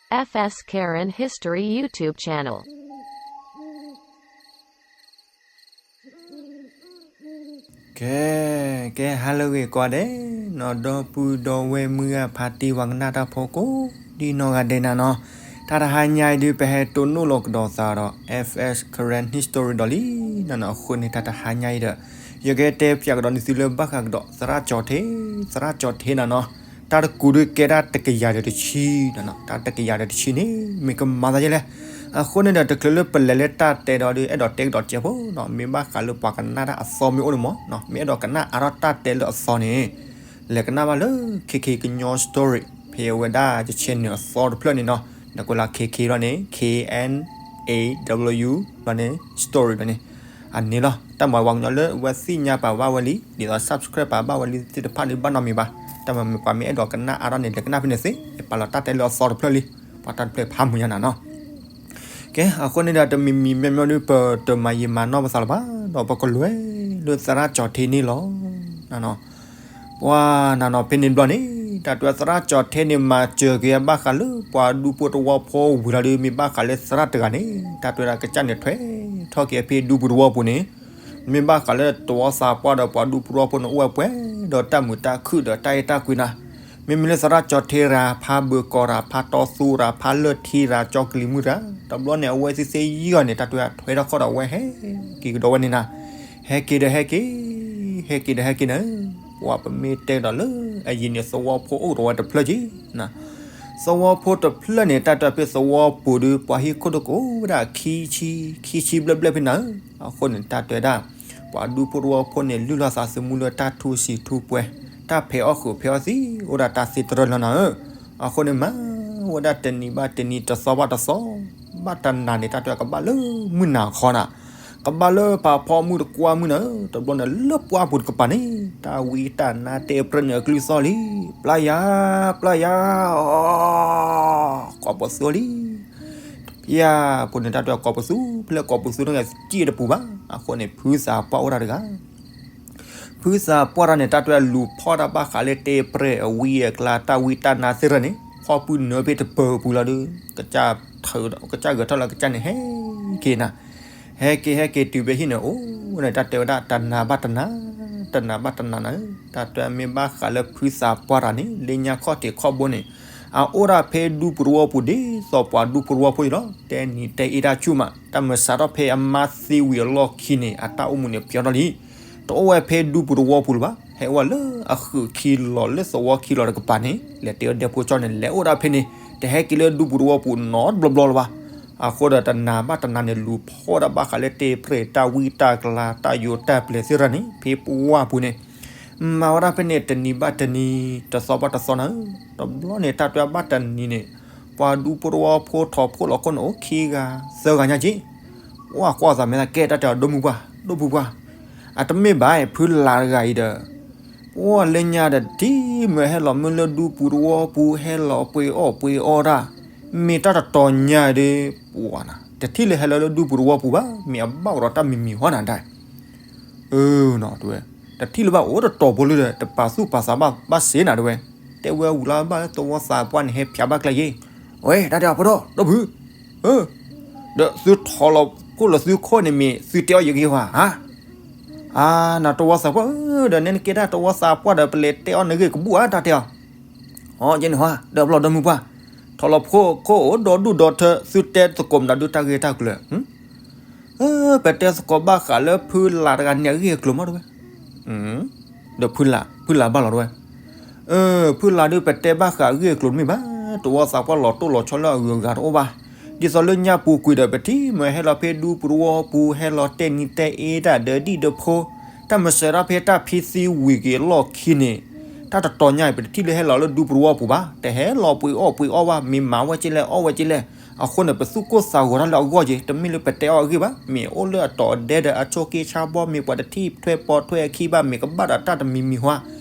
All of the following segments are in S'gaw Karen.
F S Karen History YouTube channel. ကဲ, ကဲ ဟါလၢအဂ့ၤကိးဂၤဒဲးနီၤ, ဒီပုၢ်ဒီဝဲၢ်မုၢ်ဂၢ်ဖါတံၢ်ဝၤကနၣ်တၢ်ဖိကိးဒံနီၢ်ဂၤဒဲးနၤနီၤ, တၢ်တဟါညါအံၤဒုး ပဟဲတိၢ်နီၣ်လီၤကဒီးသးဒီး F S Karen History ဒီးလံနီၤနီၤ, အဃိန့ၣ် တၢ်တဟါညါအံၤဒီး ယကတဲပၠးကဒီးန့ၢ်သုလၢဘၣ်ဃးကဒီး သရၣ်ကၠီၤထ့, သရၣ်ကၠီၤထ့နၤနီၤ, တၢ်တကူးဒုးကဲဒၣ်တကယၤဒီးတဆံနၤနီၤ, တၢ်တကယၤဒီးတဆံန့ၣ် မ့ၢ်ကမၤသးဒ်လဲၣ်. အဃိန့ၣ်ဒီး တချုးလၢပလဲၤလၢတၢ်တဲဒီးဒုး အဲၣ်ဒိးတဲကဒီးကဲဖိနီၤ, မ့ၢ်ဘၣ်ဃးလၢပှၤကနၣ်တၢ်အသီမ့ၢ်အိၣ်န့ၣ်မး, မ့ၢ်အဲၣ်ဒိးကနၣ်အါထီၣ်တၢ်တဲလၢအသီန့ၣ် လဲၤကနၣ်ဘၣ်လၢ K K ကညီ story ဖဲအဝဲဒၣ်ယ channel အသီတဖျၢၣ်န့ၣ်နီၤ, နကွဲးလၢ K K လီၤန့ၣ် K N A W လီၤန့ၣ် story လီၤန့ၣ်, အန့ၣ်လီၤ. တၢ်မၤပှၤကညီလၢအဝဲသ့ၣ်ညါပာ်ဘၣ်ဝဲလံ, ဒ်သိး subscribe ပာ်ဘၣ်ဝဲလံသ့ၣ်တဖၣ်န့ၣ် ဘၣ်နီတမံၤဘၣ်. တၢ်မၤမ့ၢ်ပှၤမ့ၢ်အဲၣ်ဒိးကနၣ်အါထီၣ်န့ၣ် လဲၤကနၣ်ဖဲန့ၣ်သ့, ပာ်လီၤတၢ်တဲလၢအသီတဖျၢၣ်လံ, ပှၤတၢ်တဖျၢၣ်ဖးမုာ်ညါနၤနီၤ. ကဲ, အဃိန့ၣ်ဒီး တမံၤမံၤမ့ၢ်မ့ၢ်ဒုး ပတမၤယံာ်မၤနီၢ်ပသးလၢၤဘၣ်, ဒီးပကလဲၤလၢသရၣ်ကၠီၤထ့န့ၣ်လီၤ. ပှၤနၤနီၤ ဖဲန့ၣ်ဘျီန့ၣ် တၢ်တဲသရၣ်ကၠီၤထ့န့ၣ် မၤစၢၤက့ၤဘၣ်ဃးလၢပှၤဒူဖိတဝီဖိဝံၤလီၤဒီး မ့ၢ်ဘၣ်ဃးလၢသရၣ်တဂၤန့ၣ် တၢ်တဲဒၣ်ကစၢ်န့ၣ်ထွဲထီၣ်က့ၤဖဲဒူပူၤတဝီပူၤန့ၣ်, မ့ၢ်ဘၣ်ဃးလၢတဝီသးပှၢ်ဒီးပှၤဒူဖိတဝီဖိန့ၣ် အိၣ်ဝဲပှဲၤဒီးတၢ်မုာ်တၢ်ခုၣ်ဒီးတၢ်အဲၣ်တၢ်ကွံနၤ, မ့မ့ၢ်လၢသရၣ်ကၠီၤထ့ရၤ ဖးဘၢကီၤရၤ ဖးတီသူရၤ ဖးလၢၢ်ထံရၤ ကၠီကလံၤမုၢ်ရၤ, တဘျီန့ၣ် အဝဲသ့ၣ်သ့ၣ်ယံာ်အီၤန့ၣ် တၢ်တဲထွဲထီၣ်ခီၣ်ဒီးအဝဲဟဲက့ၤကဒီးဝဲန့ၣ်နၤ, ဟဲက့ၤဒီးဟဲက့ၤ, ဟဲက့ၤဒီးဟဲက့ၤနၤ, ပှၤပမ့ၢ်တဲဒီးလၢအယံၤန့ၣ် သဝီဖိအိၣ်ဒီးဝဲတဖျၢၣ်က့ၤ သဝီဖိတဖျၢၣ်န့ၣ် တၢ်တဲဖဲသဝီပူၤဒီး ပှၤဟံၣ်ခိၣ်တကအိၣ်ဝဲဒၣ်ခံဆံ, ခံဆံဘျဲၣ်ဘျဲၣ်ဖဲနၤဧၢ. အဃိန့ၣ် တၢ်တဲဒၣ် ပှၤဒူဖိတဝီဖိန့ၣ် လုၢ်လီၤသးသမူလၢတၢ်ထူစံာ်ထူပှဲၤ, တၢ်ဖဲးအီၣ်ဃုာ်ဖဲးအီၣ်သံ အိၣ်ဒၣ်တၢ်သ့တရၢလီၤနၤဧၢ. အဃိန့ၣ် မၤဝဲဒၣ်တနံၤဘၣ်တနံၤ တသီဘၣ်တသီ, ဘၣ်တနၤန့ၣ် တၢ်တဲကဘၣ်လၢမုၢ်နၤခီနၤ, ကဘၣ်လၢပာ်ဖီမုၢ်တကွၢ်မုၢ်နၤဧၢ. တဘျီန့ၣ် လၢပှၢ်ပူၤတကပၤန့ၣ် တၢ်ဝံတၢ်နါတဲပြဲန့ၣ်အကလုၢ်သီၣ်လံ, ပျၢ်ယၤ, ပျၢ်ယၤ, အီ, ကိးပသူလံ. ဖဲအပူၤန့ၣ် တၢ်တဲကိးပသူ, ဖဲလၢကိးပသူန့ၣ် စံၣ်တပူၤဘၣ်. အဃိန့ၣ် ဖုသးပှၢ်အိၣ်တၢ်တဂၤ ဖုသးပှၢ်တၢ်န့ၣ် တၢ်တဲလူၤဖီၣ်တၢ်ဘၣ်ဃးလၢတဲပြဲအဝံအကျါ တၢ်ဝံတၢ်နါသ့ၣ်တဖၣ်န့ၣ် ဖီၣ်ပုၢ်နၢဖဲတပၢၤပူၤလီၤဒီး ကစၢ်ဂဲၤထီၣ်လၢကစၢ်န့ၣ်ဟဲက့ၤနၤ, ဟဲက့ၤဟဲက့ၤတုၤဖဲဟံၣ်န့ၣ် အိၣ်န့ၣ် တၢ်တဲဝဲဒၣ်တနၤဘၣ်တနၤ, တနၤဘၣ်တနၤနၤ, တၢ်တဲမ့ၢ်ဘၣ်ဃးလၢဖုသးပှၢ်တၢ်န့ၣ် လၢညါခီၣ်ထံးခီၣ်ဘိန့ၣ် အအိၣ်ဒၣ်ဖဲဒူပူၤတဝီပူၤဒ်သိးပှၤဒူဖိတဝီဖိအံၤလီၤ. တဲနံၤတဲအ့ၣ်တၢ်ဆူၣ်မး တၢ်မၤစးထီၣ်ဖဲအမါသံဝံၤအလီၢ်ခံန့ၣ် အတၢ်အိၣ်မူန့ၣ်ပျီထီၣ်လံ. တအိၣ်ဝဲဖဲဒူပူၤတဝီပူၤလၢၤဘၣ်, ဟဲအိၣ်ဝဲလၢအဃုာ်ခံလီၤ လၢသဝီခံလီၤတကပၤန့ၣ် လဲၤတဲဝဲဒဲဖိကၠီန့ၣ် လဲၤအိၣ်ဒၣ်ဖဲန့ၣ် တဟဲက့ၤလၢဒူပူၤတဝီပူၤနီတဘျီဘျီလၢၤဘၣ်. အဃိဒီးတနၤဘၣ်တနၤန့ၣ် လူၤဖီၣ်ဒၣ်ဘၣ်ဃးလၢတဲပြဲတၢ်ဝံတၢ်ကျါ တၢ်ယိၤတၢ်ပျဲၤသ့ၣ်တဖၣ်န့ၣ် ဖဲပှၢ်ပူၤန့ၣ် မၤဝဲဒၣ်ဖဲန့ၣ် တနံၤဘၣ်တနံၤ တသီဘၣ်တသီနၤ, တဘျီန့ၣ် တၢ်တဲဘၣ်တနံၤန့ၣ် ပှၤဒူဖိတဝီဖိထီၣ်ဖိလီၤခိၣ်န့ၣ် အိၣ်ခံဂၤသၢဂၤညါက့ၤ, ပှၤကွၢ်သးမဲာ်သးကဲတၢ်တဲအီၤ ဒိၣ်မုၢ်ပှၢ် ဒိၣ်မုၢ်ပှၢ်, အတမ့ၢ်ဘၣ် ဖုလာ်တဂၤအံၤဒီး ပှၤလၢညါဒီး တထံၣ်မ့ၢ်ဟဲလီၤမ့ၢ်လၢဒူပူၤတဝီပူၤ ဟဲလီၤပှ့ၤအီၣ်ပှ့ၤအီတၢ်, မ့ၢ်တၢ်တတီၤညါဒီး ပှၤနၤ တထံၣ်လၢဟဲလီၤလၢဒူပူၤတဝီပူၤဘၣ်, မ့ၢ်အဘၣ်ကဒီးတၢ်မံၤမံၤဟီနၤဒၣ် အၢနီၤ တဲဝဲ, တထံၣ်လၢၤဘၣ် အိၣ်တတီၤဖိလၢဒီး တပာ်သူၣ်ပာ်သးဘၣ်ဘၣ်စ့ၢ်နၤတဲဝဲ, တဲဝဲဝံၤလီၤဘၣ်လၢသဝီသးပှၢ်န့ၣ် ဟဲဖျါဘၣ်ကျဲယ့ၣ်, ဝဲ တၢ်တဲအီၤဖိဒိၣ် ဒိၣ်ဖု ဒီးသုထီၣ်လီၤခိၣ်လီၤသုခိၣ်န့ၣ် မ့ၢ်သုတဲအီၤယဂ့ၢ်ဝဲဧါ, အါ နတဝီသးပှၢ်ဧၢ, ဒီးနဲနကဲတၢ်တဝီသးပှၢ်ဒီး ပလဲၤတဲအီၤနဂ့ၢ်ကဘူၣ်ဧါ တၢ်တဲအီၤ, အိ ယဲန့ၣ်ဟါ ဒီးဘျီဒိၣ်မုၢ်ပှၢ်, ထီၣ်လီၤခိၣ်ခိၣ်အိၣ်ဒီဒူၣ်ဒီထၢ သုတဲသကိးမနုၤဒုးတၢ်ဂ့ၢ်တၢ်ကျိၤ ပတဲသကိးဘၣ်ဃးလၢဖုလာ်တဂၤန့ၣ်အဂ့ၢ်အကျိၤမးတဲဝဲ, ဒီးဖုလာ် ဖုလာ်ဘၣ်လီၤတဲဝဲ, ဖုလာ်ဒုးပတဲဘၣ်ဃးအဂ့ၢ်အကျိၤတမ့ၢ်ဘၣ်, တဝီသးပှၢ်လီၤတိၢ်လီၤဆီလၢအဂုၤအဂၤတအိၣ်ဘၣ်, ဒ်သိးလၢညါပူၤကွံာ်ဒီး ပထံၣ်မ့ၢ်ဟဲလီၤဖဲဒူပူၤတဝီပူၤ ဟဲလီၤတဲနံၤတဲအ့တၢ်ဒီးဒံၣ်ဒီးဖိ, တၢ်မၤစၢၤတၢ်ဖဲတၢ်ဖံသံဝံၤက့ၤအလီၢ်ခံန့ၣ်, တၢ်တတီၤညါအံၤ ပတထံၣ်လၢဟဲလီၤလၢဒူပူၤတဝီပူၤဘၣ်, တဟဲလီၤပှ့ၤအီၣ်ပှ့ၤအီဘၣ်, မ့ၢ်မၤဝဲက့လဲၣ် အီၣ်ဝဲက့လဲၣ်, အဃိန့ၣ် ပသူၣ်ကိၢ်သးဂီၤတၢ်လၢအဂီၢ်က့ၤ, တမ့ၢ်လၢပတဲအီၤအဂ့ၢ်ဘၣ်, မ့ၢ်အိၣ်လၢအတီၤအဒဲဒီးအဆိးက့ဆါဘီ မ့ၢ်ပှၤတထံၣ်ထွဲပိာ်ထွဲအခံဘၣ်, မ့ၢ်ကဘၣ်ဒီးတၢ်တမံၤမံၤဟါ,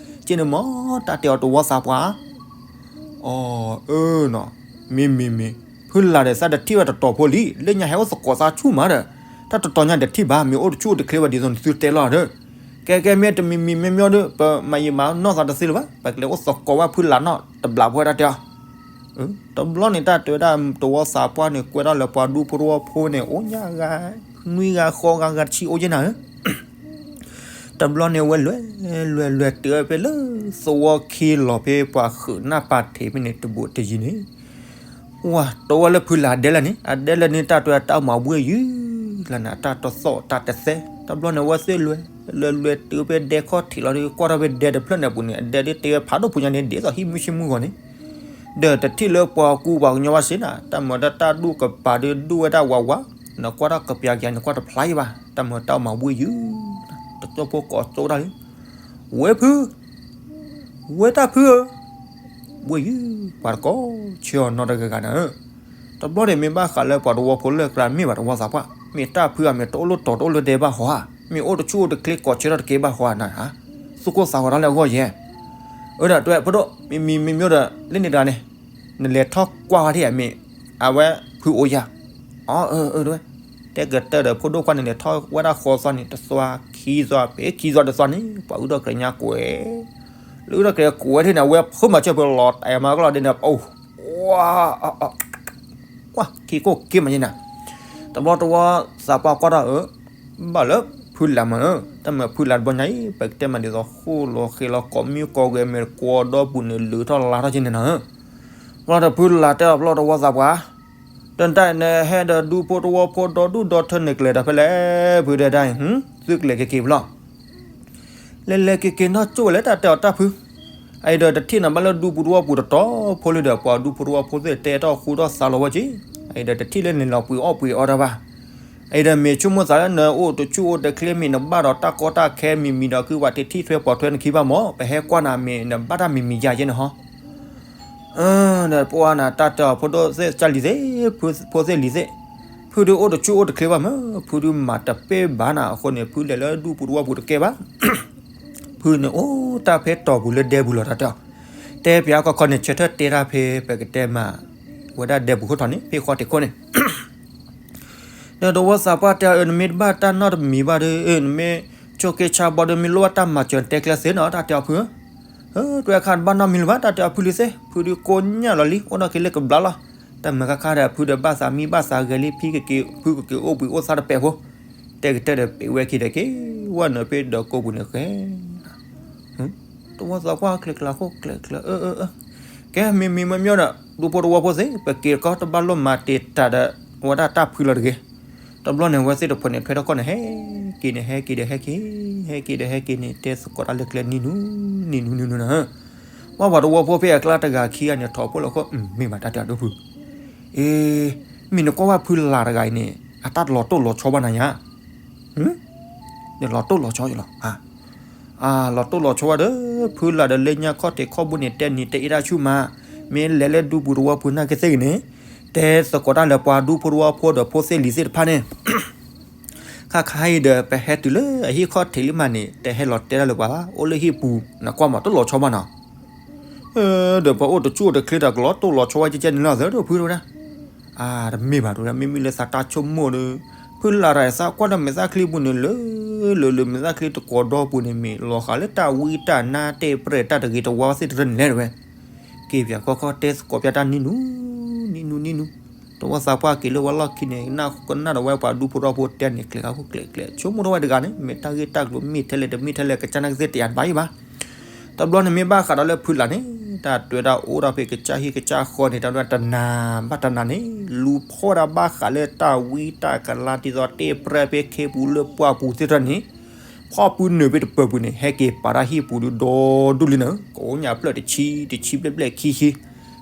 က့န့ၣ်မ့ၢ်တၢ်တဲအီၤတဝီသးပှၢ် အီ အၢနီၤ, မ့ၢ်မ့ၢ်မ့ၢ်, ဖုလာ်ဒီးသးတထံၣ်ဘၣ်တတီၤဖိလံ, လၢညါဟဲအိၣ်သကိးသးဆူၣ်မးဒီး, တၢ်တတီၤညါတထံၣ်ဘၣ်, မ့ၢ်အိၣ်တဆူၣ်အိၣ်တချ့ဘၣ်ဒ်သိးနသုတဲလီၤဒီး, ကဲကဲမ့ၢ်တမံၤမံၤမ့ၢ်မ့ၢ်ဒီး ပမၤယံာ်မၤနီၢ်သးတသ့လၢၤဘၣ်, ပကလဲၤအိၣ်သကိးဝဲဖုလာ်နီၤ တဘျီဖိတၢ်တဲအီၤ, တဘျီန့ၣ် တၢ်တဲဝဲဒၣ် သဝီသးပှၢ်န့ၣ် ကွဲထီၣ်လၢပှၤဒူဖိတဝီဖိန့ၣ် အိၣ်ညါဂၤ နွံဂၤ ဃိးဂၤ ဂၤတဆံအိၣ်က့နၤဧၢ. တဘျီန့ၣ် အဝဲလဲၤလဲၤလဲၤတုၤဖဲလၢ သဝီခံလီၤဖဲပှၤဃုာ်နၢ်ပာ်ထံးဖဲန့ၣ် တဘူးတယံၤန့ၣ် ဝၤ တဝီလၢဖုလၢ်အဒဲလၢာ်န့ၣ် အဒဲလၢာ်န့ၣ် တၢ်တဲတၢ်အိၣ်မးဝ့ၢ်ယုၢ်လၢ်န့ၣ် အတၢ်တသီၣ်တၢ်တသဲ တဘျီန့ၣ် အဝဲသ့ၣ်လဲၤလဲၤလဲၤတုၤဖဲဒဲခီၣ်ထံးလီၤဒီး ကွၢ်ထီၣ်ဖဲဒဲတဖျၢၣ်န့ၣ်အပူၤန့ၣ် အဒဲဒ်တဲဝဲဖးဒိၣ်ဖိညါန့ၣ် ဒ်သိးဟံၣ်မုၢ်ဆ့မုၢ်ဂီၤန့ၣ် ဒီးတထံၣ်လၢပှၤကူပှၤကညီဘၣ်စ့ၢ်နီၤ တၢ်မၤတၢ်တၢ်ဒူၣ်ကပၤဒီးဒူၣ်ဝဲဒၣ်ဝးဝး နကွၢ်ထီၣ်ကပျးကယၤန့ၣ် ကွၢ်တဖျါအံၤဘၣ် တၢ်မၤတၢ်အိၣ်မးဝ့ၢ်ယုၢ် တကၠိၢ်ဖိကိးကၠိဒၣ်လံ ဝဲဖု ဝဲတၢ်ဖုဧၢ, ဝ့ၢ်ယုၢ် ပှၤတကိးဆၢအီၤနီတဂၤဂၤနၤဧၢ, တဘျီန့ၣ်မ့ၢ်ဘၣ်ဃးလၢပှၤတဝီဖိလၢကျါ မ့ၢ်ဘၣ်တဝီသးပှၢ် မ့ၢ်တၢ်ဖုဧါ မ့ၢ်တအိၣ်လၢတီၤတအိၣ်လၢဒဲဘၣ်ဟီဧါ, မ့ၢ်အိၣ်တဆူၣ်အိၣ်တချ့ကိးဆၢထီၣ်တကဲဘၣ်ဟီဧါနၤဧါ, သူၣ်ကိၢ်သးဂီၤတၢ်လၢအဂီၢ်ယဲ, အၢ ဒီးတဲဖိဒိၣ် မ့မ့မ့မ့ၢ်ဒီး လၢန့ၣ်တဂၤန့ၣ် နလဲၤထီၣ်ကွၢ်ဝဲဒၣ်မ့ၢ် အဝဲဖုအိၣ်ယၤ, အၢ အၢ တဲကတၢၢ်ဒီးဖိဒိၣ်ကွၢ်န့ၣ် လဲၤထီၣ်ဝဲဒၣ်ဃီသွါန့ၣ် တသွါခံသွါ ဖဲခံသွါတသွါန့ၣ် ပှၤအုၣ်ထီၣ်ကရၢညါကွဲး, လၢအုၣ်ထီၣ်ကရၢကွဲးထံၣ်န့ၣ် အဝဲဖုမၤစၢၤဖုလီၤတဲာ်မၤကလီၤဒဲန့ၣ် အိၣ် ကွၢ် ခံကိၢ်က့မးယဲနၤ, တဘျီတဝီသးပှၢ်ကွၢ်ထီၣ်ဧၢ, ဘၣ်လၢဖုလၢ်မးဧၢ, တၢ်မၤဖုလၢ်တဘျီညါအံၤ ပကတဲမးဒ်သိးဃိၣ်လီၤဃဲၤလီၤကိးမံၤကိးဂဲၤမဲာ်တကွီဒီပုၢ်န့ၣ် လုးထီၣ်လါထီၣ်က့န့ၣ်နၤဧၢ, ဘျီဒီးဖုလၢ်တဲအီၤ တဘျီတဝီသးပှၢ် တၢ်နတၢ်နဟဲဒီးဒူဖိတဝီဖိဒီဒူၣ်ဒီထၢန့ၣ် ကျဲၤဒီးဖဲလဲၣ် ဖုတဲဒၣ်အံၤ သုကျဲၤက့ၤက့ၤဖဲလဲၣ် လဲၤလဲၤက့ၤက့ၤနီၢ်ကၠိၣ်ဝဲလဲၣ် တၢ်တဲအီၤတၢ်ဖု, အအံၤဒီးတထံၣ်နၤဘၣ်လၢဒူပူၤတဝီပူၤတတီၤဖိလံဒီး ပှၤဒူဖိတဝီဖိသ့ၣ်တဲထီၣ်ဃူထီၣ်သးလီၤဝဲက့ၤ, အအံၤဒီးတထံၣ်လၢန့ၣ်လီၤပှ့ၤအီၣ်ပှ့ၤအီတၢ်ဘၣ်, အအံၤဒီးမ့ၢ်ဆိကမိၣ်သးလၢနအိၣ်တဆူၣ်အိၣ်တချ့မ့ၢ်နဘၣ်ဒီးတၢ်ကီတၢ်ခဲမံၤမံၤဒီး ခုဝဲတထံၣ်ထွဲပိာ်ထွဲနခံဘၣ်မး ပဟဲကွၢ်နၤမ့ၢ်နဘၣ်တၢ်မံၤမံၤယါယဲန့ၣ်ဟီ ဒီးပှၤနၤတၢ်တဲအီၤ ဖိဒိၣ်သ့ၣ်ကၢ်လံၤသ့ၣ်, ဖိသ့ၣ်လံၤသ့ၣ်, ဖုဒုးအိၣ်တဆူၣ်အိၣ်တချ့ဘၣ်မး, ဖုဒုးမၤတပ့ၢ်ဘၣ်နၤအဃိန့ၣ် ဖုလဲၤလၢဒူပူၤတဝီပူၤတကဲဘၣ်, ဖုန့ၣ်အိၣ်တၢ်ဖဲတီၤပူၤလၢဒဲပူၤလီၤတၢ်တဲအီၤ, တဲပၠးကီၢ်ခီန့ၣ် ဆၢထၢၣ်တဲတၢ်ဖဲပကတဲမး, ဝဲဒၣ်ဒဲပူၤခိၣ်ထီၣ်န့ၣ် ဖဲဃီတံၢ်ခိၣ်န့ၣ် ဒီးတဝီသးပှၢ်တဲအီၤ နမ့ၢ်တဘၣ်တၢ်နီတမံၤဘၣ်ဒီး နမ့ၢ်ဆိးက့ဆါဘီဒီး မ့ၢ်လိၣ်ဘၣ်တၢ်မၤစၢၤတဲကျဲသ့နီၤ တၢ်တဲအီၤဖုဧၢ, တွဲခါတဘၣ်နီတမံၤလၢၤဘၣ် တၢ်တဲအီၤဖုလံသ့ၣ်, ဖုဒုးကိးညၣ်လီၤလံ အိၣ်ဒီးက့ၤလၢကဘျါလီၤ, တၢ်မၤခါခါဒီး ဖုဒီးဘၣ်သးမံဘၣ်သးဂဲၤလံ ဖံကက့ၤ ဖုကက့ၤအိၣ်ဘှံးအိၣ်သါတပဲာ်ဖိ, တဲကတၢၢ်ဒီးပ့ၤဝဲခံဒီးက့ၤ, ဝဲနုာ်ဖဲဒီးကိးပူၤန့ၣ်ဃဲ တဝီသးပှၢ်ကျဲၤကျဲၤအဃိကျဲၤကျဲၤ အၢ အၢ အၢ ကဲ မ့မ့ၢ်မ့ၢ်ဒီး ဒူဖိတဝီဖိသ့ၣ် ပက့ၤကီတဘၣ်လိၣ်မၤတ့ၢ်တၢ်ဒီး အဝဲဒၣ်တၢ်ဖုလီၤတဂ့ၤ, တဘျီန့ၣ် ဝဲသ့ၣ်တဖၣ်န့ၣ် ထွဲထီၣ်ကီၢ်န့ၣ် ဟဲက့ၤန့ၣ် ဟဲက့ၤဒီးဟဲက့ၤ, ဟဲက့ၤဒီးဟဲက့ၤန့ၣ် တဲသကိးတၢ်လၢကျဲနံၤနူၤ, နံၤနူၤ နံၤနူၤနၤ, ဝဲပှၤတဝီဖိဖဲအကျါတဂၤခံဂၤန့ၣ် ထီၣ်ဖိလီၤခိၣ် မ့ၢ်ဘၣ်တၢ်တဲအီၤဒိၣ်ဖု, အ့ မ့ၢ်နကွၢ်ဝဲဖုလၢ်တဂၤအံၤန့ၣ် အတၢ်လီၤတိၢ်လီၤဆီဘၣ်နၤယါ လီၤတိၢ်လီၤဆီလီၤ, လီၤတိၢ်လီၤဆီဝဲဒီး ဖုလၢ်ဒီးလၢညါခီၣ်ထံးခီၣ်ဘိန့ၣ် တဲနံၤတဲအ့ၣ်တၢ်ဆူၣ်မး, မ့ၢ်လဲၤလၢဒူပူၤတဝီပူၤနာ်က့သ့ၣ်ဂ့ၤန့ၣ်, တဲသကိးတၢ်လၢပှၤဒူဖိတဝီဖိဒီးဖိသ့ၣ်လံၤသ့ၣ်တဖၣ်န့ၣ်, ခါခါအံၤဒီး ပဟဲတုၤလၢအဟံၣ်ခီၣ်ထံးလံမးန့ၣ် တဟဲလီၤတဲတၢ်လၢပှၤဘၣ်, အိၣ်လၢဟံၣ်ပူၤ နကွၢ်မးတလီၤဆီဘၣ်နီၤ ဒီးပှၤအိၣ်တဆူၣ်အိၣ်တချ့ဒီး ကလီၤတိၢ်လီၤဆီဝဲကဲကဲန့ၣ်လီၤသၢဒိၣ်ဖုတဝဲဒၣ်, တမ့ၢ်ဘၣ်တဝဲဒၣ် မ့မ့ၢ်လၢသးတၢ်ဆိကမိၣ်ဒီး ဖုလၢ်တၢ်သးကွၢ်ဒီးမဲာ်သၣ်ချံပူၤန့ၣ် လၢ လၢ လၢမဲာ်သၣ်ချံတကိးဒီပူၤန့ၣ် မ့ၢ်လီၤဃာ်လၢတၢ်ဝံတၢ်နါတဲပြဲၢ်တၢ်တဂ့ၤတဝါသ့ၣ်တဖၣ်န့ၣ်လဲၣ်တဝဲ, က့ၤပၠးခီခီတဲသကိးပၠးတၢ်နံၤနူၤ နံၤနူၤ နံၤနူၤ, တဝီသးပှၢ်က့ၤလၢဝဲလီၢ်ခံန့ၣ် ကနၣ်ဒီးဝဲပှၤဒူဖိတဝီဖိတဲန့ၣ် ကျဲၤဃီခိၣ်ကျဲၤကျဲၤ ဆိကမိၣ်ထီၣ်ဝဲတဂၤန့ၣ် မ့ၢ်တၢ်ဂ့ၢ်တၢ်ကျိၤမ့ၢ်ထဲလဲၣ်တမ့ၢ်ထဲလဲၣ် ကစၢ်နာ်က့သ့ၣ်တယာ်တဘၣ်အံၤဘၣ် တဘျီန့ၣ်မ့ၢ်ဘၣ်ဃးဒီးလၢဖုလၢ်န့ၣ် တၢ်တဲဝဲဒၣ်အိၣ်ဒီးဖဲကစၢ်ဟံၣ်ကစၢ်ဃီန့ၣ် တၢ်တဲဝဲဒၣ်တနၤဘၣ်တနၤန့ၣ် လူၤဖီၣ်ဝဲဒၣ်ဘၣ်ဃးလၢတၢ်ဝံတၢ်ကလါဒ်သိးတဲပြဲၢ်ဖဲခ့ပူၤလၢပှၢ်ပူၤသ့ၣ်တဖၣ်န့ၣ် ဖီၣ်ပုၢ်နုာ်ဖဲတပၢၤပူၤန့ၣ် ဟဲက့ၤပာ်တၢ်ဟံၣ်ပူၤဒုးဒီဒူၣ်လံန့ၣ် ကိးညၣ်ဖျၢၣ်တဆံ တဆံဘျဲၣ်ဘျဲၣ်ခံဆံ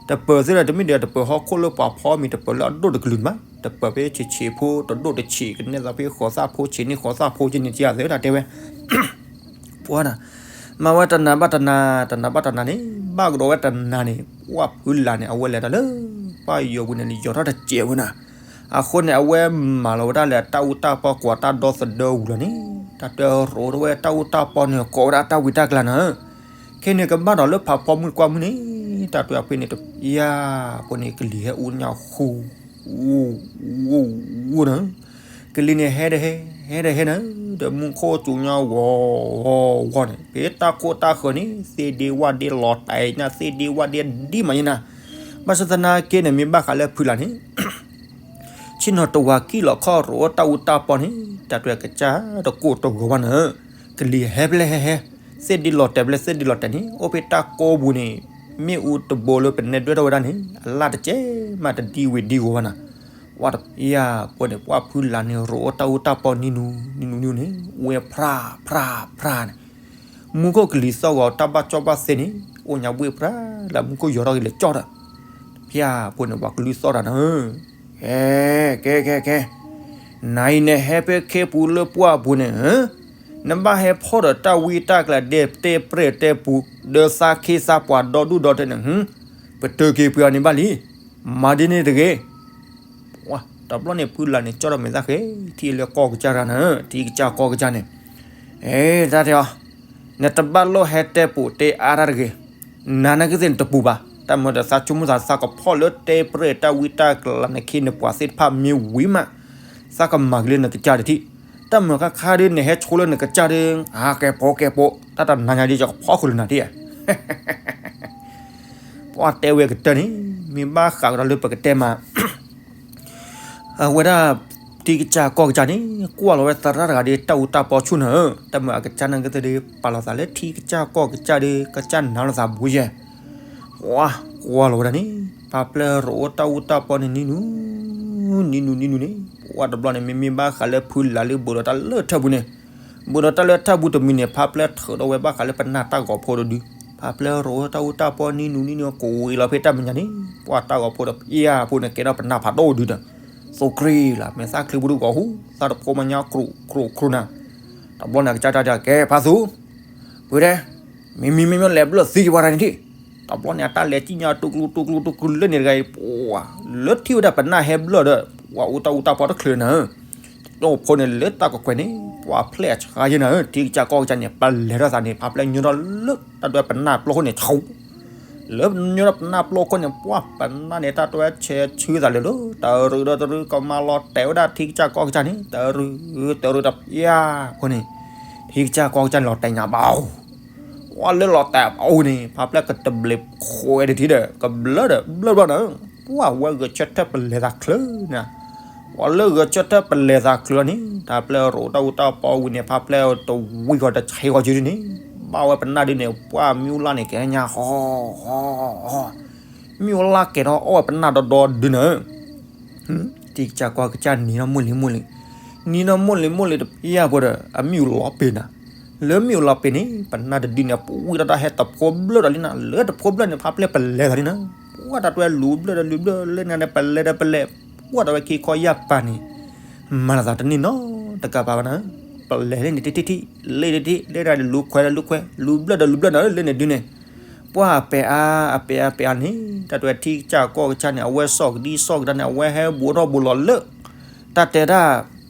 တပၢၤသ့ၣ်ဒီးတမ့ၢ်ဒီးတပၢၤဟီၣ်ခိၣ်လၢပှၤဖီမံၤ တပၢၤလၢအဒိၣ်တကလုာ်န့ၣ်ဘၣ် တပၢၤဖဲဆံးဆံးဖိတဒိၣ်တဆံး ကနဲၣ်သးဖဲဃိးသၣ်ဖိဆံးန့ၣ်ဃိးသၣ်ဖိကန့ၣ် ကယၤသ့ၣ်တၢ်တဲဝဲ ပှၤနၤ မၤဝဲတနၤဘၣ်တနၤ တနၤဘၣ်တနၤန့ၣ် ဘၣ်ကဒီးဝဲတနၤန့ၣ် ပှၢ်ဖုလၢ်န့ၣ် အဝဲလဲၤတၢ်လၢ ပၢ်ယီၤပူၤန့ၣ် ယီၤထီၣ်တစဲးဝဲနၤ အဃိန့ၣ် အဝဲမၤလီၤဝဲဒၣ်လၢတၢ်အူတၢ်ပီကိးတၢ်ဒီသဒၢဝံၤလီၤန့ၣ် တၢ်တရိးထီၣ်ဝဲတၢ်အူတၢ်ပီန့ၣ် ကိးဝဲဒၣ်တၢ်ဝံတၢ်ကလၤနၤဧၢ ခဲန့ၣ်ကဘၣ်ဒီးလၢဖးဖီမုၢ်တကွၢ်မုၢ်န့ၣ် တၢ်တဲအီၤဖဲန့ၣ် တယၤ အဃိန့ၣ် ကလံၤဟဲအူညါဃူ ဝူ ဝူ ဝူနၤ ကလံၤန့ၣ်ဟဲဒီးဟဲ ဟဲဒီးဟဲနၤ ဒီးမူခိၣ်စူၤညါဝီၤ ဝီၤ ဝီၤန့ၣ် ဖဲတၢ်ခိၣ်တၢ်ဃၢၤန့ၣ် သ့ၣ်ဒ့ဝၣ်ဒ့လီၤတဲာ်ညါ သ့ၣ်ဒ့ဝၣ်ဒ့ဒ်မးယဲနၤ ဘၣ်ဆၣ်သနာ်က့န့ၣ် မ့ၢ်ဘၣ်ဃးလၢဖုလၢ်န့ၣ် ဆ့ၣ်နီၤတဝၤကံၣ်လီၤခီၣ်ရိးတၢ်အူတၢ်ပီန့ၣ် တၢ်တဲကစၢ်တကိၢ်တဂီၤဘၣ်နၤဧၢ, ကလံၤဟဲဖဲလဲၣ်ဟဲဟဲ, သ့ၣ်ဒ့လီၤတဲာ်ဖဲလဲၣ်သ့ၣ်ဒ့လီၤတဲာ်န့ၣ် အိၣ်ဖဲတၢ်ကိးပူၤန့ၣ် မ့ၣ်အူတဘိလၢပနဲဒွဲၣ်ထီၣ်ဝဲဒၣ်န့ၣ် အလၣ်တကဲမးတဒံဝံၤဒံဂီၤဘၣ်နၤ, ပှၢ်တဖၣ်ဖိန့ၣ် ပှၢ်ဖုလၢ်န့ၣ် ရိးတၢ်အူတၢ်ပီနံၤနူနံၤနူနံၤန့ၣ် ဝဲဖျါဖျါဖျါန့ၣ် မူခိၣ်ကလံၤသီၣ်ဂီၤတၢ်ဘၣ်ကၠီၣ်ဘၣ်စ့န့ၣ် အိၣ်ညါဘှ့ၣ်ပြၢ်လၢမူခိၣ်ယီၤထီၣ်က့ၤလၢကၠီၣ်ဒီး, ဖၠၣ်ဖိန့ၣ် ပှၤကလုၢ်သီၣ်တၢ်နၤဧၢ, ကဲ ကဲ ကဲ ကဲ, နၤအံၤနဟဲဖဲခ့ပူၤလၢပှၢ်ပူၤန့ၣ် နဘၣ်ဟဲဖီၣ်ဒီးတၢ်ဝံတၢ်ကျးဒဲတဲပြဲၢ်တဲပူၤ ဒီးသးခ့သးပှၤဒီဒူၣ်ဒီထၢန့ၣ် ပတၢက့ၤပှ့ၤအီၤန့ၣ်ဘၣ်လံ, မၤဒ်န့ၣ်တဂ့ၤ ပှၢ်တဘျီန့ၣ် ဖုလၢ်န့ၣ်ကၠီၣ်ထီၣ်မဲာ်သၣ်ဃဲ ထံလၢကီၢ်ကစၢ်တၢ်နၤဧၢ, ထံကစၢ်ကီၢ်ကစၢ်န့ၣ်, အဲ တၢ်တဲအီၤ, နတဘၣ်လိၣ်ဟဲတဲပိာ်တဲအါတၢ်တဂ့ၤ, နၤနာ်က့သ့ၣ်နတပူၤဘၣ်, တၢ်မၤဒီးသးဆိကမိၣ်သး သးကဖီၣ်လၢတဲပြဲၢ်တၢ်ဝံတၢ်ကျးနခ့နပှၤသ့ၣ်တဖၣ်မ့ၢ်ဝံၤမး, သးကမၤက့ၤလၢနကစၢ်တထံၣ်, တၢ်မၤခါခါဒ်နဟဲဆိလၢနကစၢ်ဒီး အါကဲပိာ်ကဲပိာ် တၢ်တနၤညါဒ်ယကဖီၣ်ဃုာ်လၢနၤတ့ၢ်ဧါ ပှၢ်တဲဝဲကတၢၢ်န့ၣ် မ့ၢ်ဘၣ်ဃးကဒီးလၢပကတဲမး အဝဲဒၣ် ထံကစၢ်ကီၢ်ကစၢ်န့ၣ် ကွၢ်လီၤဝဲသရၣ်တဂၤဒီးတၢ်အူတၢ်ပီဆူၣ်နၤဧၢ, တၢ်မၤအကစၢ်နာ်က့သ့ၣ်ဒီး ပာ်လီၤသးလၢထံကစၢ်ကီၢ်ကစၢ်ဒီး ကစၢ်နၤလီၤသးဘူးယဲၢ်, ပှၢ်ကွၢ်လီၤဝဲဒၣ်န့ၣ် ဖါပျဲၢ်ရိးအိၣ်တၢ်အူတၢ်ပီန့ၣ်နံၤနူ နံၤနူနံၤနူန့ၣ် ပှၢ်တဘျီန့ၣ် မ့မ့ၢ်ဘၣ်ဃးလၢဖုလၢ်လၢဘူးဒီးတၢ်လၢထၢပူၤန့ၣ် ဘူးဒီးတၢ်လၢထၢပူၤတမံၤန့ၣ် ဖါပျဲၢ်ထုးထီၣ်ဝဲဘၣ်ဃးလၢပနၢ်တၢ်ဂီၤဖိတဒု, ဖါပျဲၢ်ရိးတၢ်အူတၢ်ပီနံၤနူနံၤနူ ကဝံၤလီၤဖဲတၢ်မဲာ်ညါန့ၣ် ပှၢ်တၢ်ဂီၤဖိဒီးဖၠၣ်ဖိန့ၣ် ကဲထီၣ်ပနၢ်ဖးဒိၣ်ဒုဒီး သိၣ်ကြံလၢ မဲာ်သၣ်ချံဘူးတဂီၤဟူ သၣ်တဖိမးညါ ကြိၣ်ကြိၣ်ကြိၣ်နၤ, တဘျီန့ၣ် အကစၢ်တၢ်တဲ ကဲ ဖါသူ ပှ့ၤဒဲး, မ့မ့ၢ်မ့မ့ၢ်လဲၤဘျၢၣ်သံယဝဲဒၣ်န့ၣ်ဒံး, တဘျီန့ၣ် အတၢ်လဲၤစံၣ်ညီၣ်တူၢ်ကျူတူၢ်ကျူတူၢ်ကျူလၢန့ၣ်တဂၤအံၤ ပှၢ်လၢထံၣ်ဝဲဒၣ်ပနၢ်ဟဲဘျၢၣ်ဒီး ပှၢ်အူတၢ်အူတၢ်ပီတချုးနၤဧၢ, တၢ်ဖိန့ၣ်လၢတၢ်ကကွဲၢ်န့ၣ် ပှၢ်ဖျဲၣ်အဆှါယဲၢ်နၤဧၢ, ထံကစၢ်ကီၢ်ကစၢ်န့ၣ် ပလဲၤထီၣ်သးန့ၣ် ဖါပျဲၢ်ညိထီၣ်လၢတၢ်ဒွဲပနၢ်ပျီခိၣ်န့ၣ် ဆိ လၢညိထီၣ်ပနၢ်ပျီခိၣ်န့ၣ် ပှၢ်ပနၢ်န့ၣ် တၢ်တွဲဆဲးဆှၢသးလၢာ်လၢ တရူးဒီးတရူး ကမၤလီၤတဲာ်ဝဲဒၣ်ထံကစၢ်ကီၢ်ကစၢ်န့ၣ် တရူးတရူးတဖၠၣ်ဖိန့ၣ်, ထံကစၢ်ကီၢ်ကစၢ်န့ၣ်လီၤတဲာ်ညါဘၣ်အိၣ်, ပှၢ်လၢလီၤတဲာ်ဘၣ်အိၣ်န့ၣ် ဖါပျဲၢ်ကတဘျဲးခွဲးတထံၣ်ဒီး ကဘျၢဒီးဘျၢဘျီဒီး ပှၢ်ဝဲဂဲၤဆၢထၢၣ်ပလဲၤသးချုးနၤ ပှၤလၢဂဲၤဆၢထၢၣ်ပလဲၤသးချုးလီၤန့ၣ် ဖါပျဲၢ်ရိးတၢ်အူတၢ်ပီဝံၤန့ၣ် ဖါပျဲၢ်တဝံၤဂီၤတဆံးဂီၤက့ၤဒ်န့ၣ် ဘၣ်ဝဲပနၢ်ဒ်န့ၣ် ပှၢ်မ့ၣ်အူလၢ်န့ၣ်ကဲညါဟီ မ့ၣ်အူလၢ်ကဲထီၣ်အီၣ်ဝဲပနၢ်ဒီဒီဒုန့ၣ် ထံကစၢ်ကီၢ်ကစၢ်နံၤထီၣ်မိၢ်လံၤမိၢ်လံၤ, နံၤထီၣ်မိၢ်လံၤမိၢ်လံၤတဖၠၣ်ဖိဒီး အမ့ၣ်အူလီၤပ့ၤနၤ, လၢမ့ၣ်အူလီၤပ့ၤန့ၣ် ပနၢ်တဒုန့ၣ် ပဝံၤဒီးတၢ်ဟဲတဖိဘျၢၣ်ဒီးလံနၤ, လၢတဖိဘျၢၣ်န့ၣ် ဖါပျဲၢ်ပလဲၤသးလံနၤ, ပှၢ်တၢ်တွဲလူၤဘျၢၣ်ဒီးလူၤဘျၢၣ် လၢန့ၣ်ဒီးပလဲၤဒီးပလဲၤ, ပှၢ်တၢ်ဝဲခံခီယၢ်ပၤန့ၣ် မၤလီၤသးတန့ၢ်နီတကးဘၣ်ဘၣ်နၤ, ပလဲၤလၢန့ၣ်တထံၣ်ထံၣ် လၢတထံၣ် လၢတၢ်လူၤခွဲးဒီးလူၤခွဲး လူၤဘျၢၣ်ဒီးလူၤဘျၢၣ်နၤ လၢန့ၣ်ဒုန့ၣ် ပှၢ်အပဲာ်အါ အပဲာ်အါ ပဲာ်အါန့ၣ် တၢ်တွဲထံကစၢ်ကီၢ်ကစၢ်န့ၣ် အဝဲစီၣ်ကဒံစီၣ်ကဒါန့ၣ် အဝဲဟဲဘူးထီၣ်ဘူးလီၤလၢ တၢ်တဲဒၣ်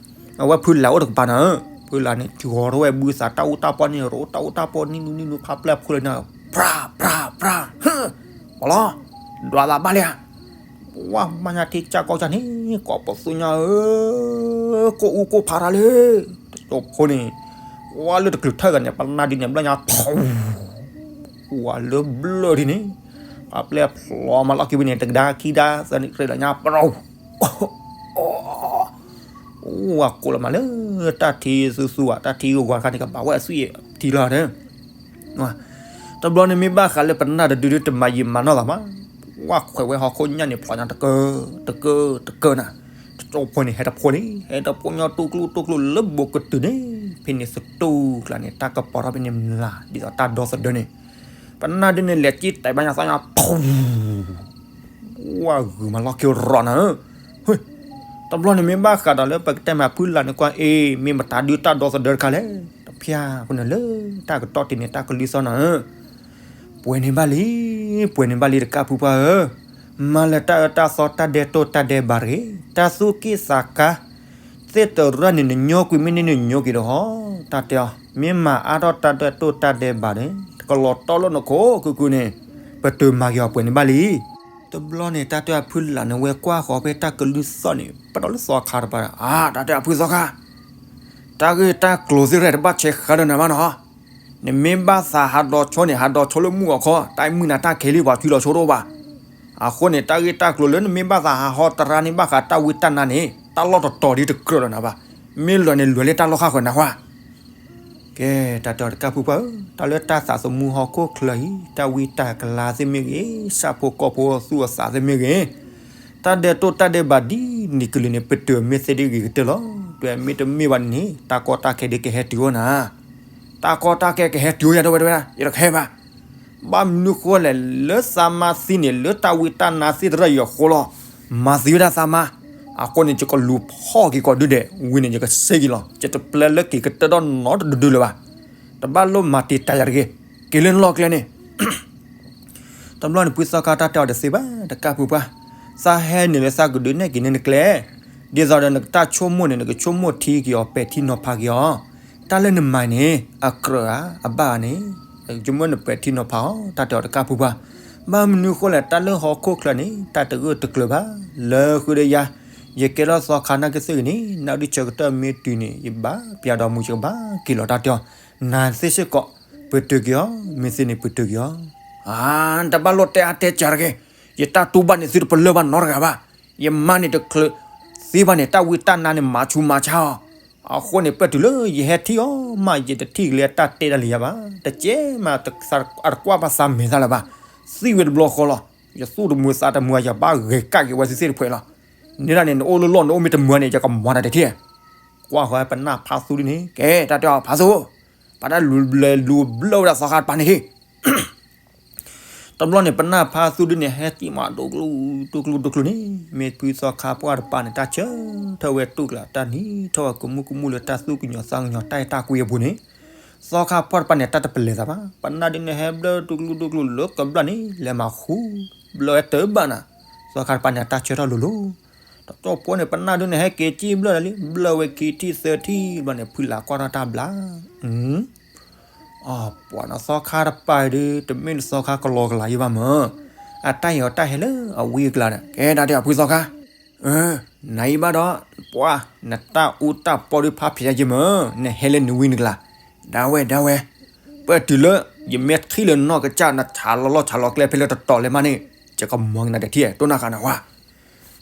အဝဲဖုလၢ်အိၣ်တကပၤနၤ, ဖုလၢ်န့ၣ် ကၠီထီၣ်ဝဲဘုသးတၢ်အူတၢ်ပီန့ၣ် ရိးတၢ်အူတၢ်ပီနံၤနူနံၤနူ ဖါပျဲၢ်ဖိလၢနၤ, ပြၢ်ပြၢ်ပြၢ်, ဟၢ ပလီၤ ဒွးသးဘၣ်လံဧါ, ပှၢ်မၤညါထံကစၢ်ကီၢ်ကစၢ်န့ၣ် ကိးပသူညါဧၢ, ကိၢ်အူကိၢ်ဖးတၢ်လံ, တကၠိဖိန့ၣ် ပှၢ်လၢတချုးထၢၣ်ဂၤန့ၣ် ပနၢ်ဒ်န့ၣ်ဘျၢၣ်ညါ ပှၢ်လၢဘျၢၣ်ဒ်န့ၣ် ဖါပျဲၢ်ဖျိမၤလီၢ်ခံဝံၤန့ၣ် တကဒါခံဒါ သၢနံၣ်ရ့ၣ်လီၤညါ ပရီ အိၣ်ဝဲကိးလီၤမးလၢ တၢ်ထံသူသူဧါ တၢ်ထံဂီၤဂီၤတခါန့ၣ် ကဘၣ်ဝဲအသွံၣ်ထံလီၤဒီး တဘျီန့ၣ်မ့ၢ်ဘၣ်ဃးလၢပနၢ်တဒုဒုတမၤယံာ်မၤနီၢ်သးမး, ဝဲခွဲးဝဲဟီၣ်ခိၣ်ညၣ်န့ၣ် ဖျိညါတကၢ တကၢ တကၢနၤ, တကၠိဖိန့ၣ် ဟဲတဖိန့ၣ် ဟဲတဖိညီတူၢ်ကျူတူၢ်ကျူလၢဘိးကတုၤန့ၣ် ဖဲန့ၣ်သတူၢ်ကျါန့ၣ် တၢ်ကပီၤထီၣ်ဖဲန့ၣ်မျး ဒ်သိးတၢ်ဒီသဒၢန့ၣ်, ပနၢ်ဒုန့ၣ် လဲၤကံၣ်တဲာ်ဘၣ်ညါသးညါ ပူ ဝဲဂုာ်မၤလီၢ်ခံရီၤနၤဧၢ, ဟ့, တဘျီန့ၣ်မ့ၢ်ဘၣ်ဃးဒီးလၢ ပကတဲမးဖုလၢ်န့ၣ်ကွၢ်အ့ၣ် မ့ၢ်မတၤဒုတၢ်ဒီသဒၢတခါလဲၣ်, တဖၠၣ်ဖိန့ၣ်လၢ တၢ်ကတီၢ်တ့ၢ်န့ၣ် တၢ်ကလုၢ်သီၣ်နၤဧၢ, ပှဲၤန့ၢ်ဘၣ်လံ, ပှဲၤန့ၢ်ဘၣ်လံတကးဖုပှၢ်ဧၢ, မၤလၢတၢ်အၢတၢ်သီတၢ်ဒဲးတိၢ်တၢ်ဒဲးဘးတဂ့ၤ, တၢ်သူၣ်က့ၣ်သးကါ သ့ၣ်တရၣ်န့ၣ် နညိကွံာ်မ့ၢ်န့ၢ်နညိက့ၤဒီးဟီ, တၢ်တဲအီၤ မ့ၢ်မၤအါထီၣ်တၢ်ဒဲးတိၢ်တၢ်ဒဲးဘးန့ၣ် တကလီၤတီလိာ်နခိၣ်ခုၣ်ခုၣ်န့ၣ် ပတုာ်မၤက့ၤအီၤပှဲၤန့ၢ်ဘၣ်လံ. တဘျီန့ၣ် တၢ်တဲအဖုလၢ်န့ၣ် ဝဲကွၢ်ဃီၤဖဲတၢ်ကလုၢ်သီၣ်န့ၣ် ပဒီးလၢသီခါတပၤဒီး အါ တၢ်တဲအဖုသီခါ တၢ်ဂ့ၢ်တၢ်ကျိၤသ့ၣ်ရဲၣ်တဘၣ်ဆဲးဃာ်ဒီးနၤဘၣ်နီၤ, နမ့ၢ်ဘၣ်သးဟးဒီးဆိန့ၣ် ဟးဒီးဆိလၢမုၢ်ဂီၤခီ တၢ်အံၤမုၢ်နၤတၢ်ခဲလံ ပှၤထုးလီၤဆိတအိၣ်ဘၣ်. အဃိန့ၣ် တၢ်ဂ့ၢ်တၢ်ကျိၤလၢနမ့ၢ်ဘၣ်သးဟးဟီတရါန့ၣ် ဘၣ်ဃးတၢ်ဝံတၢ်နါန့ၣ် တၢ်လီၢ်တတီၤဒ်တကြၢးလီၤနၤဘၣ်. မ့ၢ်လွဲန့ၣ် လွဲလၢတၢ်လီၢ်ဃၣ်ဃၢၤနၤဝဲ. ကဲ တၢ်တဲအီၤတကၢ်ဖုပှၢ်ဧၢ, တၢ်လၢတၢ်သးသမူဟီၣ်ခိၣ်ချၢအံၤ တၢ်ဝံတၢ်ကလၤသ့ၣ်မ့ၢ်ဂ့ၤ, ဆၣ်ဖိကီၢ်ဖိသူၣ်အသးသ့ၣ်မ့ၢ်ဂ့ၤ, တၢ်ဒဲးတိၢ်တၢ်ဒဲးဘးဒ်န့ၣ်ကလုာ်န့ၣ် ပတုာ်မ့ၢ်သ့ဒ်ဂ့ၤကတၢၢ်လီၤ. တဲမ့ၢ်တမ့ၢ်ဘၣ်န့ၣ် တၢ်ကီတၢ်ခဲဒ်ကဟဲတုၤအိၣ်နၤ, တၢ်ကီတၢ်ခဲကဟဲတုၤအိၣ်ယၤ တဲဝဲတဲဝဲဒၣ် ယတကဟဲဘၣ်. ဘၣ်မနုၤဃိလဲၣ် လၢသးမါသံန့ၣ် လၢတၢ်ဝံတၢ်နါသ့ၣ်တဖၣ်အံၤအဃိလီၤ. မၤသံဝဲဒၣ်သးမါ, အဃိန့ၣ် ယကလူၤဖီၣ်က့ၤကိးဒုဒဲး, ဝံၤန့ၣ် ယကစ့က့ၤလီၤ. ယတပျဲလၢက့ၤကတၢၢ်ဒီးနီတဒုဒုလၢၤဘၣ်. တဘၣ်လိၣ်မၤတံာ်တာ်ယၤတဂ့ၤ, က့ၤလၢနလီၢ်ကျဲန့ၣ် တဘျီန့ၣ် ဖုသီခါတၢ်တဲအီၤတသ့ဘၣ် တကၢ်ဖုပှၢ်, သးဟဲနုာ်လၢသးကဒုးနဲၣ်က့ၤန့ၢ်နကျဲ, ဒ်သိးဒီးနကတၢ်ဆိကမိၣ်န့ၣ် နကဆိကမိၣ်ထံက့ၤအီၤ ပဲာ်ထံနီၤဖးက့ၤအီၤ, တၢ်လၢနမၤန့ၣ် အကြၢးဧါ အဘၣ်ဧါန့ၣ်, ယဆိကမိၣ်နပဲာ်ထံနီၤဖးအီၤ တၢ်တဲအီၤတကၢ်ဖုပှၢ်. ဘၣ်မနုၤဃိလဲၣ် တၢ်လၢဟီၣ်ခိၣ်ချၢန့ၣ် တၢ်တဂၢၢ်တကျၢၤဘၣ်, လၢဃုဒီးယၤ, ယကဲထီၣ်သီခါနာ်က့သ့ၣ်ဂ့ၤန့ၣ် နၣ်ဒုဆၢကတၢၢ်မ့ၢ်တုၤန့ၣ် ယဘၣ်ပၠးဒီးမူယကဘၣ်က့ၤလီၤ တၢ်တဲအီၤ, နၤသ့ၣ်စ့ၢ်ကီး ပတုာ်က့ၤအီၤ, မ့ၢ်သ့န့ၣ်ပတုာ်က့ၤအီၤ. အါ, တဘၣ်လိၣ်တဲအါတဲစှၤတဂ့ၤ, ယတၢ်တူၢ်ဘၣ်န့ၣ်သုတပလၢၢ်ဘၣ်နီတဂၤဘၣ်, ယမါန့ၣ်တချုးသ့ဘၣ်န့ၣ် တၢ်ဝံတၢ်နါန့ၣ် မၤဆူးမၤဆါအီၤ, အဃိန့ၣ် ပတုာ်လၢယဟဲထံၣ်အီၤမး ယတထံၣ်က့ၤလၢတၢ်တဲတၢ်လၢယၤဘၣ်, တကဲမး အတကွၢ်ဘၣ်သးမဲာ်သးလၢၤဘၣ်, သံဝဲတဘျီဃီလီၤ, ယသူၣ်တမုာ်သးတမုာ် ယဘၣ်ဂဲၤကၣ်က့ၤဝဲသ့ၣ်သ့ၣ်တဖှဲးလီၤ, န့ၣ်ဒၣ်န့ၣ် နအိၣ်လၢလီၢ်နအိၣ်မ့ၢ်တမုာ်န့ၣ် ယကမၤနၤတထံၣ် ကွၢ်ဃီပနၢ်ဖါသူဒ်န့ၣ် ကဲ တၢ်တဲအီၤဖါသူ, ပတၢ်လူၤဘျၢလူၤဘျၢဝဲဒၣ်သီခါတပၤန့ၣ်ဟ့ၣ်, တဘျီန့ၣ် ပနၢ်ဖါသူဒ်န့ၣ် ဟဲက့ၤမးဒိၣ်ကျိၣ်ဒိၣ်ကျိၣ်ဒိၣ်ကျိၣ်န့ၣ် မ့ၢ်ဖုသီခါပှၢ်တပၤန့ၣ် တၢ်ဆၢထၢၣ်ဝဲတူၢ်ကျၢၤ တၢ်နံၤထီၣ်ဝဲကမူကမူလၢတၢ်သူၣ်ကညီၤသးကညီၤ တၢ်အဲၣ်တၢ်ကွံအပူၤန့ၣ်, သီခါပှၢ်တပၤန့ၣ် တၢ်တပလဲၤသးဘၣ်, ပနၢ်ဒ်န့ၣ် ဟဲဘျၢဒိၣ်ကျိၣ်ဒိၣ်ကျိၣ်လၢကဘျၣ်န့ၣ် လဲၤမၤဃူ ဘျၢဝဲတၢ်ဘၣ်နၤ, သီခါတပၤန့ၣ် တၢ်ဆၢထၢၣ်လိၤလိၤ, တတီၢ်ဖိန့ၣ် ပနၢ်ဒ်န့ၣ် ဟဲက့ၤကံၣ်ဘျၢလီၤလံ ဘျၢဝဲခံထံၣ်သၢထံၣ်ဘျီန့ၣ် ဖုလာ်ကွၢ်ထီၣ်တၢ်ဘျါ အပှၤနီၤ သီခါတပၤအံၤဒီး တမ့ၢ်လၢသီခါကလီကလးယံၤဘၣ်မၢ်, အတၢ်ဟ့ၣ်အီၤတၢ်ဟဲလၢအဝံအကျါဒီး ကဲဒၣ်တဲအီၤဖုသီခါ, နၤအံၤဘၣ်ဒီး ပှၤ နတၢ်အူတၢ်ပီဒုးဖးဖျဲးယံၤမၢ်, နဟဲလၢနဝံနကျါ, ဒၣ်ဝဲဒၣ်ဝဲ, ပတုၤလၢ ယမ့ၢ်ထံၣ်လၢနီၢ်ကစၢ် နဆးလီၤလီၢ်ဆးလီၤကျဲဖဲလၢတတီၤလဲၣ်မးန့ၣ် ယကမၤက့ၤနၤတထံၣ် တိၢ်နၢ်ဃာ်နဝါ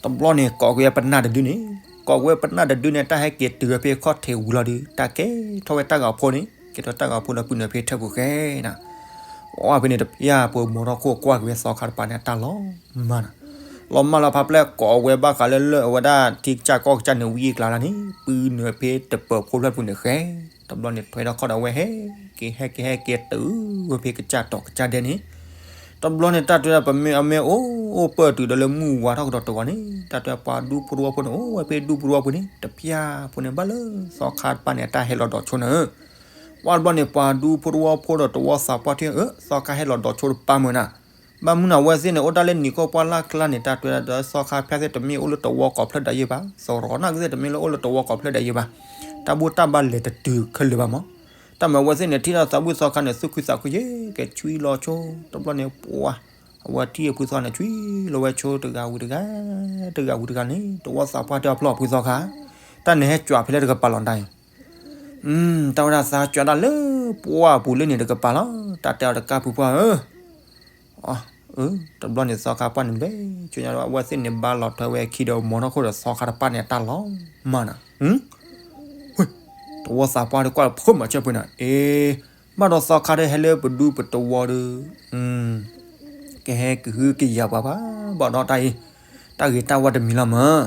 တဘျီန့ၣ် ကိးကွံာ်ဝဲပနၢ်တဒုန့ၣ်, ကိးကွံာ်ဝဲပနၢ်တဒုန့ၣ် တၢ်ဟဲက့ၤတုၤဝဲဖဲခီၣ်ထံးဝံၤလီၤဒီး တၢ်ကဲထီၣ်ဝဲတၢ်ဂီၤဖိန့ၣ် ကဲထီၣ်တၢ်ဂီၤဖိလၢပုၢ်နုာ်ဖဲထၢၣ်ပူၤဃဲနၤ, ဝဲဖဲန့ၣ်တဖျၢၣ်ဖိ မိထီၣ်ခိၣ်ကွၢ်က့ၤဝဲသီခါတပၤန့ၣ် တၢ်လီၤမၢ်နၤ, လီၤမၢ်လီၤဖးဖျဲၣ် ကိးဝဲဘၣ်ဃးလၢလၢအဝဲဒၣ်ထံကစၢ်ကီၢ်ကစၢ်န့ၣ် ဝံအကျါလၢန့ၣ် ပုၢ်နုာ်ဖဲတပၢၤဖိဖျၢၣ်ပူၤန့ၣ်ဃဲ, တဘျီန့ၣ်ထွဲထီၣ်ခီၣ်ဒီးဝဲဟဲက့ၤဟဲက့ၤဟဲက့ၤတုၤဝဲဖဲကစၢ်တီၤကစၢ်ဒဲန့ၣ် တဘျီန့ၣ်တၢ်တဲဒၣ်ပမ့ၢ်အမ့ၢ်အိၣ်အိၣ်ပၢၢ်တုၤဒီးလၢမုၢ်ဝါထီၣ်ကဒီးတဂီၤန့ၣ် တၢ်တဲပှၤဒူဖိတဝီဖိန့ၣ် အိၣ်ဝဲဖဲဒူဖိတဝီဖိန့ၣ် တဖျၢၣ်ဖိန့ၣ် ဘၣ်လၢသီခါတပၤန့ၣ် အတၢ်ဟဲလီၤဒီးဆိနၤ, ပှၤတဘျီန့ၣ် ပှၤဒူဖိတဝီဖိဒီးတဝီသးပှၢ်ထံၣ် အၢ သီခါဟဲလီၤဒီးဆိတပၤမၢ်နၤ, ဘၣ်မနုၤအဝဲသ့ၣ်န့ၣ် အိၣ်ဒၣ်လၢနံၤခိၣ်ပှၢ်လၢ်ကျါန့ၣ် တၢ်တဲဒၣ်ဒီးသီခါဖျၢၣ်သ့ၣ်တမ့ၢ်အိၣ်လၢတဝီကိးဖျၢၣ်ဒၣ်ယဲဘၣ်, သရိာ်နာ်က့သ့ၣ်တမ့ၢ်လၢအိၣ်လၢတဝီကိးဖျၢၣ်ဒၣ်ယဲဘၣ်, တၢ်ဘူၣ်တၢ်ဘါလဲၤတတုၤခဲလၢာ်ဘၣ်မး တၢ်မၤဝဲသ့ၣ်န့ၣ် ထံၣ်ဒီးသးဝံၣ်သီခါန့ၣ် သူၣ်ခုသးခုယဲ ကဲဆွံလီၤဆိ, တဘျီန့ၣ် ပှၤ အဝဲထံၣ်အဖုသီန့ၣ် ဆွံလီၤဝဲဆိတဂၤဝံၤတဂၤ, တဂၤဝံၤတဂၤန့ၣ် တဝီသးပှၢ်တဲအဖျီၣ်ဖုသီခါ, တၢ်န့ၣ်ဟဲကွၢ်ဖဲလၢတကပၤလီၤတၢ်အံၤ, တၢ်ဝဲဒၣ်သးကွၢ်ဒၣ်လၢပှၢ်ပူၤလၢန့ၣ်တကပၤလီၤ, တၢ်တဲအီၤတကၢ်ဖုပှၢ်ဧၢ အၢ တဘျီန့ၣ်သီခါပှၢ်န့ၣ်ဘျဲၣ် ကၠိညါဝဲသ့ၣ်န့ၣ် ဘၣ်လီၤထွဲဝဲခံဒီးမိထီၣ်ခိၣ်ဒီးသီခါတပၤန့ၣ် အတၢ်လီၤမၢ်နၤ, တဝီသးပှၢ်ဒီးကွၢ်ဖုမၤဆၢဖုနၤ အ့ ဘၣ်ဒီးသီခါဒီးဟဲလၢပဒူပတဝီဒီး ကဟဲကဟုကယာ်ပှၤဘၣ် ဘၣ်ဒီးတၢ်အံၤ တၢ်ဂ့ၤတၢ်ဝါတမံၤလီၤမၢ်,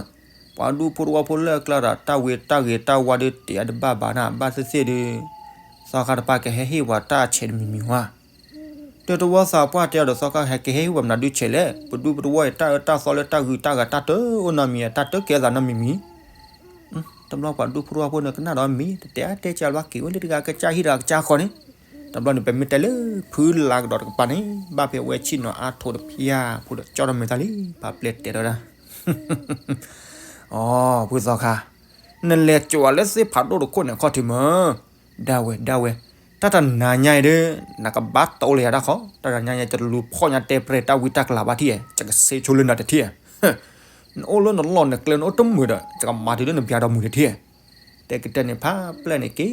ပှၤဒူဖိတဝီဖိလၢအကျါဒီး တၢ်ဂ့ၤတၢ်ဝါဒီးတဲအဒိးဘၣ်ဘၣ်နၤ ဘၣ်သ့ၣ်သ့ၣ်ဒီး သီခါတပၤကဟဲဟ့ၣ်ပှၤတၢ်ဆဲးတမံၤမံၤဝဲ ဒီးတဝီသးပှၢ်တဲအီၤဒီးသီခါ ဟဲကဟဲဟ့ၣ်ပှၤမနုၤဒုးဆဲးလဲၣ်, ပဒူပတဝီအံၤ တၢ်အၢတၢ်သီလၢတၢ်ဂုၤတၢ်ဂၤတၢ်တအိၣ်နီတမံၤ တၢ်တကဲသးနီတမံၤမံၤ, တဘျီပှၤဒူဖိတဝီဖိန့ၣ် ကနၣ်ဒီးမ့ၢ်တတဲအါတဲကၢ်ဘၣ်က့ၤဝဲလၢတဂၤကစၢ်ဟံၣ်ဒီးကစၢ်ဃီန့ၣ်, တဘျီန့ၣ် ပမ့ၢ်တဲလၢဖုလၤကဒီးတကပၤန့ၣ် ဘၣ်ဖဲအဝဲဆ့ၣ်နီၤအါထိးတဖျၢၣ်ဖိဒီးကၠီၣ်ထီၣ်မဲာ်သးလံ ပာ်ပျဲတဲဒီးဒၣ် အိ ဖုသီခါ, နလဲၤကွၢ်လၢသ့ၣ်ဖးဒိၣ်တခိၣ်န့ၣ်ခီၣ်ထံးမၢ်, ဒၣ်ဝဲ ဒၣ်ဝဲ, တၢ်တနၤညါအံၤဒီး နကဘၣ်တိလၢယၤတၢ်ဃီ, တၢ်တနၤညါအံၤ ယတလူၤဖီၣ်ညါတဲပြဲၢ်တၢ်ဝံတၢ်ကလၤဘၣ်ထံၣ်ဧါ, ယကစ့ဆိလၢနၤတထံၣ်ဧါ, နအိၣ်လၢနလီၢ်နကျဲနအိၣ်တမုာ်ဒီး ယကမၤတုၤလၢနပျၢ်ဒီးမုၢ်တထံၣ်ဧါ, တဲကတဲန့ၣ် ဖးပျဲၢ်န့ၣ် က့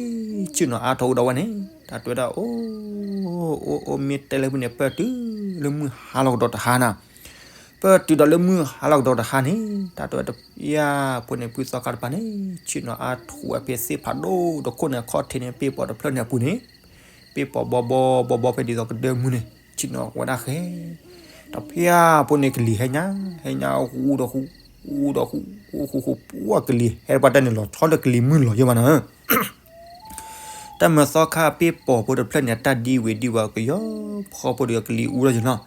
ၤဆ့ၣ်နီၤအါထိးအိၣ်ဒီးဝဲန့ၣ် တၢ်တဲဝဲဒၣ် အိ အိ အိ မ့ၢ်တဲလၢဖုန့ၣ် ပၢၢ်တုၤလၢမုၢ်ဟါလီၤကဒီးတဟါနၤ ပတုၤဒီးလၢမုၢ်ဟါလီၤကဒီးတဟါန့ၣ် တၢ်တဲဝဲတဖၣ်ဖိန့ၣ် ဖုသီခါတဖၣ်န့ၣ် ဆ့ၣ်နီၤအါထူးဝဲဖဲသ့ၣ်ဖးဒိၣ်တခိၣ်န့ၣ် အခီၣ်ထံးန့ၣ် ပ့ၢ်ပီၤတဖျၢၣ်န့ၣ်အပူၤန့ၣ် ပ့ၢ်ပီၤဘီဘီဘီဘီဖဲဒ်သိးကဒၢမုၢ်န့ၣ် ဆ့ၣ်နီၤဝဲဒၣ်ဃဲ တဖၣ်ဖိန့ၣ် ကလံၤဟဲညါ ဟဲညါဃူဒီးဃူ ဃူဒီးဃူ ဃူဃူဃူ ပှၤကလံၤဟဲပှၤတၢ်န့ၣ်လီၤဆီဒီးကလံၤမုၢ်လီၤယိာ်ဘၣ်နီၤ တၢ်မုၢ်သီခါပ့ၢ်ပီၤဖိတဖျၢၣ်န့ၣ် အတၢ်ဒံဝ့ၤဒံဝီၤကယီဖီဖိဒီးကလံၤအူလီၤယိာ်နီၤ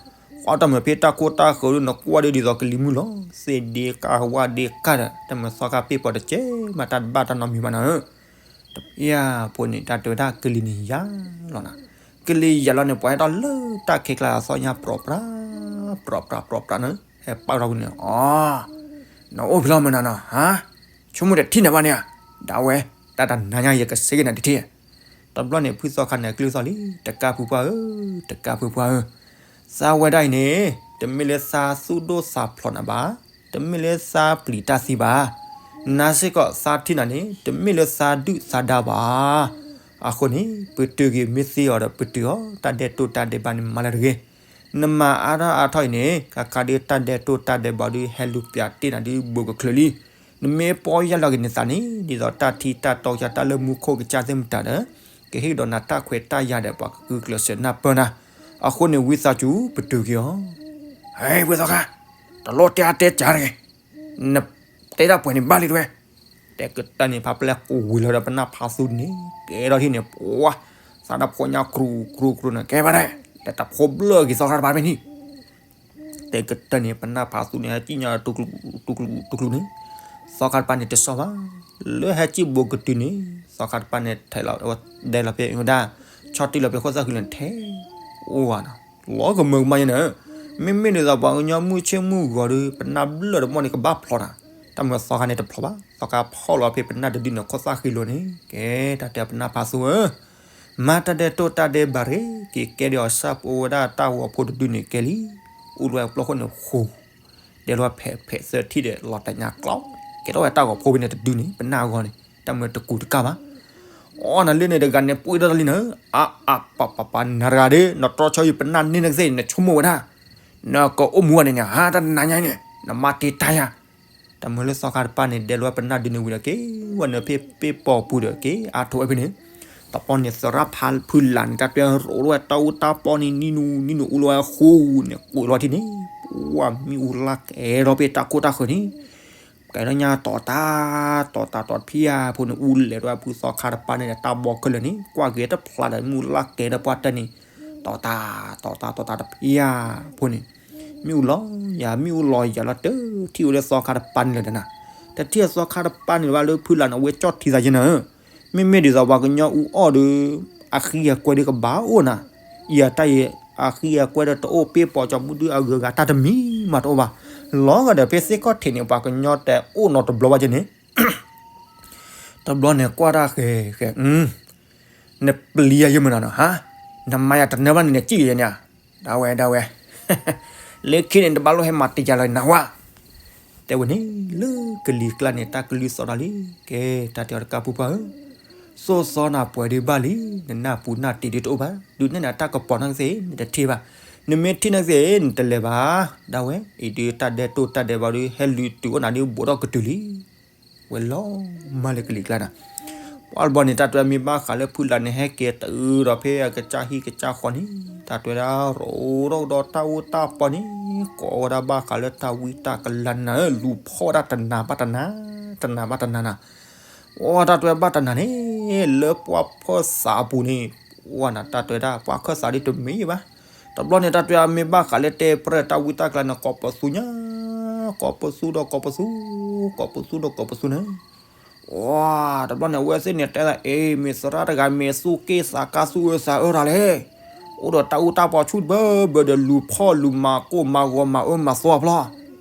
ဃီတၢ်မုၢ်ဖဲတၢ်ခိၣ်တၢ်ဃၢၤဒုး နကွၢ်ဒုးဒ်သိးကလံၤမုၢ်လီၤ သ့ၣ်ဒ့ကၢ်ဝၣ်ဒ့ကၢ်ဒီး တၢ်မုၢ်သီခါပ့ၢ်ပီၤတကဲမးတၢ်တဘၣ်တၢ်နီတမံၤဘၣ်နီၤ တဖၣ်ဖိန့ၣ် တၢ်တဲဝဲဒၣ်ကလံၤန့ၣ်ယါလီၤနီၤ ကလံၤယါလီၤန့ၣ် ပှၤဟဲထီၣ်လၢတၢ်ခဲကျါအသီညါ ပြီၤပြး ပြီၤပြး ပြီၤပြးနီၤ ဟဲပာ်ထီၣ်ဝံၤန့ၣ် အီ နအိၣ်ဖဲလဲၣ်မနုၤနီၤ ဟါ ဆိကမိၣ်တထံၣ်နၤဘၣ်န့ၣ်ဧါ ဒၣ်ဝဲ တၢ်တနၤညါယကစ့က့ၤနၤတထံၣ် တဘျီန့ၣ် ဖုသီခါန့ၣ် အကလုၢ်သီၣ်လံ တကၢ်ဖုပှၢ်ဧၢ, တကၢ်ဖုပှၢ်ဧၢ, သးဝဲဒၣ်အံၤန့ၣ် တမ့ၢ်လၢသးသူၣ်ဒိၣ်သးဖျိးနၤဘၣ်, တမ့ၢ်လၢသးပျံၤတၢ်သံဘၣ်, နာ်စ့ၢ်ကီးသးထံၣ်နၤန့ၣ် တမ့ၢ်လၢသးဒုၣ်သးဒါဘၣ်. အဃိန့ၣ် ပတုာ်က့ၤမ့ၢ်သ့အီၤဒီးပတုာ်အီၤ, တၢ်ဒဲးတိၢ်တၢ်ဒဲးဘးန့ၣ်မၤလၢတဂ့ၤ. နမၤအါထီၣ်အါထီၣ်အံၤန့ၣ် ခါခါဒုးတၢ်ဒဲးတိၢ်တၢ်ဒဲးဘးဒုးဟဲလူၤပျးတ့ၢ်နၤဒုးဘူးကချုးလံ. နမ့ၢ်ပီၢ်ယၢ်လီၤက့ၤနသးန့ၣ် ဒ်သိးတၢ်ထံတၢ်တီကစၢ်တၢ်လၢမူခိၣ်ကစၢ်သ့ၣ်မတၤဒီး ကဟ့ၣ်ကဒီးနၤတၢ်ခွဲးတၢ်ယာ်ဒီးပှၤကဂုာ်ကျဲးစၢးနၢ်ပၢၢ်နၤ. အဃိန့ၣ်ဝံသးစူၤပတုာ်က့ၤအီၤ. ဟဲ ဝံသီခါ, တလိၣ်တဲအါတဲကၢ်တဂ့ၤ. နတဲတၢ်ပှဲၤန့ၣ်ဘၣ်လံတဝဲ. တဲကတၢၢ်န့ၣ် ဖးပျဲၢ်ကိးဝံၤလီၤဒီးပနၢ်ဖးသူန့ၣ် ကဲထီၣ်ထံၣ်န့ၣ် ပှၤ သးတၢ်ဖိညါကြူးကြူးကြူးန့ၣ် ကဲဘၣ်ဒဲး တဲတၢ်ဖိဘျၢၣ်က့ၤသီခါတပၤဖဲန့ၣ် တဲကတၢၢ်န့ၣ် ပနၢ်ဖးသူန့ၣ် ဟဲစံၣ်ညီၣ်တူၤကျူၤတူၤကျူၤန့ၣ် သီခါတပၤန့ၣ်တစီၣ်ဘၣ်. လၢဟဲစံၣ်ဘိးကတုၤန့ၣ် သီခါတပၤန့ၣ် ထဲးလီၤဒဲးလီၤဖဲဝဲဒၣ် ဆီၣ်တံၢ်လီၤဖဲခိၣ်သၣ်ဃံလၢာ်ထဲး အိၣ်ဝဲနီၤ လီၤကမၢကမၣ်ယဲန့ၣ်. မ့မ့ၢ်ဒ်သိးပှၤကညီမုၢ်ဆ့ၣ်မုၢ်ဂီၤဒီး ပနၢ်ဘျၢၣ်တမီၢ်န့ၣ် ကဘၣ်ဖျိးနၤ. တၢ်မၤသီခါန့ၣ်တဖျိးဘၣ်. သီခါဖီၣ်လီၤဖဲပနၢ်တဒုန့ၣ် ခိၣ်သၣ်ဃံလိၤန့ၣ် ကဲတၢ်တဲပနၢ်ဖးသူဧၢ မၤတၢ်ဒဲးတိၢ်တၢ်ဒဲးဘးရ့ၣ်က့ၤကဲဒီးအဆၣ်ဖိဝဲဒၣ်တၢ်ဂီၤဖိတဒုန့ၣ်ကဲလံ. အိၣ်လၢပျီခိၣ်န့ၣ်ဃိ ဒဲးလီၤဖဲးဖဲးသၢထံၣ်ဒီးလီၤတညါကျီ ကဲထီၣ်ဝဲတၢ်ဂီၤဖိဖဲန့ၣ်တဒုန့ၣ် ပနၢ်အဂီၤန့ၣ် တၢ်မၤတကူးတကၢ်ဘၣ်. အိ နလၢန့ၣ်တဂၤန့ၣ် ပှ့ၤထီၣ်တၢ်လံနၤဧၢ. အါအါပၤပၤပၤ နၤတဂၤဒီး နတြီဆၢယပနၢ်န့ၢ်နကသ့ၣ် နဆိကမိၣ်ဝဲဒၣ် နကအိၣ်မူဝဲန့ၣ်ညါ ဟါ တနၤညါအံၤန့ၣ် နမၤတ့ၢ်တၢ်ယၤ တၢ်မၤလၢသီခါတပၤန့ၣ် ဒဲးလီၤပနၢ်ဒုန့ၣ်ဝံၤဒီးက့ၤ ဝဲနုာ်ဖဲပ့ၢ်ပီၤပူၤဒီးက့ၤအါထီၣ်ဝဲဖဲန့ၣ်. တပီန့ၣ် သရၣ်ဖးဖုလၢ်န့ၣ် တၢ်တဲရိးလီၤဝဲတၢ်အူတၢ်ပီန့ၣ် နံၤနူၤနံၤနူၤအူလီၤဝဲဃိန့ၣ် ကွံာ်လီၤထံၣ်န့ၣ် ပှၤမ့ၣ်အူလၢကဲထီၣ်ဖဲတၢ်ခိၣ်တၢ်ဃၢၤန့ၣ် ကဲထီၣ်ညါတီၤတၢ် တီၤတၢ်တီၤတဖၣ်ဖိန့ၣ် အူလဲၤဒီးဖုသီခါတပၤန့ၣ်ဒီးတၢ်ဘီခဲလၢာ်န့ၣ် ကွၢ်က့ၤတဖျါဒီးမ့ၣ်အူလၢကဲဒီးပှၤတဲန့ၣ် တီၤတၢ် တီၤတၢ်တီၤတၢ်တဖၣ်ဖိန့ၣ် မ့ၣ်အူလီၤယၤ မ့ၣ်အူလီၤယၤလီၤတထံၣ်ဝဲလၢသီခါတပၤန့ၣ်လၢၤဒီးနၤ တထံၣ်သီခါတပၤန့ၣ်ဘၣ်လၢဖုလၢ်န့ၣ် အဝဲကၠီၣ်ထံသးယဲနၤဧၢ. မ့မ့ၢ်ဒ်သိးပှၤကညီအူအီၣ်ဒီး အဃံအကွဲဒီးကဘၣ်အိၣ်နၤ ယၤတၢ်အံၤ အဃံအကွဲဒီးတအိၣ် ပ့ၢ်ပီၤကၠီၤမုၢ်ဒုအဂုၤအဂၤတၢ်တမံၤမးတအိၣ်ဘၣ်. လီၤဂာ်ဒီးဖဲသ့ၣ်ခီၣ်ထံးန့ၣ် ပှၤကညီတဲအိၣ်နီတဘျီဘၣ်က့န့ၣ် တဘျီန့ၣ်ကွၢ်တၢ်ဃဲၤဃဲၤ နပျံၤယၤယမုၢ်နၤနီၤ ဟါ နမၤယၤတနၢဘၣ်န့ၣ် နစံၣ်ယဲန့ၣ်ဧါ ဒၣ်ဝဲ ဒၣ်ဝဲ လၢခံန့ၣ် တဘၣ်လိၣ်ဟဲမၤတ့ၢ်ယၤလီၤနၤဝါ တဲဝဲန့ၣ် လၢကလံၤကျါန့ၣ် တၢ်ကလုၢ်သီၣ်တၢ်လံ ကဲ တၢ်တဲအီၤတကၢ်ဖုပှၢ်ဧၢ, သိၣ်သီနၤပှဲၤဒံးဘၣ်လံ, နနၢ်ပူၤနၢ်တ့ၢ်ဒ်တအိၣ်ဘၣ်, ဒုးနဲၣ်နၤတၢ်ကပီၤနၢ်ကသ့ၣ် နတထံၣ်ဘၣ်, နမ့ၢ်ထံၣ်နၢ်ကသ့ၣ် နတလဲၤဘၣ်, ဒၣ်ဝဲ အံၤဒုးတၢ်ဒဲးတိၢ်တၢ်ဒဲးဘးဒုး ဟဲလုၢ်တုၤအိၣ်နၤဒုး ဘူးထီၣ်ကတုၤလံ. ဝဲလီၤမၢ်လၢကလံၤကျါနၤ, ပှၤတဘျီန့ၣ် တၢ်တဲမ့ၢ်ဘၣ်ဃးလၢဖုလၢ်န့ၣ် ဟဲက့ၤတုၤဒီးဖဲအကစၢ်ဟံၣ်ကစၢ်ဃီန့ၣ် တၢ်တဲဝဲဒၣ် ရိးထီၣ်ကဒီးတၢ်အိၣ်တၢ်ပီန့ၣ် ကိးဝဲဒၣ်ဘၣ်ဃးလၢတၢ်ဝံတၢ်ကလၤနၤဧၢ, လူၤဖီၣ်ဝဲဒၣ်တနၤဘၣ်တနၤ, တနၤဘၣ်တနၤနၤ, အိ တၢ်တဲဝဲဘၣ်တနၤန့ၣ် လၢပှၢ်ဖၢၣ်သးအပူၤန့ၣ် အိ နၤ တၢ်တဲဝဲဒၣ် ပှၢ်ခၢၣ်သးဒ်တမ့ၢ်ဘၣ်, တဘျီန့ၣ် တၢ်တဲဝဲမ့ၢ်ဘၣ်ဃးလၢတဲပြဲၢ်တၢ်ဝံတၢ်ကလၤန့ၣ် ကိးပသူညါ, ကိးပသူဒီးကိးပသူ, ကိးပသူဒီးကိးပသူန့ၣ် အိ တဘျီန့ၣ် အဝဲသ့ၣ်န့ၣ်တဲဒၣ် အ့ မ့ၢ်သရၣ်တဂၤမ့ၢ်သူၣ်က့ၣ်သးကါသူၣ်အၢသးအၢတၢ်လဲၣ်, အိၣ်ဒီးတၢ်အူတၢ်ပီဆူၣ်တဘၢဘၢဒီး လူၤဖီၣ်လူၤမၤကိၢ်မၤဂီၤမၤအၢမၤသီအဖျီ,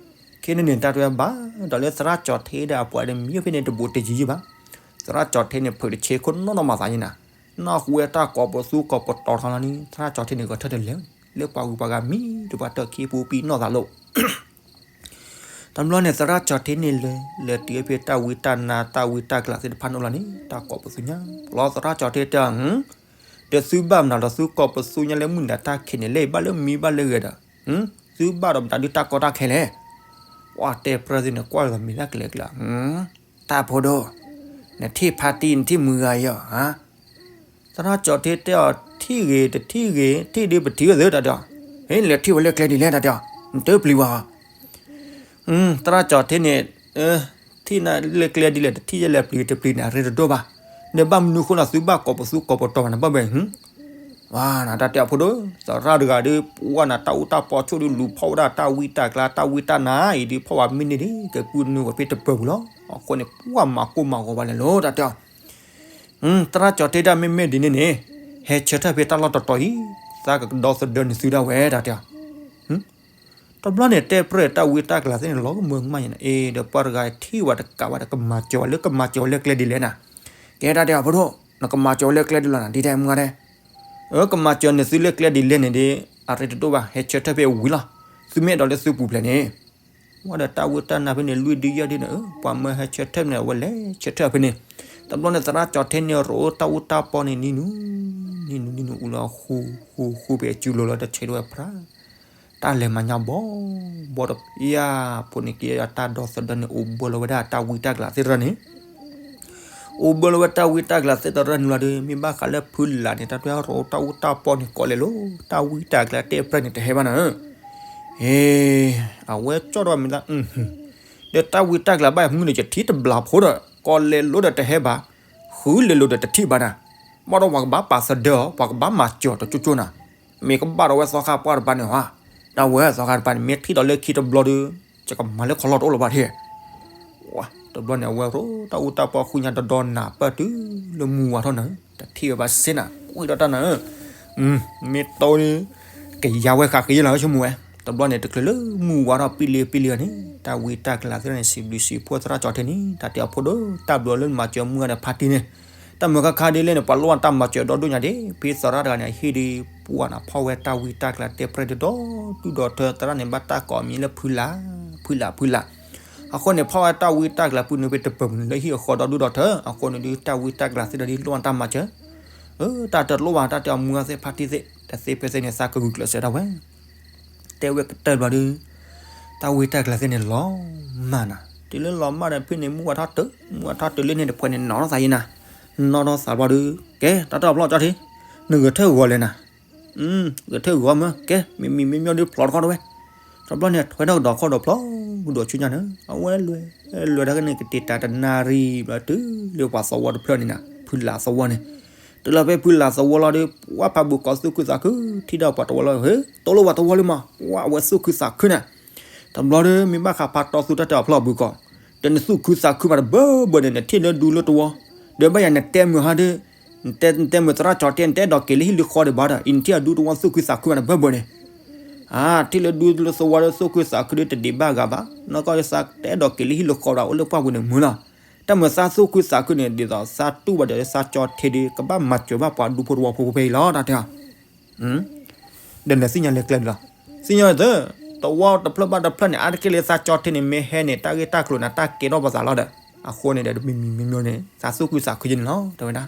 ခဲန့ၣ်န့ၣ် တၢ်တဲဝဲဘၣ်ဒီးလၢသရၣ်ကၠီၤထ့ဒီးအပှၤဒီးမံဖဲန့ၣ်တဘူးတယံၤယံၤဘၣ်, သရၣ်ကၠီၤထ့န့ၣ် ဖုးတဆ့ခိၣ်နီၢ်နီၢ်မၤသးယံၤနၤ, နီၢ်ဟူဝဲတၢ်ကိးပသူကိးပတီၤထီလီၤန့ၣ် သရၣ်ကၠီၤထ့န့ၣ် ဂဲၤထၢၣ်တလဲၤ, လၢပှၤဂုၤပှၤဂၤမံဒီးပှၤတၢ်ခံပူၤပံနီၢ်သးလိာ် တဘျီန့ၣ် သရၣ်ကၠီၤထ့န့ၣ်လၢ လဲၤတုၤဖဲတၢ်ဝံတၢ်နါတၢ်ဝံတၢ်ကလၤသ့ၣ်တဖၣ်န့ၣ်လီၤန့ၣ် တၢ်ကိးပသူညါ, လီၤသရၣ်ကၠီၤထ့တဲ ဒီးသုဘၣ်မနုၤဒီးသုကိးပသူညါလၢမုၢ်နၤတၢ်ခံးန့ၣ် လၢဘၣ်လၢမံဘၣ်လၢဂဲၤဒီး, သုဘၣ်ဒီးမတၤဒုးတၢ်ကီတၢ်ခဲလဲၣ်. ပှၢ်တဲပြၢသ့ၣ်န့ၣ် ကွၢ်လီၤမ့ၢ်ဒၣ်ကျဲကျဲ, တၢ်ဖိဒိၣ်, နထံၣ်ဖါတံၢ် နထံၣ်မုၢ်ဂၤယီၤဧါ. သရၣ်ကၠီၤထ့တဲအီၤ ထံၣ်ဂ့ၤတထံၣ်ဂ့ၤ ထံၣ်ဒုးပထံၣ်ဝဲသ့တၢ်တဲအီၤ, ဟ့ၣ်လဲၤထံၣ်ဝဲလၢကျဲဒ်လဲၣ်တၢ်တဲအီၤ, နတပျံၤဝဲဧါ. သရၣ်ကၠီၤထ့န့ၣ် ထံၣ်နၤလၢကျဲဒ်လဲၣ် တထံၣ်ယဲလဲၤပျံၤတပျံၤန့ၣ် အရ့တဒိၣ်ဘၣ်. နဘၣ်မနုၤဃိနၤ သုဘၣ်ကိးပသူကိးပတီၤဘၣ်န့ၣ် ဘၣ်ဘၣ် ဝါနၤတၢ်တဲအဖိဒိၣ်, သရၣ်တဂၤဒီး ပှၢ်နၤတၢ်အူတၢ်ပီဆိၣ်ဒုးလူၤဖီၣ်ဝဲဒၣ်တၢ်ဝံတၢ်ကျါ တၢ်ဝံတၢ်နါအံၤဒုး ဖီၣ်ဝဲမ့ၢ်န့ၢ်ဒံး ကဲပုၢ်နုာ်ဝဲဖဲတပၢၤပူၤလီၤ. အဃိန့ၣ် ပှၢ်မၤကိၢ်မၤဂီၤဝဲလဲၣ်လီၤ တၢ်တဲအီၤ. သရၣ်ကၠီၤထ့ဒၣ်မ့မ့ၢ်ဒ်န့ၣ်န့ၣ် ဟဲဆၢထၢၣ်ဖဲတၢ်လီၢ်တတီၤအံၤ သးကကဒီသဒၢနသုဒၣ်ဝဲ တၢ်တဲအီၤ. တဘျီန့ၣ် တဲပြၢတၢ်ဝံတၢ်ကျါသ့ၣ်န့ၣ် လီၤကမၢကမၣ်ယဲန့ၣ် အ့ ဒီးပှၢ်တဂၤထံၣ်ဝဲတကးဝဲဒီး ကမၤစၢၤဝဲလၢကမၤစၢၤဝဲလၢကျဲဒ်လဲၣ်နၤ. ကဲတၢ်တဲအီၤ ဖိဒိၣ်, နကမၤစၢၤဝဲလၢကျဲဒ်လဲၣ်နၤ ဒ်တဲမုၢ်ဂၤတဲ. အၢ ကမၤစၢၤနသုလၢကျဲဒ်လဲၣ်န့ၣ်ဒီး အရ့တဒိၣ်ဘၣ် ဟဲဆၢထၢၣ်ဖဲဝံၤလီၤ. သုမ့ၢ်အဲၣ်ဒိးလၢသုပူၤဖျဲးန့ၣ် ဝဲဒီးတၢ်ဝံတၢ်နါဖဲန့ၣ် လွံၢ်ဒုယဲၢ်ဒုန့ၣ် ပှၤမၢဟဲဆၢထၢၣ်န့ၣ် အဝဲလဲၤဆၢထၢၣ်ဖဲန့ၣ်. တဘျီန့ၣ် သရၣ်ကၠီၤထ့န့ၣ် ရိးတၢ်အူတၢ်ပီန့ၣ် နံၤနူၤ နံၤနူၤ နံၤနူၤ အူလီၤဃူဃူဃူ ဖဲအစုလိၤလီၤ တဆဲးဒိၣ်ဝဲဖြါ တၢ်လဲၤမၤညါဘီဘီဒီး ယၤဖိန့ၣ်က့ၤ တၢ်ဒီသဒၢန့ၣ် အိၣ်ဘၢလီၤဝဲဒၣ်တၢ်ဝံတၢ်ကျါသ့ၣ်တဖၣ်န့ၣ် အိၣ်ဘၢလီၤဝဲတၢ်ဝံတၢ်ကျါသ့ၣ်တဖၣ်န့ၣ်လီၤဒီး မ့ၢ်ဘၣ်ဃးလၢဖုလၢ်န့ၣ် တၢ်တွဲရိးတၢ်အူတၢ်ပီန့ၣ် ကိးလဲၤလိၤ တၢ်ဝံတၢ်ကျါတဲပြၢန့ၣ် တဟဲဘၣ်နၤဧၢ. အဝဲကၠီၣ်ဒီးမ့ၢ်လၢ ဒီးတၢ်ဝံတၢ်ကျါဘၣ်မုၢ်န့ၣ် ယထံၣ်တဘျီဖိဒီး ကိးလဲၤလိၤဒီးတဟဲဘၣ်, ဃုလဲၤလိၤဒီးတထံၣ်ဘၣ်နၤ. ဘၣ်ဒီးပှၤကဘၣ်ပာ်သဒၢအီၤ ပှၤကဘၣ်မၤစၢၤအီၤတကၠိကၠိနၤ. မ့ၢ်ကဘၣ်ဒီးဝဲသီခါပှၢ်တပၤန့ၣ်ဟါ, ဒၣ်ဝဲသီခါတပၤန့ၣ် မ့ၢ်ထံၣ်ဒီးလၢခံတဘျီဒီး ယကမၤလၢခီလီၢ်တအိၣ်လၢၤဘၣ်ထံၣ် တဘျီန့ၣ် အဝဲရိးတၢ်အူတၢ်ပီဃုညါဒီဒီနၤ ပၢၢ်တုၤလၢမုၢ်ဝါထီၣ်နၤဧၢ, တထံၣ်ဝဲဘၣ်စ့နၤ, ကွံာ်ဒီးတၢ်နၤဧၢ, မ့ၢ်တီဒီး ကယၤဝဲဃးဃ့လီၤဆိကမိၣ်ဝဲ, တဘျီန့ၣ် တချုးလၢမုၢ်ဝါထီၣ်ပံလံပံလံအီၤန့ၣ် တၢ်ဝံတၢ်ကျါသ့ၣ်န့ၣ် စံးဘျုးစံးဖှိၣ်သရၣ်ကၠီၤထ့န့ၣ် တၢ်တဲအဖိဒိၣ် တၢ်ဘျုးလၢနမၤစၢၤမုၢ်ဂၤဒီးဖါတံၢ်န့ၣ်, တၢ်မုာ်ခါခါဒ်လဲၣ်န့ၣ် ပှၤလိၣ်ဘၣ်တၢ်မၤစၢၤဒီဒိၣ်ညါဒ့ၣ်, ဖဲသရၣ်တဂၤန့ၣ် အဟ့ၣ်ဒုး ပှၢ်နၤဖီၣ်ဝဲတၢ်ဝံတၢ်ကျါတဲပြဲၢ်ဒုးဒီဒူၣ်ဒီထၢ သရၣ်န့ၣ် ဘၣ်တၢ်ကိးမံၤလၢဖုလၢ်, ဖုလၢ် ဖုလၢ် အဃိန့ၣ် ဖီၣ်ဝဲတၢ်ဝံတၢ်ကျါပုၢ်နုာ်ဖဲတပၢၤပူၤန့ၣ် လၢဟံၣ်အဃီဒီဒူၣ်ဒီထၢ အဃိန့ၣ်ဒုး တၢ်ဝံတၢ်ကျါသ့ၣ်တဖၣ်ဒုးလိၣ်ဘၣ်တၢ်မၤစၢၤ, တၢ်တလိၣ်ဘၣ် တၢ်တဲအီၤမုၢ်ဂၤသ့ၣ်ဖါတံၢ်သ့ၣ် တသ့ဖဲသ့ၣ်န့ၣ် သးကဂုာ်ကျဲးစၢးဒၣ်ဝဲ တဲဝဲကတၢၢ်ဘျီဒုး တၢ်ဝံတၢ်ကျါသ့ၣ်န့ၣ် လီၤမၢ်နၤ, တုၤလၢလီၤမၢ်ဒီးဖဲန့ၣ် မုၢ်ဝါထီၣ်တုၤ မုၢ်ဝါထီၣ်တုၤလၢန့ၣ်တဖှဲးန့ၣ် နီၢ်ထီၣ်သးယံၤနၤ, နီၢ်ထီၣ်သးဘျီဒုး ကဲ တၢ်တၢ်ဖျီၣ်ကၠီထံ နဂဲၤထၢၣ်ဂီၤလဲၣ်နၤ, ဂဲၤထၢၣ်ဂီၤမၢ် ကဲ မံၤမံၤမံၤမံၤဒုးဖျိးတခီတဝဲ, တဘျီန့ၣ် ထွဲထီၣ်ကဒီးခီၣ်ဒီးဖျီ ကဒီးဆူညါန့ၣ် အဝဲလွဲ လွဲတၢ်ကန့ၣ် ကတ့ၤတၢ်တနၣ်ရံၣ်ဘျီ တုၤလၢပှၤသဝီတဖျၢၣ်န့ၣ်နၤ ဖုလၢ်သဝီန့ၣ်, တုၤလီၤဖဲဖုလၢ်သဝီလီၤဒီး ပှၢ်ဖးဘိးကိးသူၣ်ခုသးခု ထံၣ်ဒီးပှၤတဝီလီၤ ဟ့ တိၢ်လိၣ်ပှၤတဝီလံမး ပှၢ်အဝဲသူၣ်ခုသးခုန့ၣ်, တဘျီဒီး မ့ၢ်ဘၣ်ဃးဖးတီသူတၢ်တဲအီၤဖျီၣ်ဘုးကိး, ဒီးနသူၣ်ခုသးခုမးတဘၢဘၢန့ၣ် နထံၣ်လၢဒူလၢတဝီ, ဒီးဘၣ်ယၤနတဲမုာ်ဟါဒီး နတဲမုာ်သရၣ်ကၠီၤတဲ နတအဲၣ်ဒိးက့ၤလၢဟံၣ်လၢဃီဒံးဘၣ်ဒီး အံၤနထံၣ်အဒူတဝီသူၣ်ခုသးခုမးတဘၢဘၢန့ၣ်, အါ ထံၣ်လၢဒူလၢသဝီဒီးသူၣ်ခုသးခုဒီးတဒံးဘၣ်ဂၤဘၣ်, နီၢ်ကီၢ်သးတအဲၣ်ဒိးက့ၤလၢဟံၣ်လၢဃီဒီး အိၣ်လၢပှၢ်ပူၤန့ၣ်မုာ်လီၤ, တၢ်မုာ်သးသူၣ်ခုသးခုန့ၣ် ဒ်သိးသးတူၢ်ဘၣ်ဒီးသးကၠီၤထ့ဒီး ကဘၣ်မၤစၢၤဘၣ်ပှၤဒူဖိတဝီဖိဖဲအံၤလီၤ တၢ်တဲအီၤ ဒီးနသ့ၣ်ညါလၢကျဲဒ်လီၤ, သ့ၣ်ညါလၢသၢ တဝီတဖျၢၣ်ဘၣ်တဖျၢၣ်န့ၣ် အါတက့ၢ်လၢသးကၠီၤထ့န့ၣ် မ့ၢ်ဟဲန့ၣ် တၢ်ဂ့ၢ်တၢ်ကျိၤန့ၣ် တၢ်ကဲထီၣ်ပသးလီၤဒီး အဃိန့ၣ်ဒီး တမံၤမံၤမံၤမံၤန့ၣ် သးသူၣ်ခုသးခုယဲန့ၣ်လီၤ တဲဝဲဒၣ်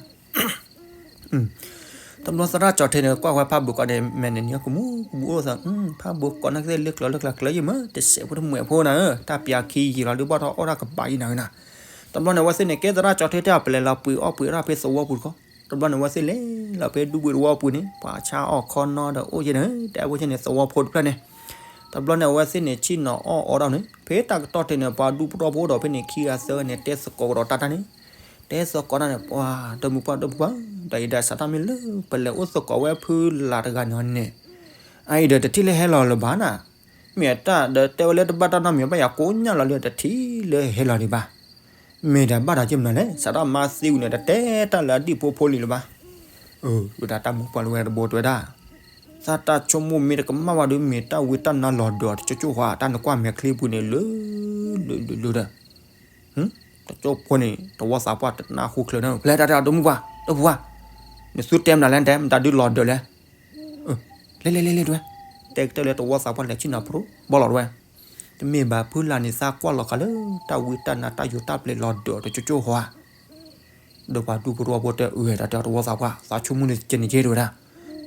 တဘျီသရၣ်ကၠီၤထ့န့ၣ် ကွၢ်ဝဲဖးဘိးကိးန့ၣ် မဲာ်န့ၣ်နံၤကမူကမူအိၣ်သး ဖးဘိးကိးနၢ်ကသ့ၣ်လၢကျၢၤလၢကျၢၤကျၢၤယံၤမး တစဲးဖိတမှဲးဖိနၤဧၢ တၢ်ပၠးခံယံာ်လီၤဒုးဘၣ်ထီၣ်အီၣ်တၢ်ကပၤယံၤနၤဧၢနၤ, တဘျီန့ၣ် အဝဲသ့ၣ်န့ၣ် ကဲသရၣ်ကၠီၤထ့တၢ်ပလဲၤလီၤပှ့ၤအီၣ်ပှ့ၤရၣ်ဖဲသဝီပူၤတခီ, တဘျီန့ၣ် အဝဲသ့ၣ်လဲၤလီၤဖဲဒူပှ့ၤတဝီပူၤန့ၣ် ပှၤဆါအီၣ်ခီနီဒီးအိၣ်ယဲန့ၣ် တဲအဝဲသ့ၣ်န့ၣ် သဝီဖိတဖျၢၣ်န့ၣ်, တဘျီန့ၣ် အဝဲသ့ၣ်န့ၣ် ဆ့ၣ်နီၤအီၣ်အီဒီးန့ၣ် ဖဲတၢ်ကတီၢ်ထဲန့ၣ် ပှၤဒူဖိတဝီဖိဒီးဖဲန့ၣ် ခံဂၤသၢဂၤန့ၣ် တဲသကိးကဒီးတၢ်တၢ်န့ၣ်, တဲသကိးတၢ်န့ၣ် ပှၤဒီမုၢ်ပှၢ်ဒီမုၢ်ပှၢ် ဒီးအံၤဒီးစးထီၣ်မ့ၢ်လၢပလဲၤအိၣ်သကိးဝဲဖုလၢ်တဂၤန့ၣ်န့ၣ်, အအံၤဒီးတထံၣ်လၢဟဲလီၤလၢၤဘၣ်နၤ, မ့ၢ်အတၢ်ဒီးတဲဝဲလၢတဘၣ်တၢ်နီတမံၤဘၣ်ယၤကိးညါလီၤလၢတထံၣ်လၢဟဲလီၤဒံးဘၣ်, မ့ၢ်ဒီးဘၣ်ဒီးက့မနုၤလဲၣ် စးထီၣ်မါသံဝံၤန့ၣ် တတဲတၢ်လၢအဒံၣ်ဖိဖိလံၤလၢၤဘၣ်, ဝဲဒၣ်တၢ်မုၢ်ပှၢ်လၢဝဲတဘိတဲဝဲဒၣ်, သးတၢ်ဆိကမိၣ်မ့ၢ်တကမၣ်ဘၣ်ဒီး မ့ၢ်တၢ်ဝံတၢ်နါလီၤဒီးတကၠိကၠိဃီ တၢ်နကွၢ်မဲာ်ချံပူၤန့ၣ် လၢ လၢ လၢ လၢဒီး တကၠိဖိန့ၣ် တဝီသးပှၢ်တနၢ်ဟူချုးန့ၣ် ဖျဲတၢ်တၢ်ဒိၣ်မုၢ်ပှၢ် ဒိၣ်ပှၢ်, နသုတဲမနုၤလဲၣ်တဲ မတၤဒုးလီၤဒီးလဲၣ်, လဲၤလဲၤလဲၤလဲၤတဝဲ, တဲကတၢၢ်လၢတဝီသးပှၢ်လဲၤဆ့ၣ်နီၤဖရိဘီလီၤတဝဲ, တမ့ၢ်ဘၣ်ဖုလၢ်န့ၣ် သးကွၢ်လီၤဃာ်လၢတၢ်ဝံတၢ်နါတၢ်ယိၤတၢ်ပျဲၤလီၤဒီးတကၠိကၠိဃီဧါ ဒီးပှၤဒူဖိတဝီဖိတဲအၢတၢ်တဲတဝီသးပှၢ် သးဆိကမိၣ်န့ၣ်ကဲန့ၣ်ကဲတဝဲဒၣ်,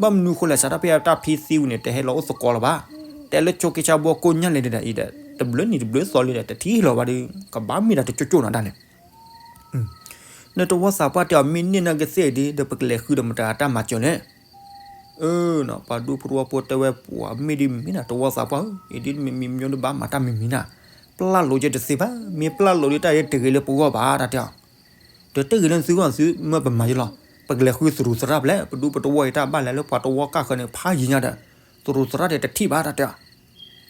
ဘၣ်မနုၤဃိလဲၣ် စးထီၣ်ဖဲတၢ်ဖံသံဝံၤန့ၣ် တဟဲလီၤအိၣ်သကိးလၢၤဘၣ်, တဲလၢဆိက့ဆါဘီကိၣ်ညၣ်လဲၣ်ဒီး အံၤဒီး တဘျုးနံၤတဘျုးသီလံဒီး တထံၣ်လီၤဘၣ်ဒီး ကဘၣ်မ့ၢ်ဒၣ်တကၠိကၠိနီၤတၢ်န့ၣ် ဒီးတဝီသးပှၢ်တဲအီၤ မ့ၢ်န့ၢ်နကသ့ၣ်ဒ် ဒီးပကလဲၤဃုဒီးမတၤတၢ်မၤစၢၤလဲၣ်. အၢ ပှၤဒူဖိတဝီဖိတဲဝဲ ပှၤမ့ၢ်ဒ်မ့ၢ်ဒၣ်တဝီသးပှၢ်ဧၢ, အံၤဒ်မ့ၢ်မံၤမံၤဒ်ဘၣ်မၤတၢ်မံၤမံၤနၤ, ပျၢ်လိာ်ယဲတသ့ဘၣ်, မ့ၢ်ပျၢ်လိာ်ဒ်တၢ်အံၤတဂ့ၤလၢပဂီၢ်ဘၣ် တၢ်တဲအီၤ. ဒီးတဂ့ၤလၢသုဂီၢ်သုမၢပမၤယဲလီၤ, ပကလဲၤဃုသရူးသရၣ်ဖဲလဲၣ်, ပဒူပတဝီအံၤတၢ်ဘၣ်လဲၤလၢပှၤတဝီကၢ်ဃၢၤန့ၣ် ဖးယံၤညါဒီး သရူးသရၣ်ဒီးတထံၣ်ဘၣ် တၢ်တဲအီၤ.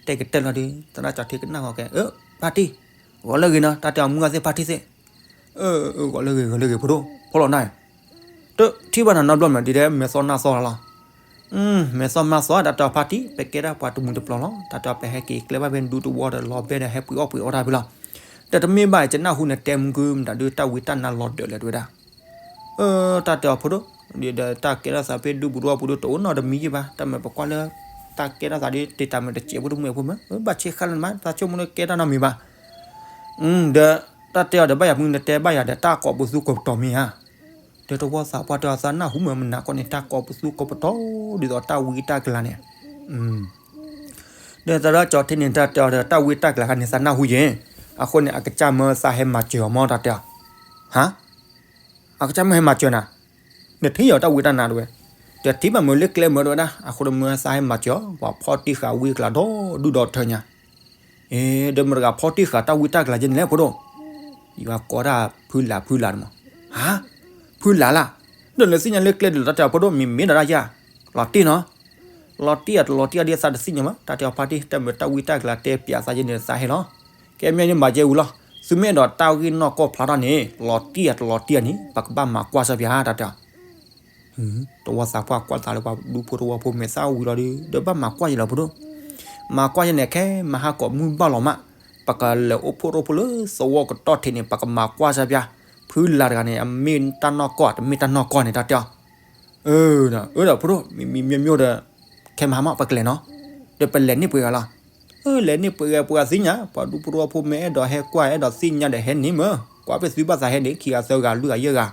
တဲကတဲလီၤဒီး သရၣ်ကၠီထံကနၣ်ဃီကဲ အၢ ဖါတံၢ်, ဂီၤလၢဂ့ၤနီၤ တၢ်တဲအီၤ မုၢ်ဂၤသ့ၣ်ဖါတံၢ်သ့ၣ် အၢ ဂီၤလၢဂ့ၤ ဂီၤလၢဂ့ၤ ဖိဒိၣ် ဖိလီၤနၢ်, တထံၣ်ဘၣ်နၤနီတဘျီမး ဒ်ဒဲမဲာ်သီနါသီလီၤ. မဲာ်သီမါသီ တၢ်တဲအီၤဖါတံၢ် ပကဲဒၣ်ပှၤတမုာ်တပျီၤလီၤ, တၢ်တဲအီၤ ပဟဲက့ၤကျဲဘၣ်ဖဲဒူတဝီဒီးလီၤဘဲဒီးဟဲပှ့ၤအီၣ်ပှ့ၤအီတၢ်ဖဲလီၤ. တၢ်တမ့ၢ်ဘၣ် ယနၢ်ဟူနတဲမုၢ်ကုမတၤဒုး တၢ်ဝံတၢ်နါလီၤဒၢးလဲၣ်တဝဲဒၣ်. အၢ တၢ်တဲအီၤဖိဒိၣ်, ဒီးတၢ်ကဲထီၣ်သးဖဲဒူပူၤဒူပူၤဒုး တအိၣ်နီတမံၤယံၣ်ဘၣ်, တၢ်မ့ၢ်ပကွၢ်လၢ တၢ်ကဲထီၣ်သးဒ် တ့တၢ်မ့ၢ်တစဲးဖိတမုၢ်ဖိမ့ၢ် ဘၣ်ဆ့ဃာ်လၢနမါ သးဆိကမိၣ်လၢကဲတၢ်နီတမံၤဘၣ်. ဒီးတၢ်တဲအီၤဒီး ဘၣ်ယၤမုၢ်နတဲဘၣ်ယၤဒီး တၢ်ကိးပသူကိးပတီၤမ့ၢ်ဧါ. ဒီးတဝီသးပှၢ်တဲအီၤသးနၢ်ဟူမး မနၤကီၢ်န့ၣ် တၢ်ကိးပသူကိးပတီၤ ဒ်သိးတၢ်ဝံတၢ်ကလၤန့ၣ် ဒီးသရၣ်ကၠီထံန့ၣ် တၢ်တဲအီၤဒီး တၢ်ဝံတၢ်ကလၤခါန့ၣ် သးနၢ်ဟူယဲၢ်, အဃိန့ၣ် အကစၢ်မၢသးဟဲမၤစၢၤအီၤမ့ၢ်တၢ်တဲအီၤ, ဟါ, အကစၢ်မၢဟဲမၤစၢၤနၤ, နထံၣ်အီၤတၢ်ဝံတၢ်နါတဝဲ, တထံၣ်ဘၣ်မုၢ်လၢကျဲမုၢ်တဝဲဒၣ်, အဃိန့ၣ်မၢသးဟဲမၤစၢၤအီၤ ပှၤဖီၣ်တံၢ်ဃာ်ဝံကလၤဒီဒူၣ်ဒီထၢညါ အ့ ဒီးမတၤတဂၤဖီၣ်တံၢ်ဃာ်တၢ်ဝံတၢ်ကလၤယဲန့ၣ်လဲၣ် ဖိဒိၣ်, ယွၤကိးတၢ်ဖုလၢ်ဖုလၢ်န့ၣ်မး, ဟါ, ဖုလၢ်လၢ်, ဒီးနသ့ၣ်ညါလၢကျဲဒ်လဲၣ် တၢ်တဲအီၤဖိဒိၣ် မ့မ့ၢ်ဒီးတၢ်ယၤ, လီၤတံၢ်နီၤ, လီၤတံၢ်အတလီၤတံၢ်အဒ်သးတသ့ၣ်ညါမး တၢ်တဲအီၤဖါတံၢ် တၢ်မ့ၢ်တၢ်ဝံတၢ်ကလၤတဲပၠးသးယဲန့ၣ်သးဟဲလီၤ, ကဲမ့ၢ်န့ၣ်မၤယဲဝံၤလီၤ, သုမ့ၢ်အဲၣ်ဒိးတၢ်ဂ့ၢ်နီၢ်ကီၢ်ဖျါထီၣ်န့ၣ် လီၤတံၢ်အတလီၤတံၢ်အန့ၣ် ပကဘၣ်မၤကွၢ်စၢ်ပၠး တၢ်တဲအီၤ တဝီသးပှၢ်ကွၢ်သးလၢပှၤဒူဖိတဝီဖိမဲာ်သၣ်ဝံၤလီၤဒီး ဒီးဘၣ်မၤကွၢ်ယဲလီၤဖိဒိၣ်, မၤကွၢ်ယဲန့ၣ် ခဲမဟါကီးမုၢ်ဘၣ်လီၤမး, ပကလဲၤအိၣ်ဖှိၣ်ရိဖှိၣ်လၢသဝီကတီၢ်ထံးန့ၣ် ပကမၤကွၢ်စၢ်ပၠး, ဖုလၢ်တဂၤန့ၣ် အမ့ၢ်တၢ်နီၢ်ကီၢ် တမ့ၢ်တၢ်နီၢ်ကီၢ်န့ၣ် တၢ်တဲအီၤ, အၢ အၢဒီးဖိဒိၣ် မံၤမံၤမျိၢ်မျိၢ်ဒီး ခဲမဟါမး ပကလဲၤနီၤ, ဒီးပလဲၤန့ၢ်ပှဲၤဂၤလီၤ, အၢ လဲၤန့ၢ်ပှဲၤဂၤ ပှဲၤဂၤသ့ၣ်ညါ ပှၤဒူဖိတဝီဖိမ့ၢ်အဲၣ်ဒိးဟဲကွၢ် အဲၣ်ဒိးသ့ၣ်ညါဒီးဟဲန့ၢ်မး, ကွၢ်ဖဲသုဘၣ်သးဟဲန့ၣ် ခံဂၤသၢဂၤလွံၢ်ဂၤယဲၢ်ဂၤ,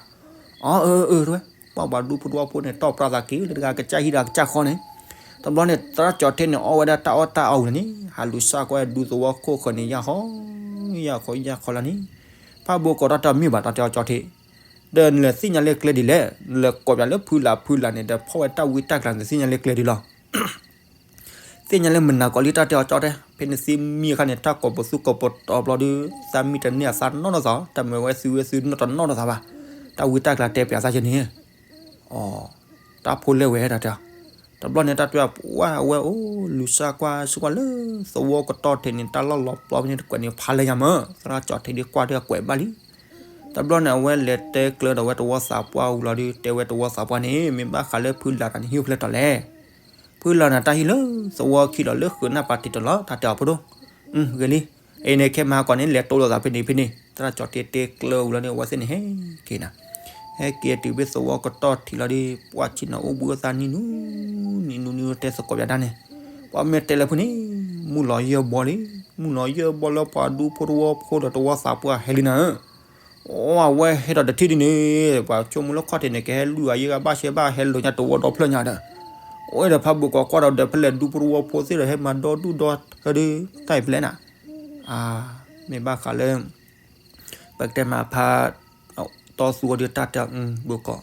အၢ အၢ အၢ တဝဲ, ပှၤပှၤဒူဖိတဝီဖိန့ၣ် တီၢ်ပြးသးက့ၤလၢတဂၤကစၢ်ဟံၣ်ဒီးကစၢ်ဃီန့ၣ်, တဘျီန့ၣ် သရၣ်ကၠီထံန့ၣ် အီၣ်ဝဲဒၣ်တၢ်အီၣ်တၢ်အီဝံၤလီၤန့ၣ် ဟးလူၤစၢ်ကွၢ်ဒူသဝီခိၣ်ဃၢၤန့ၣ် ယၢ်ဃီ ယၢ်ဃီ ယၢ်ဃီလီၤန့ၣ်, ဖးဘိကိးတၢ်တမ့ၢ်ဘၣ် တၢ်တဲအီၤကၠီထံ ဒီးနလဲၤသ့ၣ်ညါလၢကျဲဒ်လဲၣ်, နလဲၤကိးပၠးလၢဖုလၢ်ဖုလၢ်န့ၣ် ဒီးဖီၣ်ဝဲတၢ်ဝံတၢ်ကလၤန့ၣ် သ့ၣ်ညါလၢကျဲဒ်လီၤ, သ့ၣ်ညါလၢမနၤကီးလံ တၢ်တဲအီၤကၠီတဲ, ဖဲနသ့မံအခါန့ၣ် တၢ်ကိးပသူကိးပတီၤဘျီဒီး သးမံတန့ၢ်အသးနီၢ်နီၢ်သး, တၢ်မ့ၢ်ဝဲသုဝဲသုနီၢ်တနီၢ်နီၢ်သးဘၣ်, တၢ်ဝံတၢ်ကလၤတဲပၠးသးယဲန့ၣ် အီ တၢ်ဖိလဲၣ်ဝဲ တၢ်တဲအီၤ, တဘျီန့ၣ် တၢ်တဲအီၤ ပှၢ်ဝဲအိၣ် လူၤစၢ်ကွၢ်စၢ်ကွၢ်လၢသဝီကတီၢ်ထံးန့ၣ် တၢ်လီၢ်လီၤပျီဖဲန့ၣ်တကွဲးန့ၣ် ဖးလဲၢ်ညါမး, သရၣ်ကၠီထံဒ်ကွၢ်ဒ်အကွဲးဘၣ်လံ, တဘျီန့ၣ် အဝဲလဲၤတဲကျၢၤဒီးဝဲတဝီသးပှၢ်ဝံၤလီၤဒီး တဲဝဲတဝီသးပှၢ်န့ၣ် မ့ၢ်ဘၣ်ဃးလၢဖုလၢ်တဂၤန့ၣ် ဟံၣ်အိၣ်ဖဲလဲၣ်တီၤလဲၣ်, ဖုလၢ်န့ၣ် တၢ်ဟံၣ်လၢသဝီခံလီၤ လၢဃုာ်နၢ်ပၤတံးတလီၤ တၢ်တဲအီၤဖိဒိၣ်, ဂ့ၤလံ, အံၤန့ၣ် ခဲမဟါကီးန့ၣ် လဲၤတိၢ်လိာ်သးဖဲန့ၣ်ဖဲန့ၣ် သရၣ်ကၠီထံတဲကျၢၤဝံၤလီၤန့ၣ် အဝဲသ့ၣ်န့ၣ် ဟဲက့ၤနၤ, ဟဲက့ၤတုၤဖဲသဝီကတီၢ်ထံးလီၤဒီး ပှၢ်ဆ့ၣ်နီၤအိၣ်ဘှံးအိၣ်သါနံၤနူၤ နံၤနူၤနံၤနူၤ တဲသကိးပၠးတၢ်န့ၣ်, ပှၢ်မ့ၢ်တဲလၢဖုန့ၣ် မုၢ်လီၤယဲၢ်ဘီလံ, မုၢ်လီၤယဲၢ်ဘီလၢပှၤဒူဖိတဝီဖိဒီးတဝီသးပှၢ်ဟဲလံနၤဧၢ အဝဲဟဲဒီးတထံၣ်ဒ်န့ၣ် ပှၤဆိကမိၣ်လၢခီၣ်ထံးန့ၣ် ကဟဲလွံၢ်ဂၤယဲၢ်ဂၤဘၣ်ရှဲဘၣ်ဟဲလိာ်ညါတဝီဒီဖျၢၣ်ညါဒီး, အိၣ်ဒီးဖးဘိးကီးကွၢ်ဒီးဒီးဖဲလဲၣ်ဒူဖိတဝီဖိသ့ၣ်ဒီးဟဲမၤဒီဒူၣ်ဒီထၢဒီး တၢ်အံၤဖဲလဲၣ်နၤ, အါ, မ့ၢ်ဘၣ်ဃးလၢ ပကတဲမးဖး တီသူအီၤဒီးတၢ်တဲအီၤ ဘိးကီး,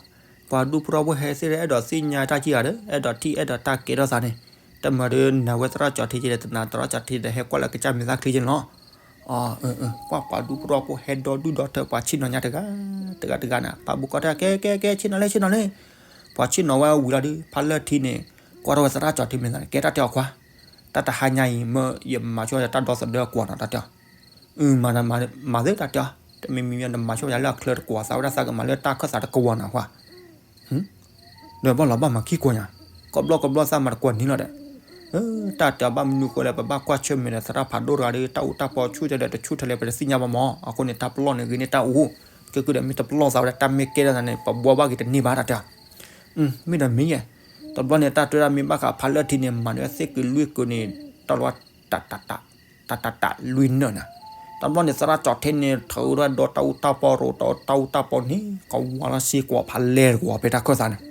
ပှၤဒူဖိတဝီဖိဟဲသ့ၣ်ဒီး အဲၣ်ဒိးသ့ၣ်ညါတၢ်ကံၢ်ဂၤဒီး အဲၣ်ဒိးထံၣ်အဲၣ်ဒိးတၢ်ကဲထီၣ်သးန့ၣ်, တမၤဒီးနၤဝဲသရၣ်ကၠီထံက့ၤဒီး တနၤသရၣ်ကၠီထံဒီးဟဲကွၢ်လၢကစၢ်မဲာ်သၣ်ချံက့ၤန့ၣ်လီၤ. အီ, ပှၤပှၤဒူဖိတဝီဖိဟဲဒီဒူၣ်ဒီထၢပှၤဆ့ၣ်နီၤညါတဂၤ, တဂၤတဂၤန့ၣ် ပှၤဘိးကီးတၢ်ကဲကဲကဲဆ့ၣ်နီၤလံ ဆ့ၣ်နီၤလံ, ပှၤဆ့ၣ်နီၤဝဲဝံၤလီၤဒီး ဖးလၢထံန့ၣ် ကွၢ်ထီၣ်ဝဲသရၣ်ကၠီထံမဲာ်သၣ်န့ၣ် ကဲတၢ်တဲအီၤခွါ, တၢ်တဟါညါအံၤ မ့ၢ်ယမၤဆိယတၢ်ဒီသဒၢအကွီၢ်နီၤ တၢ်တဲအီၤ အၢ မၤ မၤသ့တၢ်တဲအီၤ, တမံၤမံၤမံၤနမၤဆိယၤလၢအချၢတကွီၢ်သးဝဲဒၣ်သးကမၤလၢတၢ်ခၢၣ်သးတကွီၢ်နီၤခွါ, ဒီးဘၣ်လီၤဘၣ်မၤခံကွီၢ်ညါ, ကဘျီကဘျီသးမၤတကွီၢ်န့ၣ်လီၤဒီး, တၢ်တဲအီၤဘၣ်မနုၤဃိလဲၣ် ပဘၣ်ကွၢ်ဆၢၣ်မဲာ်ဒီးသရၣ်ဖးဒိၣ်တဂၤဒီး တၢ်အူတၢ်ပီဆူၣ်တဲဒီးတဆူၣ်ထဲလဲၣ် ပတသ့ၣ်ညါဘၣ်မး, အဃိန့ၣ် တၢ်ပလီၢ်န့ၣ်ဂ့ၤန့ၢ်တၢ်အူ, ကဲကုဒီးမ့ၢ်တပလီၢ်သးဝဲဒၣ်တၢ်မ့ၢ်ကဲထီၣ်သးန့ၣ် ပဘှီဘၣ်က့ၤတန့ၢ်ဘၣ်တၢ်တဲအီၤ, မ့ၢ်ဒီးမ့ၢ်ယဲ, တဘျီန့ၣ် တၢ်တွဲဒၣ်မ့ၢ်ဘၣ်ဃးဖးလၢထံန့ၣ် မၤန့ၢ်သ့ၣ်ကုာ်လွံၢ်ကုာ်န့ၣ် တၢ်လီၤ တၢ်တၢ်တၢ် တၢ်တၢ်တၢ်လွံၢ်နၢၤနၤ, တဘျီန့ၣ် သရၣ်ကၠီထံန့ၣ် ထုးဝဲဒီးတၢ်အူတၢ်ပီရိၤ တၢ်အူတၢ်ပီန့ၣ် ကဝီၤလီၤစ့ၢ်ကီးဖးလဲၢ်တကဝီၤဖဲတၢ်ခၢၣ်သးန့ၣ်,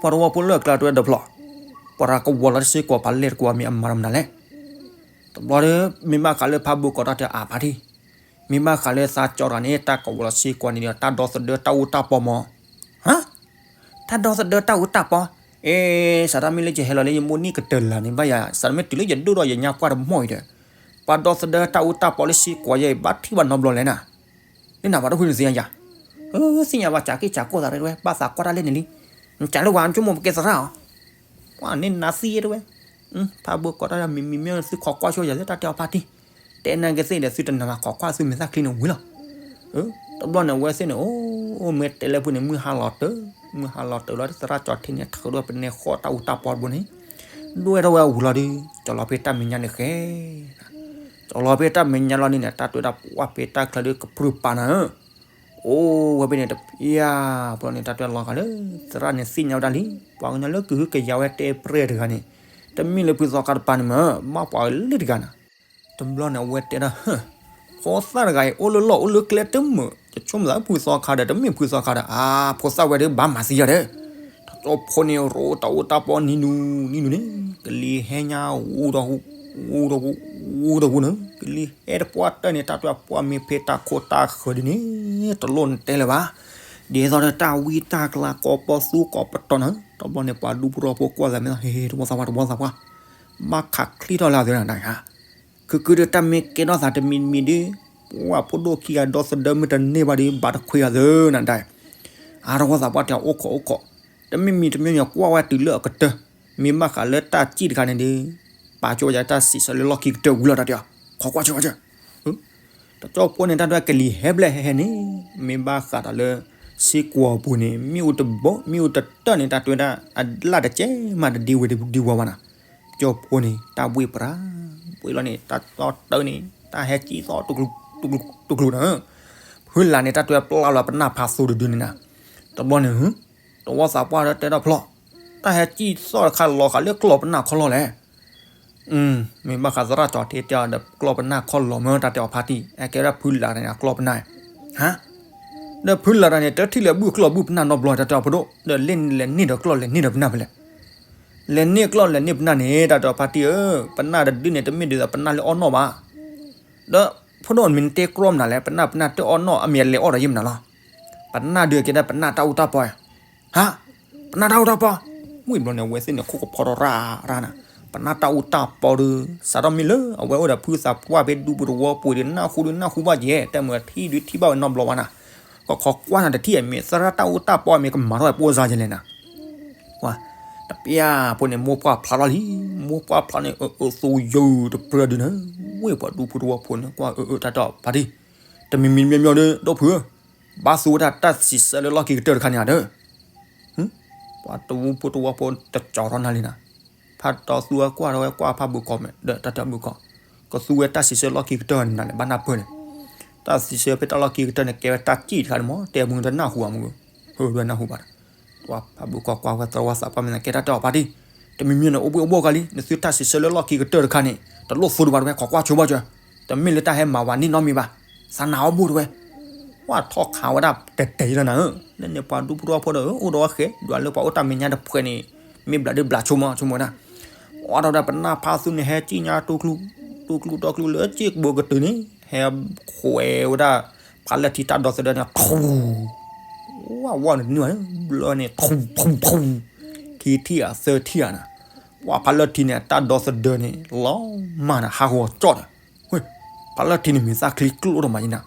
ပှၤတဝီဖိလၢအကျါတွဲဒီးဖျီၣ်, ပှၤရၤကဝီၤလီၤတၢ်စ့ကွီၤ ပှၤလဲၤတကွီၤမ့ၢ်အမၤတမနုၤလဲၣ်. တဘျီဒီး မ့ၢ်ဘၣ်ဃးလၢဖးဘိကီးတၢ်တဲအါဖးထံၣ်, မ့ၢ်ဘၣ်ဃးလၢသးကၠီတဂၤန့ၣ် တၢ်ကဝီၤလီၤစ့ကွီၤန့ၣ်ဒီး တၢ်ဒီသဒၢတၢ်အူတၢ်ပီမး. ဟါ, တၢ်ဒီသဒၢတၢ်အူတၢ်ပီ, အဲ, စးထီၣ်မ့ၢ်လၢယဟဲလီၤလၢယမိၢ်နံၣ်ကတၢၢ်လၢ်န့ၣ် ဘၣ်ယၤ စးထီၣ်မ့ၢ်တုၤလၢယဒိၣ်ဒီးယညါကွၢ်တမီၢ်အံၤဒီး ပှၤဒီသဒၢတၢ်အူတၢ်ပီလၢစ့ကွီၤယဲအံၤ ဘၣ်ထံၣ်ဘၣ်နီတဘျီလဲၣ်နၤ. လၢနၤပှၤတဖုန့ၣ်သ့ၣ်ညါယၤ, သ့ၣ်ညါဘၣ် ကးက့ၢ်ကးကီၢ်သးရဲတဝဲ ဘၣ်သးကွၢ်တၢ်လဲၣ်န့ၣ်လံ. နကးလၢပှၤကၠိမိၢ်ပကဲသရၣ်အီၤ, ပှၤန့ၣ်နၤသံတဝဲ. ဖးဘိကီးတၢ်မံၤမံၤမ့ၢ်သုခိးကွၢ်ဆိယၤလၢတၢ်တဲအီၤဖးထံၣ်, တဲနၤကသ့ၣ်ဒီး သုတနၤမၤခိးကွၢ်သုမ့ၢ်သၣ်ချံန့ၣ်ဝံၤလီၤ. တဘျီန့ၣ် အဝဲသ့ၣ်န့ၣ် အိၣ်မ့ၢ်တဲလၢဖုန့ၣ် မုၢ်ဟါလီၤတၢၢ်, မုၢ်ဟါလီၤတၢၢ်လီၤ သရၣ်ကၠီထံန့ၣ် ထုးဒီးပနဲဃီၣ်တၢ်အူတၢ်ပီတဘိန့ၣ် ဒွဲၣ်ထီၣ်ဝဲအဝံၤလီၤဒီး ကၠီလီၤဖဲတၢ်မဲာ်ညါန့ၣ်ဃဲ ကၠီလီၤဖဲတၢ်မဲာ်ညါလီၤန့ၣ်န့ၣ် တၢ်တဲဝဲဒၣ်ပှၢ်ဖဲတၢ်ချၢဒီးကပြုၢ်ပာ်နၤဧၢ, အိၣ်ဝဲဖဲန့ၣ်တပျၢ်ဘျီန့ၣ် တၢ်တဲလီၤဃာ်လၢ သရၣ်န့ၣ်သ့ၣ်ညါဝဲဒၣ်လံ, ပှၤကညီလၢကဟုကယာ်ဝဲတဲပြဲၢ်တဂၤန့ၣ် တမ့ၢ်လၢဖုသီခါတပၤန့ၣ်မ့ၢ် ဘၣ်ပှၤလၢတဂၤနၤ. တဘျီန့ၣ် အဝဲတဲဒၣ် ဟၢ, ဖိသၣ်တဂၤအံၤ အိၣ်လၢလီၢ်အိၣ်လၢကျဲတမုာ်, ယဆိကမိၣ်သးဖုသီခါဒီး တမ့ၢ်ဖုသီခါဒီး အါ, ဖိသၣ်ဝဲဒီးဘၣ်မၤသံယၤဒီး တၢ်ကၠီဖိန့ၣ် ရိတၢ်အူတၢ်ပီနံၤနူနံၤနူန့ၣ် ကလံၤဟဲညါ အူဒီးဟူ, အူဒီးဟူ, အူဒီးဟူန့ၣ် ကလံၤဟဲတပှၢ်တၢၢ်န့ၣ် တၢ်တဲပှၢ်မ့ၢ်ဖဲတၢ်ခိတၢ်ဃၢၤဒ်န့ၣ် တလိၣ်နတဲလၢၤဘၣ်. ဒ်သိးဒီးတၢ်ဝံတၢ်ကျါကိးပီသူကိးပတီၢ်န့ၣ် တဘျီန့ၣ် ပှၤဒူဖိထီၣ်ဖိကွၢ်သးမ့ၢ် ဟ့ၣ်ဟ့ၣ် တဘီသးပှၢ် တဘီသးပှၢ် ဘၣ်ခးချံထီၣ်လၢအသးနၤ ခုၣ်ခုၣ်ဒီးတၢ်မ့ၢ်ကဲထီၣ်သးတမံၤတမံၤဒီး ပှၤဖိဒိၣ်ခံဂၤဒီသဒၢမ့ၢ်တန့ၢ်ဘၣ်ဒီး ဘၣ်တခွဲးအသးနၤဒၣ်. အါ တဘီသးပှၢ်တဲအိၣ်ခိးအိၣ်ခိး, တမ့ၢ်မံၤတမံၤမံၤကွၢ်ဝဲတုၤလၢအကတၢၢ်, မ့ၢ်ဘၣ်ဃးလၢတၢ်စံၣ်တခါန့ၣ်ဒီး ပာ်ကၠိဝဲဒၣ်တၢ်စံးဆၢလၢလီၢ်ခံကတၢၢ်ဝံၤလီၤတၢ်တဲအီၤ, ခိးကွၢ်ဆိဝဲ တကၠီဖိန့ၣ် တၢ်တဲကလံၤဟဲဘျဲၣ်ဟဲဟဲန့ၣ် မ့ၢ်ဘၣ်ဃးဒီးလၢ စ့ကွီၤပူၤန့ၣ် မ့ၣ်အူတဘိ မ့ၣ်အူတတၢၢ်န့ၣ် တၢ်တဲဝဲဒၣ် အလၢ်တကဲမးတဒံဝဲဒံဝီဘၣ်နၤ. တကၠီဖိန့ၣ် တၢ်ဘှ့ၣ်ပြး ဘှ့ၣ်လီၤန့ၣ် တၢ်တီတၢ်န့ၣ် တၢ်ဟဲကံၣ်သီၣ်တူၢ်ကျူၤတူၢ်ကျူၤနၤ. ဖုလၢ်န့ၣ် တၢ်တဲပျၢ်လီၤပနၢ်ဖးသိတဒုန့ၣ်နၤ. တဘျီန့ၣ် တဝီသးပှၢ်ဒီးတဲထီၣ်ဖျီၣ်, တၢ်ဟဲကံၣ်သီၣ်တခါလီၤဃာ်လၢကျီၢ်ပနၢ်ခီၣ်လီၢ်လဲၣ်. မ့ၢ်ဘၣ်ဃးသရၣ်ကၠီထံတဲအီၤဒီး ကျီၢ်ပနၢ်ခီၣ်လီၢ်မ့ၢ်တၢ်တဲအီၤဖါတံၢ် အကဲဝဲဒၣ်ဖုလၢ်န့ၣ် အကျီၢ်ပနၢ်, ဟါ, ဒီးဖုလၢ်တၢ်န့ၣ် တထံၣ်လၢၤဘုၣ်ကျီၢ်ဘုၣ်ပနၢ်နီတဘျီ တၢ်တဲအီၤဖိဒိၣ် ဒီးလဲၣ်လဲၣ်န့ၢ်ဒီးကျီၢ်လဲၣ်န့ၢ်ဒီးပနၢ်ဖဲလဲၣ်. လဲၣ်န့ၢ်ကျီၢ်လဲၣ်န့ၢ်ပနၢ်န့ၣ် တၢ်တဲအီၤဖါတံၢ်ဧၢ, ပနၢ်တဒုန့ၣ် တမ့ၢ်ဒ်သိးပနၢ်လၢအီၣ်နီၣ်ဘၣ်. ဒီးဖိဒိၣ်မ့ၢ်နတဲကြီမနုၤလဲၣ်, ပနၢ်ပနၢ်တအီၣ်နီၣ် အမ့ၢ်အလဲၤအီၣ်ဒီးယဲၢ်မနုၤလီၤ. ပနၢ်ဒုးကဲဒၣ်ပနၢ်တၢ်အူတၢ်ပီဧါ. ဟါ, ပနၢ်တၢ်အူတၢ်ပီ, ဝံၤဘျီန့ၣ် အဝဲသ့ၣ်န့ၣ် ခိၣ်ကဖီထီၣ်ရၣ်ရၣ်နၤ, ပနၢ်တၢ်အူတၢ်ပီဒီး စးထီၣ်မ့ၢ်လၢအဝဲအိၣ်ဒီးဖုသးပှၢ်ဖဲဒူပူၤတဝီပူၤဒီး နၢ်ဟူဒီးနၢ်ဟူဘၣ်ကဲ, တၢ်မုာ်ထံၣ်ဒုးထံၣ်ဘၣ်ဝဲနီတဘျီဘၣ်နၤ, ကခီကွၢ်နၤတထံၣ်အမ့ၢ်သရၣ်တၢ်အူတၢ်ပီအမ့ၢ်ကမၤထီၣ်ဝဲပိၢ်စါကလဲၣ်နၤ. ကွၢ်, တပျၢ်ဖိန့ၣ် မိၢ်ပှၢ်ဖျါထီၣ်လံ, မိၢ်ပှၢ်ဖျါန့ၣ် အၢအၢသိယုၢ်တပြၢဒုးနၤ, ဝ့ၢ်ပှၤဒူဖိတဝီဖိန့ၣ် ကွၢ်အၢအၢတၢ်တဲအီၤဖါတံၢ်, တမံၤမံၤမံၤမံၤဒီး ဒိၣ်ဖုဧၢ, ဘၣ်သူဝဲဒၣ်တၢ်စံးဆၢလၢလီၢ်ခံကတၢၢ်တခါန့ၣ်ဧါဒီး ပှၤဒူဖိတဝီဖိတကၠီထီၣ်နၤလံနၤ, ဖးတီသူဝဲကွၢ်ထီၣ်ဝဲကွၢ်ဖးဘုးကီးမဲာ်ဒီးတၢ်တဲဘုးကီး, ကသူဝဲတၢ်စံးဆၢလီၢ်ခံကတၢၢ်နၤလဲၣ် ဘၣ်နၢ်ပၢၢ်န့ၣ်, တၢ်စံးဆၢဖဲတၢ်လီၢ်ခံကတၢၢ်န့ၣ် ကဲဝဲတၢ်စံၣ်တခါန့ၣ်မ့ၢ် တဲမုၢ်တနၢ်ဟူဘၣ်မ့ၢ်, ဟၢဒွဲနၢ်ဟူဘၣ်ဒီး, ပှၤဖးဘုးကီးကွၢ်ဝဲသရၣ်သးပှၢ်မ့ၢ်ကဲတၢ်တဲအီၤဖါတံၢ်, တမံၤမံၤန့ၣ် အိၣ်ဘှံးအိၣ်ဘှီၣ်ဂၤလံ, နသုတၢ်စံးဆၢလၢလီၢ်ခံကတၢၢ်တခါန့ၣ် တလိၣ်သူဒံးဘၣ်တဝဲ ခိးကွၢ်ဆိဘၣ်ကၢ, တမ့ၢ်လၢတၢ်ဟဲမၤဝဲန့ၣ်နီတမံၤဘၣ်, သးနာ်အီၣ်ဘိၣ်တဝဲ ကွၢ်ထီၣ်ခးဝဲဒၣ်တဲာ်တဲာ်လီၤနၤဧၢ, လၢန့ၣ်ပှၤဒူဖိတဝီဖိဒီး အိၣ်ဒီးဝဲဃဲ ဒွးလၢပှၤအိၣ်တၢ်မဲာ်ညါတဖှဲးန့ၣ်, မ့ၢ်ဘျးဒုးဘျးဆိမးဆိကမိၣ်ဝဲဒၣ်, အိၣ်ဒီးပနၢ်ဖးသူန့ၣ် ဟဲကံၣ်ညါတူၢ်ကျူၤ, တူၢ်ကျူၤတီကျူၤလၢစ့ၢ်ကဘိကတုၤန့ၣ် ဟဲခွဲးဝဲဒၣ် ဖးလၢထံတၢ်ဒီသဒၢန့ၣ် ထူ, ဝဲဝဲန့ၣ်နုာ်ဘျီန့ၣ် ထူထူထူ, ခံထံၣ်အသၢထံၣ်ဧါနၤ, ဝဲဖးလၢထံန့ၣ် တၢ်ဒီသဒၢန့ၣ် လီၤမၢ်နၤ ဟးဂီၤကၠီၣ်ဒီး ဝဲ, ဖးလၢထံန့ၣ်မ့ၢ်သၣ်ချံကျိၣ်ဒိၣ်မးယနၤ,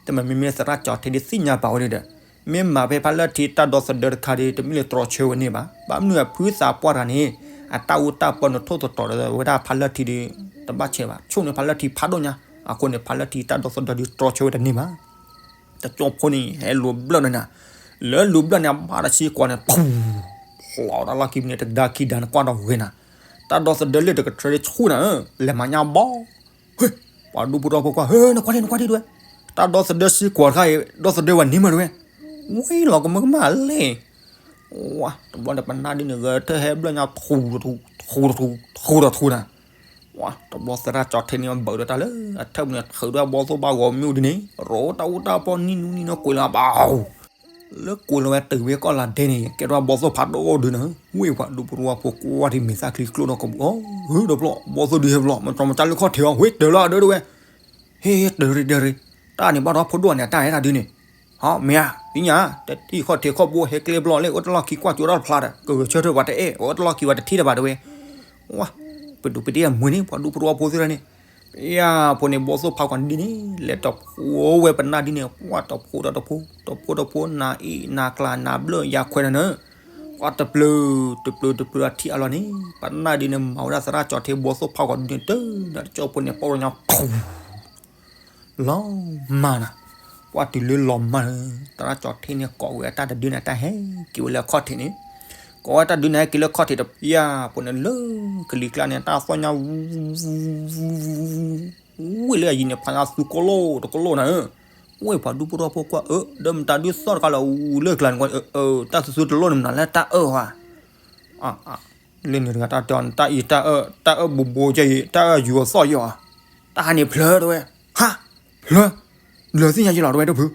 တမ့မ့ၢ်သရၣ်ကၠီထဲဒ်သ့ၣ်ညါပာ်ဝဲဒၣ်ဒီး, မ့ၢ်မၤဖဲဖးလၢထံတၢ်ဒီသဒၢတခါဒီး တမ့ၢ်လၢတြီဆၢဝဲန့ၣ်ဘၣ်, ဘၣ်မနုၤအဖုသးပှၢ်တဂၤန့ၣ်, အတၢ်အူတၢ်ပီန့ၣ်ထိၣ်သတြီၤဒီးဝဲဒၣ်ဖးလၢထံဒီး, တဘၣ်ဆဲးဘၣ်, ဆိၣ်န့ၣ်ဖးလၢထံဖးဒိၣ်ညါ, အဃိန့ၣ်ဖးလၢထံတၢ်ဒီသဒၢဒီးတြီဆၢဝဲတန့ၢ်ဘၣ်. တကၠီဖိန့ၣ် ဟဲလူၤဘျၢၣ်နၤ, လၢလူၤဘျၢၣ်န့ၣ် အဘၣ်တၢ်စ့ကွီၤန့ၣ် ထူ, လီၤတၢ်လီၢ်ခံန့ၣ် တဒါခံဒါနကွၢ်ဒီးဂ့ၤနၤ, တၢ်ဒီသဒၢလၢတကထြဲဆူၣ်နၤ, လဲၤမၤညါဘီ ဟ့, ပှၤဒူဖိထီဖိကွၢ် ဟ့ နကွၢ်ဒံး နကွၢ်ဒံးတဝဲ, တၢ်ဒီသဒၢစ့ကွီၤတခါအံၤ ဒီသဒၢဝဲန့ၣ်မးတဝဲ, ဝံၤလီၤကမၢကမၣ်လဲၣ်, ဝါ တဘျီန့ၣ် ပနၢ်ဒ်န့ၣ် ဂဲၤထၢၣ်ဟဲဘျၢၣ်ညါထူ, ထူ, ထူ, ထူဒီးထူနၤ, ဝါ တဘျီသရၣ်ကၠီထဲန့ၣ်ဘၣ်ဒီးတၢ်လၢ အထၢၣ်ပူၤန့ၣ် ထုးဒီးဘီသိၣ်ဘၣ်ဂီၤမ့ၣ်အူဒ်န့ၣ် ရိတၢ်အူတၢ်ပီနံၣ်နူနံၣ်နူကွံာ်လီၤဘၣ် လၢကိးလီၤဝဲတုၤဝဲကီၢ်လၤဒဲန့ၣ် ကဲထီၣ်ဘီၣ်သိၣ်ဖးဒိၣ်ဒုန့ၣ်, ဝ့ၢ်ပှၤဒူဖိတဝီဖိကွၢ်ထံမ့ၤသၣ်ချံကျိၣ်ထီၣ်ကပူၤ, အၢ ဒီးဖျီၣ် ဘီၣ်သိၣ်ဒုဟဲဖျီၣ် မၤတြီမၤကၢ်လၢခီၣ်ထံးအီၤ ဝ့ၢ်တၢၤလီၤအဒၢတဝဲ, ဟ့ၣ် တၢၤရ့တၢၤရ့, တၢ်န့ၣ်ဘၣ်ဒီးဖိဒိၣ်န့ၣ် တၢ်ဟဲတၢ်ဒုန့ၣ်, ဟီ မ့ၢ်ဧါ သ့ၣ်ညါ, တထံၣ်ခီၣ်ထံးခီၣ်ဘိဟဲကျဲဘျီလၢ အိၣ်တလီၢ်ခံကွၢ်ကၠိတၢ်တဖျါဒီး ကဂဲၤဆၢထၢၣ်ပှၤတအဲၣ် အိၣ်တလီၢ်ခံပှၤတထံၣ်တဘၣ်တဝဲ, ဝါ ပဒူးပဒ့ၣ်အမွ့န့ၣ် ပှၤဒူဖိတဝီဖိသ့ၣ်တဖၣ်န့ၣ်, ယၤဖိန့ၣ် ဘီၣ်သိၣ်ဖးကွၢ်ဒ်န့ၣ် လဲၤတဖိဝဲပနၢ်ဒ်န့ၣ် ကွၢ်တဖိဒီးတဖိ တဖိတဖိ နၤအ့ၣ်နၤကျါနၤဘျၢၣ်ယၤခွဲးနၤန့ၣ်, ကွၢ်တပျၢၤ တပျၢၤတပျၢၤအထံၣ်အလီၢ်န့ၣ် ပနၢ်ဒ်န့ၣ် မၤဝဲဒၣ်သရၣ်ကၠီၤထ့ဘီၣ်သိၣ်ဖးကွၢ်ဒ်န့ၣ် တၢ်ဒီးကၠီဖိန့ၣ် ပီၣ်ညါ လီၤမၢ်နၤ, ကွၢ်တုၤလၢလီၤမၢ်န့ၣ် သရၣ်ကၠီၤထ့န့ၣ် ကိးဝဲတၢ်တဒုန့ၣ် တၢ်ဟဲက့ၤဝဲလၢအခီၣ်ထံးန့ၣ်, ကိးဝဲတၢ်ဒုန့ၣ် ဟဲက့ၤလၢခီၣ်ထံးတပျၢၤ ယၤဖိန့ၣ် လၢကလံၤကျါန့ၣ် တၢ်သီၣ်ညါ ဝံၣ်လၢအယံၤန့ၣ် ဖးညါသူကိၣ်လိၣ်တကိၣ်လိၣ်နၤဧၢ, ဝ့ၢ်ပှၤဒူဖိတဝီဖိကွၢ် အၢ ဒီးမတၤဒုသီၣ်တခါလၢအူလၢကျါန့ၣ် တၢ်သူသူတလိၣ်န့ၣ်မနုၤလၢတၢ်အၢၣ်ဧါ လၢန့ၣ်တဂၤတၢ်တဲအီၤန့ၣ် တၢ်အံၤတၢ်အၢၣ် တၢ်အၢၣ်ဘူးဘူးကဲအံၤ တၢ်အၢၣ်ယူၤအသီၣ်ယီၤဧါ, တၢ်ဟးန့ၣ်ဖျၢၣ်တဝဲ, ဟါ, ဖျၢၣ်, လၢသ့ၣ်ညါယဲလီၤတဝဲဒၣ်ဖု,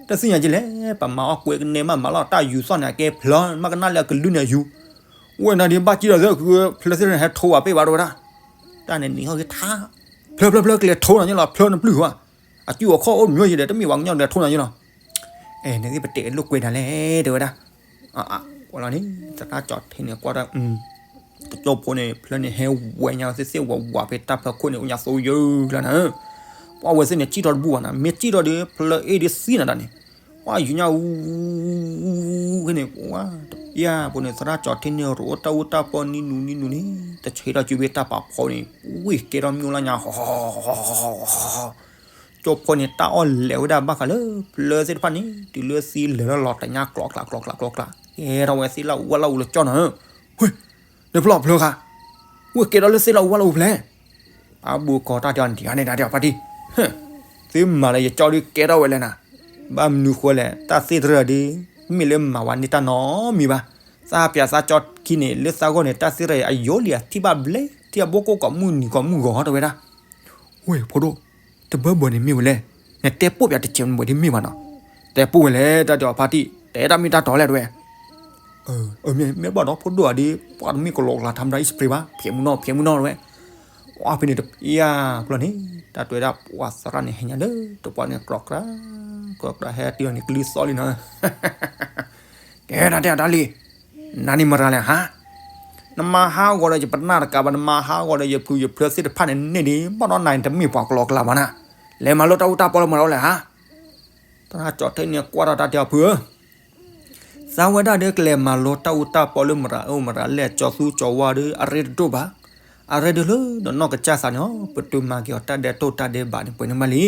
တၢ်သ့ၣ်ညါယဲလဲၣ် ပမၤအီၣ်ကွဲကန့ၢ်မးမၤလီၤ တၢ်ယူၤသီၣ်န့ၣ် အကဲဖျၢၣ် မ့ၢ်ကနၣ်လၢအကလုၢ်န့ၣ်အယူၤ, ဝဲန့ၣ်ဒ်ဘၣ်ကံၣ်ဒီးသ့ၣ် ဖျၢၣ်သ့ၣ်န့ၣ် ဟဲထိးဝဲပ့ၢ်ဘၣ်တဝဲဒၣ်, တၢ်န့ၣ်နံၤဟီၣ်ဂ့ၤထါ, ဖျၢၣ်ဖျၢၣ်ဖျၢၣ် ကလဲၤထိးနၤယဲလီၤ ဖျၢၣ်နပျုၢ်ဧါ, အစုအခီၣ်အိၣ်မ့ၢ်ယဲဒီး တမ့ၢ်ပှၤကညီလဲၤထိးနၤယဲလီၤ အဲ နသ့ၣ်ပတဲလိာ်ကွဲဒၣ်လဲၣ် တဲဝဲဒၣ်. ကွၢ်လီၤန့ၣ် သရၣ်ကၠီၤထ့န့ၣ် ကွၢ်တၢ် ကၠီဖိန့ၣ် ဖျၢၣ်န့ၣ် ဟဲဝဲညါသ့ၣ်သ့ၣ်ဝးဝးဖဲတၢ်ဖၢခိၣ်န့ၣ် အိၣ်ညါသိယုၢ်လီၤနၤ. ပှၤဝဲသ့ၣ်န့ၣ် စံၣ်ထီၣ်တဘူၣ်ဘၣ်နၤ, မ့ၢ်စံၣ်ထီၣ်ဒီး ဖျၢၣ်အ့ၣ်ဒ်သံနၤတၢ်န့ၣ် ပှၤယူၤညါ အူ ဖဲန့ၣ် ပှၤတပျၢ်ဖိန့ၣ် သရၣ်ကၠီၤထ့န့ၣ် ရိအိၣ်တၢ်အူတၢ်ပီနံၤနူၤနံၤနူၤန့ၣ် တဆံးထီၣ်စုဘ့ၣ်တၢ်ပာ်ဖီန့ၣ် ဝ့ၢ်ကဲထီၣ်မ့ၢ်လၢညါ ဟီ ကၠီဖိန့ၣ် တၢ်အီၣ်လဲၤဝဲဒၣ်ဘၣ်ဃးလၢ ဖျၢၣ်သ့ၣ်တဖၣ်န့ၣ် တုၤလၢသံလဲၤလီၤလီၤတညါ ကျီကျီကျီကျီကျီကျီ, ကဲထီၣ်ဝဲသ့ၣ်လၢအူဝဲလၢအူလၢကၠီနၤဧၢ, ဝ့ၢ် နဖျီၣ်ဖျၢၣ်ခါ, ဝ့ၢ်ကဲထီၣ်လၢသ့ၣ်လၢအူဝဲလၢအူဖျဲၣ်, အဘူးကီတၢ်တဲအီၤန့ၣ် တၢ်တဲအီၤဖါတံၢ်, သုမၤလၢယကၠီဒုးကဲထီၣ်ဝဲလဲၣ်နၤ, ဘၣ်မနုၤဃိလဲၣ် တၢ်သ့ၣ်တဖၣ်ဒုး မ့ၢ်လၢမၤဝဲန့ၢ်တၢ်နီတမံၤဘၣ်, သးပျၢၤသးကၠီခံန့ၣ် လၢသးဂီၢ်န့ၣ် တၢ်သ့ၣ်တဖၣ်အံၤ အယိလံၤအထံၣ်ဘၣ်ဘျဲ ထံၣ်အဘိၣ်ကိၣ်ကိးမုၢ်နံၤကိးမုၢ်ဂီၤတဲဝဲဒၣ် ဝ့ၢ်ဖိဒိၣ်, တဘၢဘၢန့ၣ်မ့ၢ်ဝဲလဲၣ်, နတဲပိာ်ပၠးတစဲးမ့ၢ်ဒ်မ့ၢ်ဘၣ်နီၤ, တဲပိာ်ဝဲလဲၣ် တၢ်တဲအီၤဖါတံၢ် တဲတၢ်မ့ၢ်တၢ်တီလဲၣ်တဲဝဲ, မ့ၢ်ဘၣ်ဒီးဖိဒိၣ်အဒုး ပှၤတမ့ၢ်ကလီကလီ ထါမတၤအံၣ်စပရ့းဘၣ် ဖျဲးမုၢ်နီၢ် ဖျဲးမုၢ်နီၢ်တဲဝဲ, ပှၤဖဲန့ၣ်တပျၢ်ဖျီၣ်န့ၣ် တၢ်တဲဝဲဒၣ်ပှၤသရၣ်န့ၣ်ဟဲညါလၢ တပှၢ်န့ၣ် ကြီကြၢ် ကြီကြၢ်ဟဲတုၤလီၤန့ၣ် ကလံၤသီလံနီၤ ကဲတၢ်တဲအီၤတၢ်လံ, နၤန့ၣ်မတၤလဲၣ်ဟါ, နမၤဟးဂီၤဒီးယပနၢ်တကးဘၣ် နမၤဟးဂီၤဒီးယဖုယဖျၢၣ်သ့ၣ်တဖၣ်န့ၣ်န့ၣ်ဒံး ဘၣ်ဒီးနၤန့ၣ်တမ့ၢ်ပှၤကလီကလီဘၣ်နၤ, လဲၤမၤလိတၢ်အူတၢ်ပီလၢမတၤလဲၣ်ဟါ, သရၣ်ကၠီၤထ့န့ၣ်ကွၢ်ထီၣ်တၢ်တဲအီၤ ဖုဧၢ သးဝဲဒၣ်ဒီးကလဲၤမၤလိတၢ်အူတၢ်ပီလၢမတၤအိၣ်မတၤလဲၣ် ကၠီၤသူကၠီၤဝါဒီး အရ့တဒိၣ်ဘၣ်, အရ့ဒုးလၢနနီၢ်ကစၢ်သးန့ၣ် ပတုာ်မၤက့ၤအီၤတၢ်ဒဲးတိၢ်တၢ်ဒဲးဘးန့ၣ် ပှဲၤန့ၣ်မးလံ,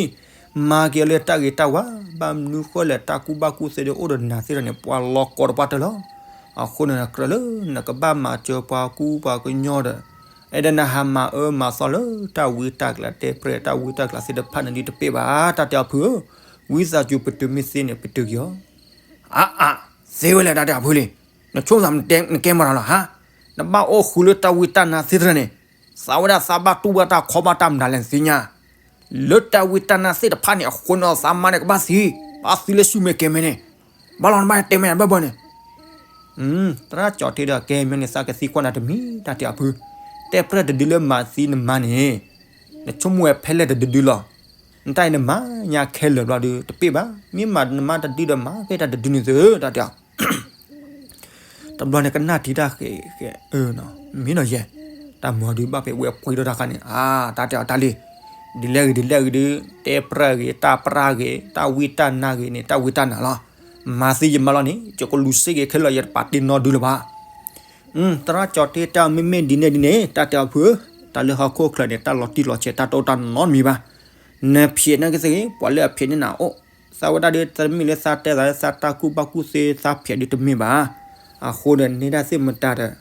မၤက့ၤအီၤလၢတၢ်ဂ့ၤတၢ်ဝါ, ဘၣ်မနုၤဃိလဲၣ် တၢ်ကူၣ်ဘၣ်ကူၣ်သ့ဒုးအိၣ်ဒီးနၤသ့ၣ်တဖၣ်န့ၣ် ပှၤလီၤကိးတပှၢ်တၢၢ်လီၤ, အဃိန့ၣ် ကြၢးလၢနကဘၣ်မၤစၢၤပှၤကူပှၤကညီဒီး အဲၣ်ဒိးနဟးမၤအၢမၤသီလၢတၢ်ဝံတၢ်ကျးတဲပြဲၢ်တၢ်ဝံတၢ်ကျးသ့ၣ်တဖၣ်န့ၣ်ဒုးတပ့ၢ်ဘၣ် တၢ်တဲအီၤဖုဧၢ, ဝံသးစူၤပတုာ်မ့ၢ်သ့န့ၣ် ပတုာ်က့ၤအီၤ အါအါ, သ့ဝဲလဲၣ်တၢ်တဲအီၤဖုလံ, နဆိသးနကဲမတၤလီၤဟါ, နဘၣ်အိၣ်ဃုာ်လၢတၢ်ဝံတၢ်နါသ့ၣ်တဖၣ်န့ၣ်, သးဝဲဒၣ်သးဘၣ်တူၢ်ဘၣ်တၢ်ခီဘၣ်တၢ်မတၤလဲၣ်နသ့ၣ်ညါ, လၢတၢ်ဝံတၢ်နါသ့ၣ်တဖၣ်န့ၣ် အဃိန့ၣ်သးမါန့ၣ်ကဘၣ်သံ, ဘၣ်သံလၢဆူမဲာ်ကဲမဲာ်န့ၣ်, ဘၣ်လီၤနဘၣ်ဟဲတဲမဲာ်နၤဘၣ်ဘၣ်န့ၣ် သရၣ်ကၠီၤထ့ဒီး ကဲမ့ၢ်န့ၣ် သးကသံကွၢ်နၤတမံၤ တၢ်တဲအီၤဖု, တဲပြဲၢ်တဒုလၢမၤသံနမါန့ၣ်, နဆိကမိၣ်ဝဲဖဲလဲၣ်တဒုဒုလီၤ, နတၢ်အံၤနမၤညါခဲလၢာ်ဘျီဒုး တပ့ၢ်ဘၣ်, မ့ၢ်မၤနမါတဒုဒီးမၤဖဲတၢ်တဒုန့ၣ်သု တၢ်တဲအီၤ တဘျီန့ၣ်ကနၣ်ထံတၢ်ဃဲးဃဲး မ့ၢ်နီၤယဲ, တၢ်မၤဒုးဘၣ်ဖဲဝဲပှ့ၤဒီးတၢ်ခါန့ၣ် အါ တၢ်တဲအီၤတၢ်လံ, ဒ်လဲၣ်ဂ့ၤဒ်လဲၣ်ဂ့ၤဒုး တဲပြဲၢ်ဂ့ၤ တၢ်ပြဲၢ်ဂ့ၤ တၢ်ဝံတၢ်နါဂ့ၤန့ၣ် တၢ်ဝံတၢ်နါလီၤ, မၤသံယမါလီၤန့ၣ် ယကလူၤစ့ၢ်ကီးခဲလၢာ် ယတပာ်တ့ၢ်နီတဒုလၢၤဘၣ် သရၣ်ကၠီၤထ့တဲအီၤ မ့မ့ၢ်ဒ်န့ၣ်ဒ်န့ၣ် တၢ်တဲအီၤဖုဧၢ, တၢ်လၢဟီၣ်ခိၣ်ချၢန့ၣ် တၢ်လီၤတံၢ်လီၤဆဲး တၢ်တအိၣ်တၢ်နီတမံၤဘၣ်. နဖျဲးန့ၢ်ကသ့ၣ်ဂ့ၤ ပှၤလၢအဖျဲးန့ၢ်နၤအိၣ်, သးဝဲဒၣ်ဒီး တမ့ၢ်လၢသးတဲသးလၢသးတၢ်ကူၣ်ဘၣ်ကူၣ်သ့ သးဖျဲးဒုးတမ့ၢ်ဘၣ်. အဃိဒီး န့ၢ်ဒၣ်သ့ၣ်မတၤဒီး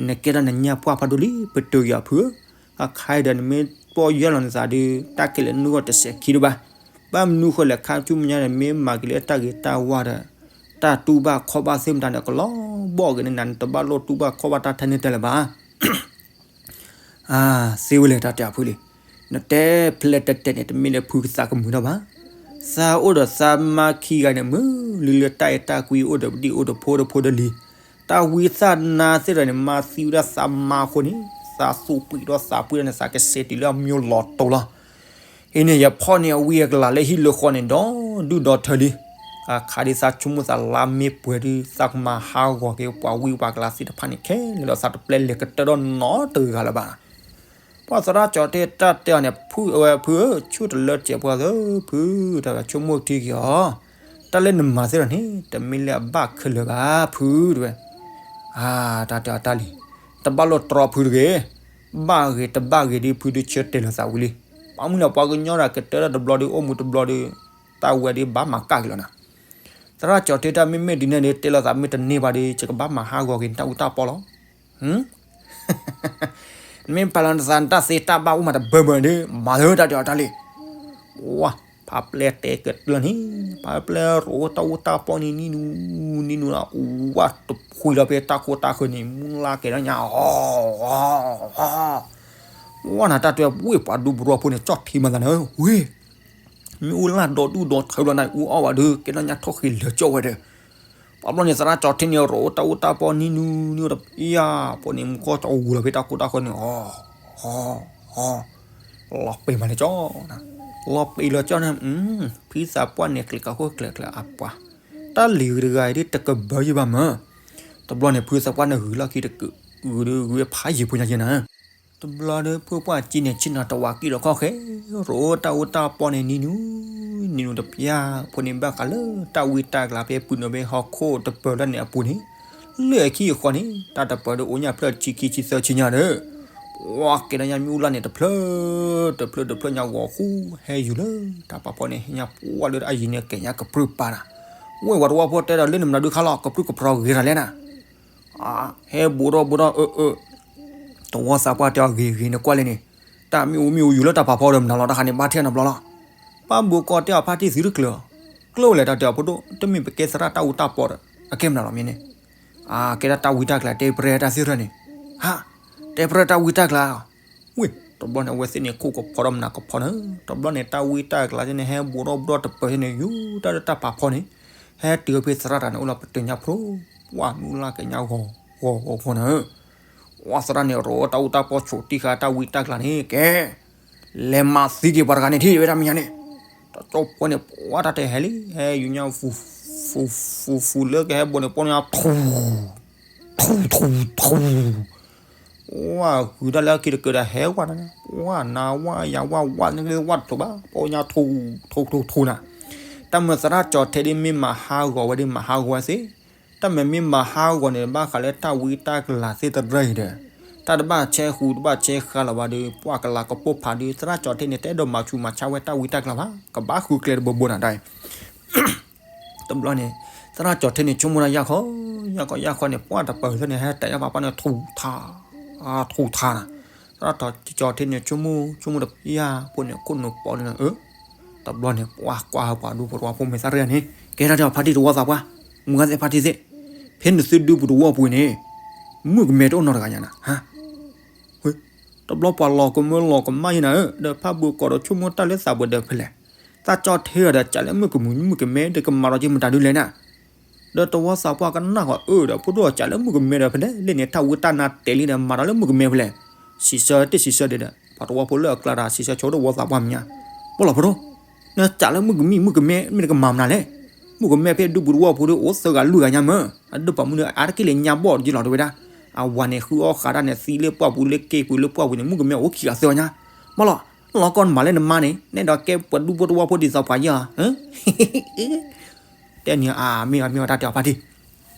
နကဲထီၣ်နညၣ်ပှၢ်ဖးဒိၣ်လံ ပတုာ်က့ၤအီၤဖုဧၢ, အခါအံၤဒီး နမ့ၢ်ပီၢ်ယၢ်လီၤနသးဒီး တၢ်ကဲလဲၤနုာ်ဂီၢ်တစဲးခံဒံးဘၣ်. ဘၣ်မနုၤဃိလဲၣ် ခါဆူမဲာ်ညါန့ၣ် မ့ၢ်မၤက့ၤလၢတၢ်ဂ့ၤတၢ်ဝါဒီး တၢ်တူၢ်ဘၣ်ခီၣ်ဘၣ်သ့ၣ်မတၤန့ၣ် ကလီၤဘီၣ်က့ၤန့ၢ်နၤ နတဘၣ်လိၣ်တူၢ်ဘၣ်ခီၣ်ဘၣ်တၢ်ထဲန့ၣ်တဲလၢၤဘၣ်. အါ, သ့ဝဲလဲၣ် တၢ်တဲအီၤဖုလံ. နတဲဖဲလဲၣ်တဲတဲန့ၣ် တမ့ၢ်လၢဖုကသးကမုာ်ထီၣ်ဘၣ်. သးအိၣ်ဒီးသးမါခံဂၤန့ၣ် မုာ်လံလၢတၢ်အဲၣ်တၢ်ကွံ အိၣ်ဒီးပဒံၣ်အိၣ်ဒီးဖိဒီးဖိဒီးလံၤ, တၢ်ဝံသးနါသ့ၣ်တဖၣ်န့ၣ် မၤသံဝဲဒၣ်သးမါအဃိန့ၣ်, သးသူၣ်ပှံၢ်ဒီးသးပှံၢ်ဒီးန့ၣ် သးကစဲးတုၤလၢအမံၤလီၤတိၤလီၤ. အံၤန့ၣ် ယဖီၣ်န့ၢ်အဝံအကလၤလၢဟံၣ်လၢဃီန့ၣ် ဒီဒူၣ်ဒီထၢလံ. အခါဒ်သးဆိကမိၣ်သးလါမ့ၢ်ပှဲၤဒုး သးကမၤဟးဂီၤက့ၤပှၤဝံပှၤကလၤသ့ၣ်တဖၣ်န့ၣ်ခဲလၢာ်ဒီး သးတပျဲလဲၤကတၢၢ်ဒီးနီတဂၤလၢၤဘၣ်. ပှၤသရၣ်ကၠီၤထ့တၢ်တဲအီၤန့ၣ် ဖုဧၢ, ဖုဧၢ, ဆူၣ်တလၢတစဲးပှၤဧၢ, ဖု, တၢ်ဆိကမိၣ်ထံက့ၤအီၤ, တၢ်လၢနမၤသ့ၣ်ဒီးန့ၣ် တမ့ၢ်လၢအဘၣ်ခဲလၢာ်ဘၣ် ဖု တဲဝဲ. အါ, တၢ်တဲအီၤတၢ်လံ, တဘၣ်လိာ်တြီဖုတဂ့ၤ, ဘၣ်ဂ့ၤတဘၣ်ဂ့ၤဒ်ဖုဒုးဆၢတဲာ်လီၤသးဝံၤလံ. ဘၣ်မနုၤလဲၣ် ပှၤကညီဒီးကတၢၢ်ဒီးတဘျီဒီး အိၣ်မူတဘျီဒီး တၢ်ဝဲဒၣ်ဘၣ်မၤကၢ်က့ၤလီၤနၤ. သရၣ်ကၠီၤထ့တၢ်မ့မ့ၢ်ဒ်န့ၣ်ဒီး တဲလီၤသးမ့ၢ်တန့ၢ်ဘၣ်ဒီး ယကဘၣ်မၤဟးဂီၤက့ၤနတၢ်အူတၢ်ပီလီၤ. မ့ၢ်ပာ်လီၤနသးနတၢ်သ့တၢ်ဘၣ်အိၣ်မးတဘၢဘၢန့ၣ်ဒီး မၤလၢတၢ်တဲအီၤတၢ်လံ. ဝါ, ဖးပျဲၢ်တဲကတၢၢ်န့ၣ်, ဖးပျဲၢ်ရိးတၢ်အူတၢ်ပီန့ၣ် နံၤနူ, နံၤနူ, ဝါတဖှံလီၤဖဲတၢ်ခိတၢ်ဃၢၤန့ၣ် မုၢ်လၢ်ကဲၤဒီးညါ, ဝါနၤတၢ်တဲဝဲပှၤဒူပရီဖိန့ၣ် ကၠီၣ်ထံမၤသးန့ၣ်, ဝ့ၢ် မ့ၢ်အိၣ်လၢဒီဒူၣ်ဒီထၢဘျီန့ၣ် အူအီၣ်ဘၣ်ဒီး ကဲထီၣ်ညါထီၣ်ဃ့လၢာ်ကၠီၣ်ဝဲဒီး, ပှၤဘျီန့ၣ် သရၣ်ကၠီၤထ့န့ၣ် ရိးတၢ်အူတၢ်ပီန့ၣ် နံၤနူ, နံၤနူတပျၢ်ဖိန့ၣ် မူကီၢ်ကၠီဝူၤလီၤဖဲတၢ်ခိတၢ်ဃၢၤန့ၣ်, အီ, အီ, လီၤပှ့ၤမးလၢကၠီၣ်, လီၤပှ့ၤလၢကၠီၣ်န့ၣ်, ဖုသးပှၢ်န့ၣ် ကျဲၤကးခိၣ်ကျဲၤကျဲၤအပှၤ, တၢ်လံၤဂ့ၤတဂၤအံၤဒ်တကဘၢယံၤဘၣ်မး, တဘျီန့ၣ် ဖုသးပှၢ်န့ၣ်ဂုၤလီၢ်ခံတကုး, ဂုၤဒီးဂုၤဖးယံၤဖိညါယဲနၤ တဘျီဒီး ဖုပှၢ်ကံန့ၣ် ဆ့ၣ်နီၤတဝးကံၣ်ဒီးခီၣ်ဃဲ, ရိးတၢ်အူတၢ်ပီန့ၣ် နံၤနူ, နံၤနူတပျၢ်ဖိန့ၣ် ဘၣ်ဃးလၢ တၢ်ဝံတၢ်ကလၤဖဲပုၢ်နီၢ်ဖဲဟီၣ်ခိၣ်တပၢၤလၢန့ၣ်အပူၤန့ၣ်, လၢအခံအဃီန့ၣ် တၢ်တပၢၤဒီးအိၣ်ညၣ်ဖျၢၣ်တဆံခံဆံသၢဆံညါဒီး, ပှၤကဲထီၣ်ညါမ့ၣ်အူလၢ်န့ၣ် တဖျၢၣ်, တဖျၢၣ်တဖျၢၣ်ညါဂီၤဃူ, ဟဲယူၤလၢတၢ်ပာ်ဖီန့ၣ် ဟဲညါပှၢ်လၢအယံၤန့ၣ် ကဲညါကပြုၢ်ပာ်နၤ, ဝဲၢ်ဝဲတဝီဖိတဲဒီး လၢနမနုၤဒုးခါလီၤ ကပြုၢ်ကပြီၤဂ့ၤတၢ်လဲၣ်နၤ ဟဲဘူးထီၣ်ဘူးထီၣ်အၢ, တဝီသးပှၢ်တဲအီၤဂ့ၤဂ့ၤန့ၣ်ကွၢ်လဲၣ်န့ၣ်, တၢ်မ့ၣ်အူမ့ၣ်အူယူၤလၢတၢ်ပာ်ဖီဒီးမနုၤလီၤ တၢ်ခါန့ၣ် ဘၣ်ထဲနီတဘျီလီၤ. ပၢ်ဘိကီၢ်တဲအီၤဖါတံၢ်သံတကျၢၤ, ကျိၣ်လဲၣ်တၢ်တဲအီၤဖိဒိၣ် တမ့ၢ်ပကဲသရၣ်တၢ်အူတၢ်ပီဒီး အကဲမနုၤလီၤမ့ၢ်န့ၣ်, အကဲဒၣ်တၢ်ဝံတၢ်ကလၤတဲပြဲၢ်တၢ်သ့ၣ်ရၢၣ်န့ၣ်, ဟါ, တဲပြဲၢ်တၢ်ဝံတၢ်ကလၤ ဝ့ၢ်, တဘျီန့ၣ် အဝဲသ့ၣ်န့ၣ် ခိၣ်ကဖီဒီးမနၤကဖီန့ၣ်, တဘျီန့ၣ် တၢ်ဝံတၢ်ကလၤန့ၣ် ဟဲဘူးထီၣ်ဘူးထီၣ်တပၢၤန့ၣ် ယူၤတၢ်လၢတၢ်ပာ်ဖီန့ၣ်, ဟဲတုၤဖဲသရၣ်တၢ်န့ၣ် အိၣ်လီၤပတုာ်ညါဖျိ, ဝါမုၢ်လၢ်ကဲညါဂီၤဂီၤဂီၤဂီၤန့ၣ်, ဝါသရၣ်န့ၣ် ရိးတၢ်အူတၢ်ပီဆိးတံၢ်ဃာ်တၢ်ဝံတၢ်ကလၤန့ၣ် ကဲ လဲၤမၤသံက့ၤပှၤတဂၤန့ၣ်ထံၣ်ဝဲဒၣ်မ့ၢ်ညါန့ၣ်, တကၠီဖိန့ၣ် ပှၤတၢ်တဲဟဲလံ, ဟဲယူၤညါ ဖူ, ဖူ, ဖူ, ဖူလၢကဟဲဘူးန့ၣ် ပီၢ်ညါထူ, ထူ, ထူ, ထူ, ဝါဂုၤတၢ်လၢအခံတကၢၤဒီးဟဲဝဲနၤ, ဝါနၤဝါယၤဝါဝါန့ၣ်ဝါတထူဘၣ်, ပီၢ်ညါထူထူထူထူနၤ, တၢ်မၤသရၣ်ကၠီၤထဲဒ်မ့ၢ်မၤဟးဂီၤဝဲဒ်မၤဟးဂီၤဝဲသ့, တၢ်မၤမ့ၢ်မၤဟးဂီၤန့ၣ် ဘၣ်ဃးလၢတၢ်ဝံတၢ်ကလၤသ့ၣ်တဖၣ်အံၤဒီး, တၢ်တဘၣ်ဆဲးဃုာ်တဘၣ်ဆဲးဃာ်လၢၤဘၣ်ဒီး ပှၤကလၤကပိၢ်ဖးဒီး သရၣ်ကၠီၤထဲန့ၣ် တအဲၣ်ဒိးမၤဆူးမၤဆါဝဲတၢ်ဝံတၢ်ကလၤဘၣ်, ကဘၣ်ဃုကျဲတဘိဘိနၤဒ်အံၤ တဘျီန့ၣ် သရၣ်ကၠီၤထဲန့ၣ် ဆိကမိၣ်တၢ်ယၢ်ခီ, ယၢ်ခီယၢ်ခီန့ၣ် ပှၤတပၢၤလၢန့ၣ် ဟဲတဲယၢ်ပာ်ပှၢ်န့ၣ် ထူးထါ, ထူးထါနၤ, သရၣ်ကၠီၤထဲန့ၣ် ဆိကမိၣ်ဆိကမိၣ်တပျၢ်ဖိန့ၣ် ခိၣ်နူာ်ပီန့ၣ်, တဘျီန့ၣ် ပှၤကွၢ်ဟးပှၤဒူဖိတဝီဖိမဲာ်သၣ်တဂၤန့ၣ် ကဲထီၣ်တဲအီၤဖါတံၢ်တဝီသးပှၢ်, မုၢ်ဂၤသ့ၣ်ဖါတံၢ်သ့ၣ်, ဖဲနသုဒူပူၤတဝီပူၤန့ၣ် မုၣ်ကမဲတအိၣ်နီတဂၤညါနၤ, တဘျီပှၤလီၤကမၢလီၤကမၣ်ယဲနၤဧၢ, ဒီးဖါဘိကီးဒီးဆိကမိၣ်တၢ်လၢသးပှဲၤဒီးဖဲလဲၣ်, သးကၠီၤထဲဒီး ကးလၢမုၣ်ကမုၣ်မုၣ်ကမဲဒီးကမၤဒီးက့ၤမတၤဒုလဲၣ်နၤ, ဒီးတဝီသးပှၢ်ကနၣ်ဃီအၢဒီး ဖိဒိၣ်ကးလၢမုၣ်ကမဲဒီးဖဲလဲၣ်, လၢန့ၣ်တၢ်ဝံတၢ်နါတဲာ်လံဒီး မၤဒီးလၢမုၣ်ကမဲဖဲလဲၣ်, စံးဆၢတ့ၢ်စံးဆၢဒဲးဒီး ပှၤတဝီဖိလၢအကျါဒီး စံးဆၢဆိတဝီသးပှၢ်မဲာ်ညါ, ပီၢ်လီၤဖိဒိၣ်, နကးလၢမုၣ်ကမံၣ်မုၣ်ကမဲ မ့ၢ်နကမၤမနုၤလဲၣ်, မုၣ်ကမဲဖဲဒူပူၤတဝီပူၤဒီး အိၣ်သၢဂၤလွံၢ်ဂၤညါမၢ်, အဒိၣ်ပာ်မူဒီး အါတက့ၢ်လၢညါဘီၣ်တက့ၢ်လီၤတဲဝဲဒၣ်, အဝၤန့ၣ် ဃုအီၣ်ဃးတၢ်န့ၣ် သံလၢပှၢ်ပူၤလၢက့ၢ်ပူၤလၢပှၢ်ပူၤန့ၣ် မုၣ်ကမဲအိၣ်ခံဂၤသၢဂၤညါ, မ့ၢ်လီၤ, လီၤကီနမၤလၢနမါန့ၣ် နဲဒိးကဲပှၤဒူဖိတဝီဖိဒ်သိးပှၤယဲၢ်ဧါ တဲန့ၣ်အမ့ၢ်အမ့ၢ်ဝဲတၢ်တဲအီၤဖါတံၢ်,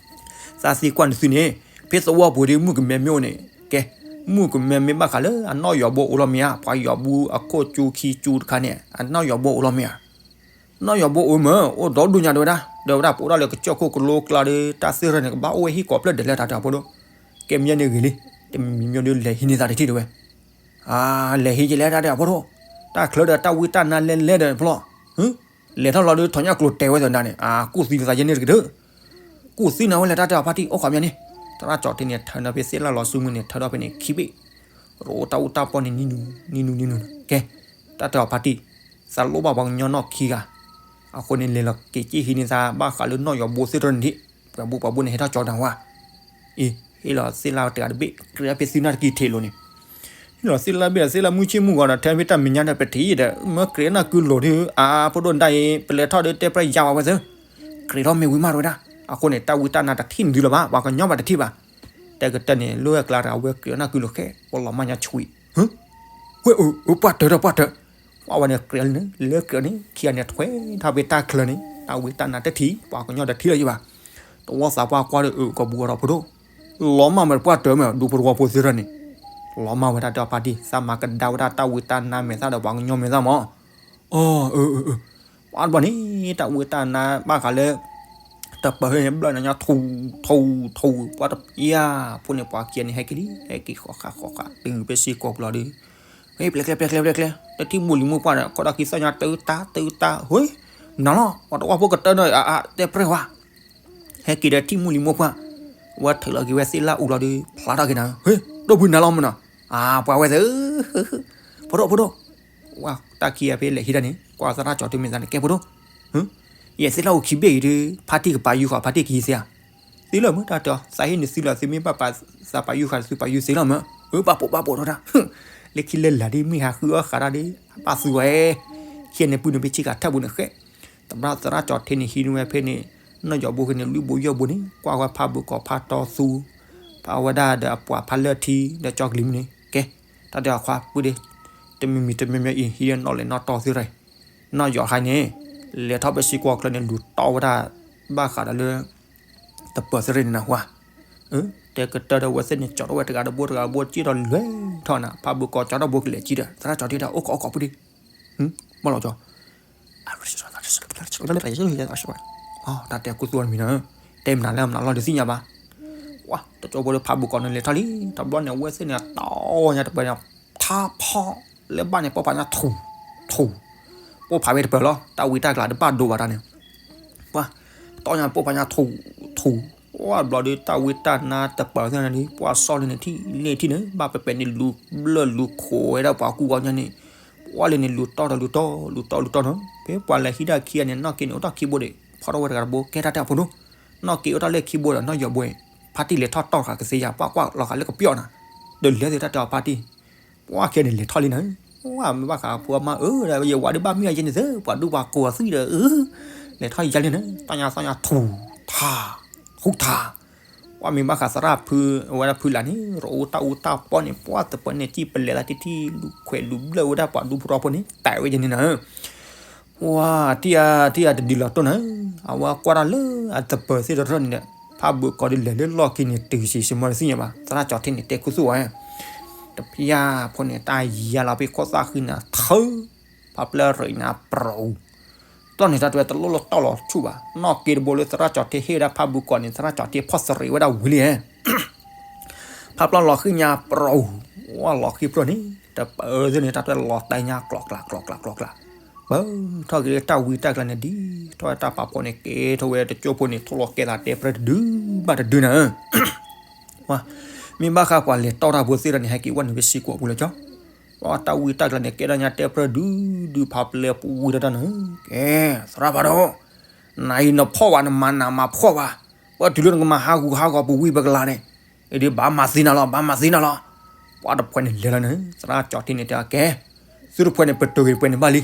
သးသံကွၢ်နသုန့ၣ်, ဖဲသဝီပူၤဒီးမုၣ်ကမဲမ့ၢ်အိၣ်န့ၣ်, ကဲ, မုၣ်ကမဲမ့ၢ်ဘၣ်ဃးလၢအနီၣ်ယီၤဘိအိၣ်လီၤမ့ၢ်ဧါ, ပှၤယီၤဘိအခိၣ်ကၠူခံကၠူတခါန့ၣ် အနီၣ်ယီၤဘိအိၣ်လီၤမ့ၢ်ဧါ, နီၣ်ယီၤဘိအိၣ်မ့ၢ် အိၣ်ဒီဒူၣ်ညါတဲဝဲဒၣ်, ဒီးဝဲဒၣ်ပအိၣ်ဒၣ်လၢကစၢၢ်ခိၣ်ကလိကျါဒီး တၢ်သ့ၣ်ရၢၣ်န့ၣ် ကဘၣ်အိၣ်ဝဲဟံၣ်ကိးဖျၢၣ်ဒဲးလၢတၢ်တဲအီၤဖိဒိၣ်, ကဲမ့ၢ်န့ၣ်ဂ့ၤလံ, တမံၤမ့ၢ်ဒီးလဲၤဟံးန့ၢ်သးတထံၣ်တဲဝဲ လဲၤဟံးက့ၤလဲၣ်တၢ်တဲအီၤဖိဒိၣ်, တၢ်ချၢဒီးတၢ်ဝံတၢ်နါလဲလဲဒီးဖျီ, လဲၤထီၣ်လီၤဒီးထီၣ်ညၣ်ကျိၤတဲာ်ဝဲသနာ်န့ၣ် ကူၣ်သံသးယဲန့ၣ်တက့ၢ်, ကူၣ်သံနၤဝဲလဲၣ် တၢ်တဲအီၤဖါတံၢ်အိၣ်ခိးမ့ၢ်န့ၣ်, သရၣ်ကၠီၤထဲန့ၣ် ထၢဒီးဖဲသ့ၣ်လၢလီၤစုမုၢ်န့ၣ် ထၢဒီးဖဲန့ၣ်ခံဘ့ၣ်, ရိးတၢ်အူတၢ်ပီန့ၣ် နံၤနူၤ နံၤနူၤ နံၤနူၤ, ကဲ, တၢ်တဲအီၤဖါတံၢ်, သးလိၣ်ဘၣ်ပှၤကညီနီၢ်ခံဂၤ, အဃိန့ၣ် လဲၤလီၤက့ၤက့ၤဟံးန့ၢ်သး ဘၣ်ဃးလၢနီၢ်ယီၤဘိသ့ၣ်တဖၣ်န့ၣ်ဒံး, ပှၤဘိပှၤဘိန့ၣ် ဟဲထီၣ်ကၠီတၢ်ဝါ, အ့ ဟ့ၣ်လီၤသ့ၣ်လၣ်တဂၤတဘ့ၣ် ကြၢးဖဲသုနၢ်တကံၢ်ထံးလိၤန့ၣ်, ဟ့ၣ်လီၤသ့ၣ်လၣ်ဘ့ၣ်ဒီး သ့ၣ်လၣ်မုၢ်ဆ့ၣ်မုၢ်ဂီၤဒီး ထဲဖဲတၢ်မဲာ်ညါဒီး ပထံၣ်ဒီး မၢကြၢးနၢ်ကုလိၤဒုး အါ ဖိဒိၣ်နတၢ်အံၤ ပလဲၤထီၣ်ဒီးတဲပြဲၢ်ယါဝဲသ့ၣ်, ကြၢးထီၣ်မ့ၢ်ဝံၤမးတဝဲဒၣ်, အဃိန့ၣ် တၢ်ဝံတၢ်နါတထံၣ်နသုလၢၤဘၣ် ပှၤကညီဘၣ်တထံၣ်ဘၣ်, တဲကတၢၢ်န့ၣ် လၢအကျါတဂၤဝဲကြၢးနၢ်ကုလိၤဃဲ ပလီၤမၢ်ညါဆှံ, ဟၢ ဝဲအၢ အၢ ပှၢ်တၢၢ်ဒီးပှၢ်တၢၢ်, ပှၢ်ဝဲန့ၣ်ကြၢးလံန့ၣ် လဲၤကြၢးန့ၣ် ခံဂၤန့ၣ်ထွဲထီၣ်ဖဲတၢ်ချၢန့ၣ် တၢ်ဝံတၢ်နါတထံၣ် ပှၤကညီတထံၣ်လၢၤဘၣ်, တဝီသးပှၢ်ကွၢ်ဒီးအၢ ကီၢ်ပူၤအီၤဒီးဖိဒိၣ်, လီၤမၢ်ဝဲပှၢ်တၢၢ်မ့ၢ် ဒူဖိတဝီဖိသ့ၣ်တဖၣ်န့ၣ်, လီၤမၢ်ဝဲတၢ်တဲအီၤဖါတံၢ် သးမၤကဒါဝဲဒၣ်တၢ်ဝံတၢ်နါမဲာ်သၣ်ဒီးပှၤကညီမဲာ်သၣ်မး, အၢ အၢ အၢ အၢ ပှၤတဘျီန့ၣ် တၢ်ဝံတၢ်နါဘၣ်ဃးလၢ တပၢၤန့ၣ် ဘျၢၣ်နၤညါထူ ထူ ထူ ပှၤတပျၢ်ဖိန့ၣ် ပှၤခံဂၤန့ၣ် ဟဲက့ၤလံ ဟဲက့ၤဃီဃာ်ဃီဃာ်တုၤဖဲစ့ၢ်ကီးပျီဒုး, ဟဲပျဲကျဲပျဲကျဲပျဲကျဲ တထံၣ်မိၢ်လံၤမိၢ်ပှၢ်ဒီး ခီဒီးခံသီညါ တၢတၢ်တၢတၢ ဟ့ နၤလီၤ ပှၤတဝီဖိကတၢၢ်ဒီး အါ အါ တဲပြဲၢ်ဝဲ ဟဲက့ၤဒီးထံၣ်မိၢ်လံၤမိၢ်ပှၢ်, ဝဲထုးလီၤက့ၤဝဲသ့ၣ်လၣ်အူလီၤဒီး ဖျါထီၣ်က့ၤနၤ, ဟ့ ဒိၣ်ဘုနၤလီၤမနီၤ, အါ ပှၤဝဲသ့ၣ်, ဖိဒိၣ်ဖိဒိၣ်, ဝဲတၢ်ခံဂၤဖဲလဲၤဟံးတၢ်န့ၣ် ကွၢ်သရၣ်ကၠီၤထံမ့ၢ်သးန့ၣ် ကဲဖိဒိၣ်, ယဲသ့ၣ်လၣ်အူခံဘ့ၣ်အံၤဒီး ဖါတံၢ်ကပာ်ယူၤဃာ် ဖါတံၢ်ကဟံးသ့ဧါ, သ့လၢမ့ၢ်တၢ်တဲအီၤ သးဟ့ၣ်န့ၢ်သုလီၤ သုမ့ၢ်ဘၣ်ပာ်သးပာ်ယူၤဃာ် သုပာ်ယူၤသ့လီၤမ့ၢ်, အၢ ဘၣ်ပိာ်ဘၣ်ပိာ်ထီၣ်တၢ် လၢခံလၢလာ်ဒ်မ့ၢ်ဟးဃုအီၣ်ဃာ်တၢ်ဒီး ဘၣ်သူဝဲ, ခံဂၤန့ၣ်ပုၢ်န့ၣ်ဖဲဆ့ကၤထၢၣ်ပူၤန့ၣ်ဃဲ, သရၣ်ကၠီၤထံန့ၣ် ဟံးန့ၢ်ဝဲဖဲန့ၣ် နီၢ်ယီၤဘိဃ့န့ၣ် လွံၢ်ဘိယဲၢ်ဘိန့ၣ် ကွၢ်ဝဲဖးဘုးကီးဖးတီသူ ဖးဝဲဒၣ်ဒီးအပှၤဖးလၢၢ်ထံဒီးကၠီကလံၤမုၢ်န့ၣ် ကဲ, တၢ်တဲအီၤခွါပုၢ်ဒ့, တမံၤမံၤတမံၤမံၤအံၤ ဟံးဒီးနီၢ်လဲၤနီၢ်တီသ့ၣ်တဖၣ်, နီၢ်ယီၤခါန့ၣ် လဲၤထီၣ်ဖဲစ့ၢ်ကီးချၢန့ၣ် လူၤတီဝဲဒၣ် ဘၣ်ဃးဒီးလၢ တပၢၤသ့ၣ်တဖၣ်န့ၣ်နဟူဧါ, တဲကတၢၢ်ဒီးဝဲသ့ၣ်န့ၣ် ကၠီထီၣ်ဝဲတဂၤတဘိတဂၤတဘိ စံၣ်ထီၣ်လဲၤထီၣ်နၤ ဖးဘုးကီးကၠီထီၣ်ဘိကလဲၤကံဒီး သရၣ်ကၠီၤထံဒီး အိၣ်ကီးအိၣ်ကီးပုၢ်ဒ့, မ့ၢ်လီၤကၠီ တၢ်တဲကူသူအီၤတမံၤနီၤ, တဲမနုၤလၢမနုၤလီၤတသ့ၣ်ညါဘၣ်, ဝါ တကၠိဖိဒီးဖးဘုးကီးန့ၣ်လဲၤထီၣ်လံ တဘျီန့ၣ် အဝဲသ့ၣ်န့ၣ် တီညါတပၢၤန့ၣ် ထါဖီၣ်လၢဘၣ်န့ၣ် ပိၢ်ဖးညါထူၣ် ထူၣ်, ပိၢ်ဖးဝဲတပၢၤလီၤ တၢ်ဝံတၢ်ကျါတဘၣ်ဒိဘၣ်တၢ်န့ၣ် ပှၤ တီညါပိၢ်ဖးညါထူၣ် ထူၣ်, ပှၤဘျီဒီးတၢ်ဝံတၢ်နါတပၢၤသ့ၣ်န့ၣ် ပှၤစီၣ်လၢန့ၣ်ထံၣ်န့ၣ်ထံၣ်န့ၣ် ဘၣ်ပဲပဲန့ၣ်လူၤဘျၢၣ်လူၤခိးဝဲဒၣ်ပှၤကူဝဲညါန့ၣ်, ပှၤလၢန့ၣ်လူၤတီဒီးလူၤတီ လူၤတီလူၤတီနီၤ ဖဲပှၤလဲၤဟံးတၢ်ခံဂၤန့ၣ် နီၢ်က့န့ၣ်အိၣ်ထီၣ်ခံဘိဒီး ဖီထီၣ်ဝဲတဂၤတဘိ ကဲတၢ်တဲအဖိဒိၣ်, နီၢ်က့အိၣ်ထီၣ်လၢခံဘိဒီးနီၢ်ယီၤဘိ ဖါတံၢ်လဲၤထီၣ်တီၢ်တဂၤကသ့ယါ ပှၤကွၢ်လီၤဃာ်လၢကပျီၣ်နၤ, ဒီးလဲၤသ့ၣ်တၢ်တဲအီၤဖါတံၢ် ပှၤခဲန့ၣ်လဲၤထီၣ်လံနၤ, ပှၤမ့ၢ်ဘၣ်ဃးဖိအမါအၢဒီး ယဝၤဒုးဘၣ်မ့ၢ်အယဲန့ၣ်သ့ ပှၤဒူပှၤကိးအသွံၣ်ဒီး လဲၤထီၣ်ယါလံနၤ တီညါတီညါထူၣ် ထါ ဟူထါ, ပှၤမ့ၢ်ဘၣ်ဃးသရၣ်ဖု အဝဲဒၣ်ဖုလၢ်န့ၣ် ရအိၣ်တၢ်အူတၢ်ပီၢ်န့ၣ် ပှၤတပၢၤန့ၣ် ကံၣ်ပလဲၤသးတထံၣ် လူၤခွဲးလူၤဘျၢၣ်ဝဲဒၣ်ပှၤဒူဖိထီဖိန့ၣ် တဲဝဲယဲန့ၣ်နၤ ပှၤ တံၢ်အါ တံၢ်အါတဒုလီၤတိၢ်နၤ, အဝဲကွၢ်တၢ်လၢအတပၢၤသ့ၣ်တဖၣ်န့ၣ်ဒီး ဖးဘုးကီးဒုးလဲၤလၢလီၢ်ခံန့ၣ် တုၤဆံးဆံးမီၤတသ့ၣ်ညါဘၣ် သရၣ်ကၠီၤထံန့ၣ် တဲခူသူၣ်ဝဲ, တပျၢ်ဖိန့ၣ် တၢ်ယါလီၤဖဲခိၣ်သၣ်ဃံနၤထၢ ဖးပျၢ်ရ့ၣ်နၤပရိၤ တဘျီန့ၣ် တၢ်တဝဲတလိၣ်လၢတီၢ်လီၤဆူၣ်ဘၣ် နီၢ်က့တဘိလၢသရၣ်ကၠီၤထံဟ့ၣ်ဝဲဒၣ်ဖးဘုးကီးန့ၣ် သရၣ်ကၠီၤထံဖီၣ်စရ့းဝဲဒၣ်ဝံၤလံ ဖးပျၢ်လီၤဃံညါပရိၤ, ဝဲလီၤဃံပရိၤန့ၣ် တပၢၤသ့ၣ်န့ၣ် တၢ်တဝဲလီၤတဲညါကျိးကျးကျိးကျးကျိးကျး, ပၢၤထီၣ်က့ၤလၢတၢ်ဝံတၢ်ကျါန့ၣ်ဒ် ထီၣ်ဝဲတၢ်ပာ်ဖှိၣ်န့ၣ် ကဲထီၣ်ဝဲတကၠိဖိန့ၣ် ထိၣ်လီၤကဲသးတဲပြဲၢ်တဒုဘၣ်တဒုနၤ မ့ၢ်ဘၣ်ဃးပှၤလဲၤတီၢ်တၢ်ဖိသ့ၣ်တဖၣ်န့ၣ် ဟဲက့ၤဝဲန့ၣ်ဖဲစ့ၢ်ကီးပူၤလၢကၠီ, ပှၤတၢ်ဝံတၢ်ကျါန့ၣ် ကဲထီၣ်ညါတဲပြဲၢ်ဒုဒုဖးပျၢ်ပူၤဝံၤတၢ်တၢ်နၤ, ကဲ သရၣ်ဖးဒိၣ်, နၤအံၤနဖီၣ်ဝဲ နမၤနးမၤဖှီၣ်ဝဲ, ပှၤတုၤလၢနကမၤဟးဂူာ်ဟးဂီၤပူၤဝံၤပကလၤန့ၣ်, အဒုးဘၣ်မၤသံနၤလီၤ ဘၣ်မၤသံနၤလီၤ, ပှၤတဖှဲးန့ၣ်လဲၤလီၤန့ၣ် သရၣ်ကၠီၤထံန့ၣ်တဲအီၤကဲ, သုတဖှဲးန့ၣ် ပတုာ်က့ၤတဖှဲးန့ၣ်ဘၣ်လံ,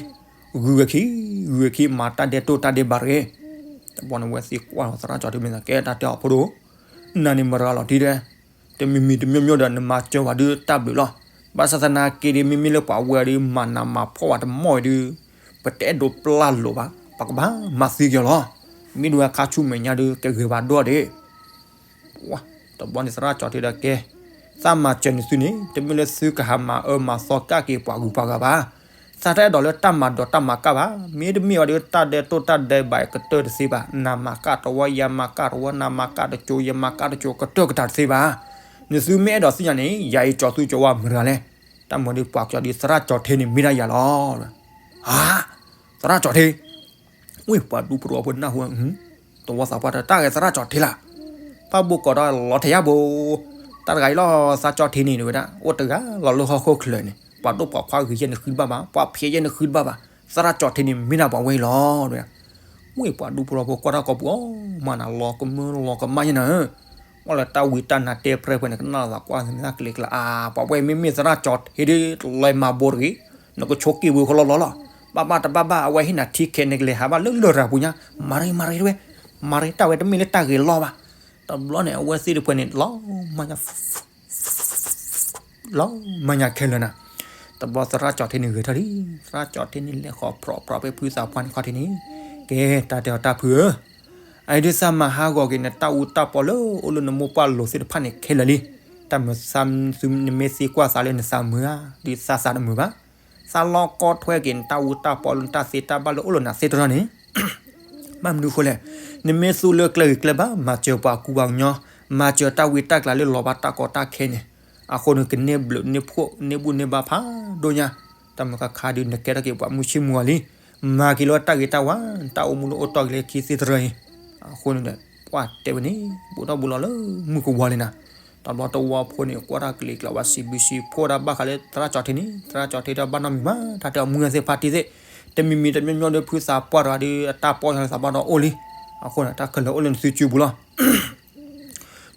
ဂုၤဝဲခံ, ဂုၤဝဲခံ မၤတၢ်ဒဲးတိၢ်တၢ်ဒဲးဘးတဂ့ၤ, တဘျီန့ၣ်ဝဲသ့ၣ်ကွၢ်လီၤသရၣ်ကၠီၤထံမ့ၢ်သးကဲတၢ်တဲအီၤဖိဒိၣ်, နၤန့ၣ်မတၤတဂၤလီၤတံၢ်ဒဲး တမံၤမံၤတမံၤမံၤဒီး နမၤစၢၤဝဲဒုးတၢ်ဘျုးလီၤ. ဘၣ်ဆၣ်သနာ်က့ဒီး မ့မ့ၢ်လၢပှၤဝဲဒုး မၤနးမၤဖှီၣ်ဝဲတမီၢ်အံၤဒုး ပတအဲၣ်ဒိးပျၢ်လိာ်ဘၣ်, ပကဘၣ်မၤသံက့ၤလီၤ. မ့ၢ်ဒိးဝဲခါဆူမဲာ်ညါဒုး ကဂ့ၤဘၣ်ဒိၣ်ဒံး. တဘျီန့ၣ်သရၣ်ကၠီၤထံဒီးကဲ, သးမၤစၢၤန့ၢ်သုန့ၣ် တမ့ၢ်လၢသုကဟးမၤအၢမၤသီကၣ်က့ၤပှၤဂုၤပှၤဂၤဘၣ်. သးတအဲၣ်ဒိးလၢတၢ်မၤဒိးတၢ်မၤကၣ်ဘၣ်. မ့တမ့ၢ်ဝဲဒုး တၢ်ဒဲးတိၢ်တၢ်ဒဲးဘးကတၢၢ်တသ့ဘၣ်. နၤမၤကၣ်တဝီ ယၤမၤကၣ်တဝီ နၤမၤကၣ်တကၠိ ယၤမၤကၣ်တကၠိ ကတၢၢ်ကတၢၢ်တသ့ဘၣ်. နသုမ့ၢ်အဲၣ်ဒိးသ့ၣ်ညါန့ၣ် ယၤအံၤကၠီၤသူကၠီၤဝါမတၤတဂၤလဲၣ်. တၢ်မၤဒုးပှၤကၠီၤဒုးသရၣ်ကၠီၤထံန့ၣ်မ့ၢ်ဒၣ်ယၤလီၤ. ဟါ, သရၣ်ကၠီၤထံ ဝံၢ်ပှၤဒူဖိတဝီဖိနၢ်ဟူ, တဝီသးပှၢ်တၢ်ဂဲၤသရၣ်ကၠီၤထံလၢ်. ဖးဘိးကိးဒီးလီၤထဲးယါဘိ, တၢ်တဂၤအံၤလီၤ သရၣ်ကၠီၤထံန့ၣ်ဝဲဒၣ် အိၣ်တဂၤလီၤလၢဟီၣ်ခိၣ်ချၢန့ၣ် ပှၤဒိၣ်ပှၤခွါဂ့ၤယဲၢ်န့ၣ်ဃုတဘၣ်ဘၣ်, ပှၤဖျဲးယဲၢ်န့ၣ်ဃုတဘၣ်ဘၣ်, သရၣ်ကၠီၤထံန့ၣ်မ့ၢ်ဒၣ်ပှၤဝဲအံၤလီၤဝဲဒၣ်. ဝ့ၢ်ပှၤဒူဖိထီဖိကွၢ်တၢ်ကိးပူၤအီၤ မၤနၤလီၤကမၢလီၤကမၣ်ယဲနၤဧၢ, ကွၢ်လၢတၢ်ဝံတၢ်နါတဲပြဲၢ်ဖဲန့ၣ် ကနၣ်လီၤသးကွၢ်မ့ၢ်သးကလံၤကျါ အါ ပှၤဝဲမ့မ့ၢ်သရၣ်ကၠီၤထ့ဒ် လီၤမၤဘိတဂ့ၤ, နကဆိးက့ၣ်ဝံၤခီလီၤလီၤလီၤ, ဘၣ်ဘၣ်တဘၣ်ဘၣ် အဝဲဟ့ၣ်နၤထံခဲနကလဲၤဟးဘၣ်လၢလရာ်ပူၤညါ, မၤရ့မၤရ့တဝဲ, မၤရ့တၢ်ဝဲတမ့ၢ်လၢတၢ်ဂ့ၤလီၢ်ဘၣ်. တဘျီန့ၣ် အဝဲသ့ၣ်တဖၣ်န့ၣ် လီၤမၤညါ လီၤမၤညါခဲလၢာ်နၤ, တဘျီသရၣ်ကၠီၤထ့န့ၣ်ဂဲၤထီၣ်လံ, သရၣ်ကၠီၤထ့န့ၣ်လဲၤဃီၤဖြီဖြီဖဲဖုသးပှၢ်န့ၣ်ခီၣ်ထံးန့ၣ်, ကဲ တၢ်တဲအီၤတၢ်ဖုဧၢ, အအံၤဒုးသးမၤဟးဂီၤက့ၤနတၢ်အူတၢ်ပီလၢအိၣ်လၢနမိၢ်ပှၢ်လိၤသ့ၣ်တဖၣ်န့ၣ်ခဲလၢာ်လံ, တၢ်မၤသးနမ့ၢ်သံကွၢ်သးလၢနသးမုာ်ဧါ, ဒ်သးသးတမုာ်ဘၣ်, သးလီၤကီထွဲက့ၤနတၢ်အူတၢ်ပီလၢနတၢ်သ့တၢ်ဘၣ်လၢအိၣ်လၢနသ့ၣ်တဖၣ်န့ၣ် ဘၣ်မနုၤဃိလဲၣ်, နမ့ၢ်သူၣ်လၢကျဲဂ့ၤကျဲဘၣ် မၤစၢၤပှၤကူပှၤကညီ, မၤစၢၤတၢ်ဝံတၢ်ကျါလၢလီၤဘၣ်တၢ်ကီတၢ်ခဲန့ၣ်, အဃိန့ၣ် ကန့ၢ်ဘျုးန့ၢ်ဖှိၣ်န့ၢ်ဘူၣ်န့ၢ်ဘါဖးဒိၣ်ညါ, တၢ်မုာ်ခါခါဒုးနကဲထီၣ်က့ၤပှၤမုၢ်ဆ့ၣ်မုၢ်ဂီၤလံ, မၤက့ၤလီၤတၢ်ဂ့ၤတၢ်ဝါ, တၢ်အိၣ်မူလၢအိၣ်တီၢ်က့ၤလၢခံသ့ၣ်တဖၣ်အံၤ, အဃိန့ၣ်ဒီး ပှၤတဲဝဲန့ၣ် ဘူးထီၣ်ဘူးလီၤလၢမုၢ်ကဝီၤလံနၤ, တဘျီတဝီဖိန့ၣ် ကွၢ်တၢ်ကလံၤကျါဝဲစံးဘျုးစံးဖှိၣ်ဒၣ်ဘၣ်ဃးလၢသရၣ်ကၠီၤထ့န့ၣ်, သရၣ်ကၠီၤထ့တဘၣ်နီတမံၤဘၣ်, တၢ်တဲအီၤမုၢ်ဂၤသ့ၣ်ဖါတံၢ်သ့ၣ်, တမံၤမံၤတမံၤမံၤဒီးဖုသးပှၢ်တဂၤဒီး အတၢ်ပီၢ်ယါလၢသးဘၣ်ဒီးအိၣ်လံ, အဃိန့ၣ် တၢ်ခဲလၢာ်အိၣ်လၢနသုစုပူၤလီၤ.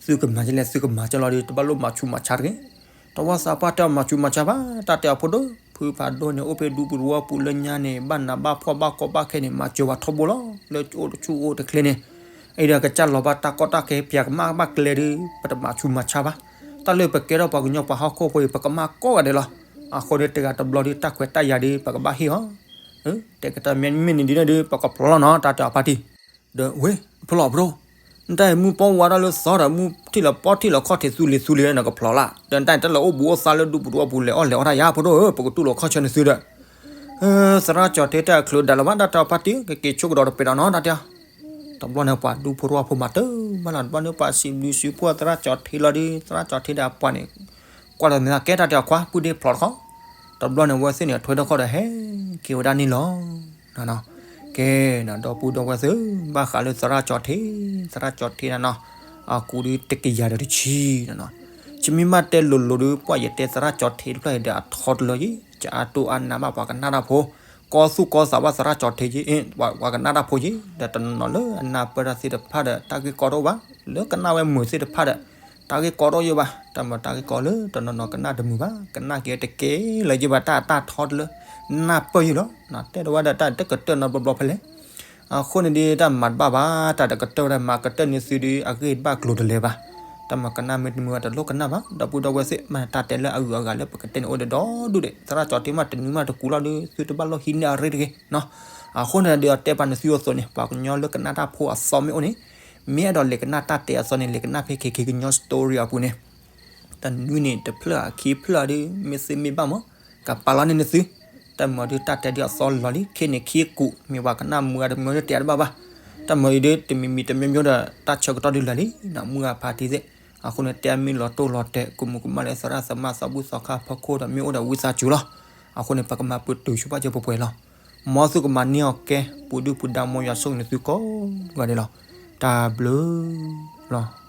သုကမၤဒ်လဲၣ် သုကမၤကလီၤဒီး တဘၣ်လိၣ်မၤဆူးမၤဆါတဂ့ၤ. တဝီသးပှၢ်တဲအီၤမၤဆူးမၤဆါဘၣ်, တၢ်တဲအီၤဖိဒိၣ်, ဖုဖးဒိၣ်န့ၣ် အိၣ်ဖဲဒူပူၤတဝီပူၤလၢညါန့ၣ် ဘၣ်နးဘၣ်ဖှီၣ်ဘၣ်ကီဘၣ်ခဲန့ၣ် မၤစၢၤဝဲထီဘိလီၤ. လၢအိၣ်တဆူၣ်အိၣ်တချ့န့ၣ်, အံၤဒီးကစၢ်လီၤဘၣ်တၢ်ကီတၢ်ခဲ ပျဲကမၣ်ဘၣ်ကျဲဒီး ပတမၤဆူးမၤဆါဘၣ်. တၢ်လၢပကဲထီၣ်ပှၤကညီပှၤဟီၣ်ခိၣ်ဖိအံၤ ပကမၣ်ကိးဂၤဒဲးလီၤ. အဃိန့ၣ် တဂၤတဘျီဒီး တၢ်ခွဲးတၢ်ယာ်ဒီး ပကဘၣ်ဟ့ၣ်အီၤ တဲကတၢၢ်မ့မ့ၢ်န့ၣ်ဒ်န့ၣ်ဒီး ပကဖျိလီၤနီၤ တၢ်တဲအီၤဖါတံၢ်. ဒီးဝဲ ဖျိလီၤဖျိ, နတၢ်အံၤမုၢ်ပီဝါထီၣ်လၢသီဒီး မုၢ်ထံၣ်လီၤပီထံၣ်လီၤခီၣ်ထံးသူလံၤသူလံၤ နကဖျိလၢ်, ဒီးနတၢ်အံၤတၢ်လၢအိၣ်ဘူးအိၣ်သါလၢဒူပူၤတဝီပူၤလဲၤအီၣ်လဲၤအီတၢ်ယါဖိဒိၣ်ဧၢ, ပကတူၢ်လိာ်ခီၣ်ဆၢနသုဒီး သရၣ်ကၠီၤထ့တၢ်အချုးဒၣ်လီၤဘၣ် တၢ်တဲအီၤဖါတံၢ် ကက့ၤဆိကဒီးတပဲာ်ဒီးနီၤ တၢ်တဲအီၤ. တဘျီန့ၣ် ပှၤဒူဖိတဝီဖိမၤတၢ်မၤလီၤ တဘျီန့ၣ် ပှၤစံးဘျုးစံးဖှိၣ်သရၣ်ကၠီၤထ့လီၤဒီး သရၣ်ကၠီၤထ့ဒီးအပှၤန့ၣ် ကွၢ်လီၤမ့ၢ်သးကဲတၢ်တဲအီၤခွါ ပုၢ်ဒ့ဖျိးတခီ. တဘျီန့ၣ် အဝဲသ့ၣ်န့ၣ် ထွဲထီၣ်ခီၣ်ဒီးဟဲက့ၤဝဲဒၣ်န့ၣ်လီၤ. ကဲ ဒီပုၢ်ဒီဝဲၢ်သ့ၣ် ဘၣ်ဃးလၢသရၣ်ကၠီၤထ့, သရၣ်ကၠီၤထ့န့ၣ်နီၤ အကူဒုတကယၤဒီးတဆံန့ၣ်နီၤ. ယမ့ၢ်ဘၣ်တဲလိၤလိၤဒီး ပှၤယတဲသရၣ်ကၠီၤထ့တဖျၢၣ်အံၤဒီးအထီတလၢယံၤ, ကအါတိၢ်အါနးဘၣ်ပှၤကနၣ်တၢ်ဖိ, ကီသူၣ်ကီသးဘၣ်သရၣ်ကၠီၤထ့ယံၤ, ပှၤကနၣ်တၢ်ဖိယံၤ, ဒီးတနီၤနီၤလၢအနၢ်ပၢၢ်တၢ်သ့ၣ်တဖၣ်ဒီး တၢ်ဂ့ၢ်ကီတအိၣ်ဘၣ်, လၢကနၣ်ဝဲမုာ်သ့ၣ်တဖၣ်ဒီး တၢ်ဂ့ၢ်ကီတအိၣ်ယံၤဘၣ်, တၢ်မၤတၢ်ဂ့ၢ်ကီလၢတနီၤနီၤကနၣ်တမုာ်ဘၣ်, ကနၣ်က့ၤတကဲလၢၤယံၤဘၣ် တၢ်အတၢ်ထီတလၢ နၢ်ပၢၢ်ယံၤလီၤ. တဲတဝဲဒီးတၢ်တကတၢၢ်နီတဘျီဘျီဖဲလဲၣ် အဃိန့ၣ်ဒီး တၢ်မၤတဘၣ်ဘၣ်, တၢ်တကတၢၢ်ဝဲဒၣ် မၤကတၢၢ်န့ၢ်သုဒီး အဂ့ၢ်ဘၣ်ကျိၤတလဲၤဘၣ်. တၢ်မၤကနၣ်မ့ၢ်တမုာ်ဘၣ် တလိၣ်ကနၣ်ဘၣ်. ဒီပုၢ်ဒီဝဲၢ်သ့ၣ် မ့ၢ်တၢ်တဲလၢအဂုၤအဂၤလၢပကတဲန့ၣ်အိၣ်ဒီးဒီဒူၣ်ဒဲး, သရၣ်ကၠီၤထ့မ့ၢ်တနုၤမ့ၢ်တကူးလီၤဒီး သုတဘၣ်လိၣ်ဟံးန့ၢ်အရ့တဂ့ၤနီၤ. အဃိန့ၣ်ဒီး အတဲပာ်နသုအသိးန့ၣ် ပှၤကညီလၢကနၣ်တၢ်ဖိအသီမ့ၢ်အိၣ်န့ၣ်, မ့ၢ်အဲၣ်ဒိးလဲၤကနၣ်တၢ်တဲအသီန့ၣ် လဲၤကနၣ်ဖဲ ခ့ခ့ကညီ story အပူၤန့ၣ် တနွံန့ၣ် တဖျၢၣ်အခံဖျၢၣ်ဒီး မ့ၢ်သ့မ့ၢ်ဘၣ်မး ကပာ်လီၤန့ၢ်နသု. တၢ်မၤဒုးတၢ်တဲဒုးအသီလီၤလံ ခ့န့ၣ်ခံကူး မ့ၢ်ပှၤကနၣ်မုာ်အါတမံၤဒီးတဲတဘၣ်ဘၣ်. တၢ်မၤအံၤဒီး တမံၤမံၤတမံၤမံၤဒီး တၢ်ဆၢကတီၢ်ဒုးလၢာ်လံနီၤ မုာ်အါဖါတံၢ်သ့ၣ်. အဃိန့ၣ် တဲအမ့ၢ်လီၤတိၢ်လီၤတဲာ် ကမူၤကမၣ်လၢသရၣ်သမါသးဘုၣ်သီခါဖီခိၣ်ဒီး မ့ၢ်အိၣ်ဒီးဝံသးစူၤလီၤ. အဃိန့ၣ် ပကမၤပတုာ်ဆိပာ်စၢၤပှဲၤပှဲၤလီၤ. မ်သုကမၤန့ၢ်အီၤကဲ ပူၤဒုၣ်ပူၤဒါမ်ယွၤဆိၣ်ဂ့ၤနသုကိးဂၤဒဲးလီၤ. တၢ်ဘျုးလီၤ.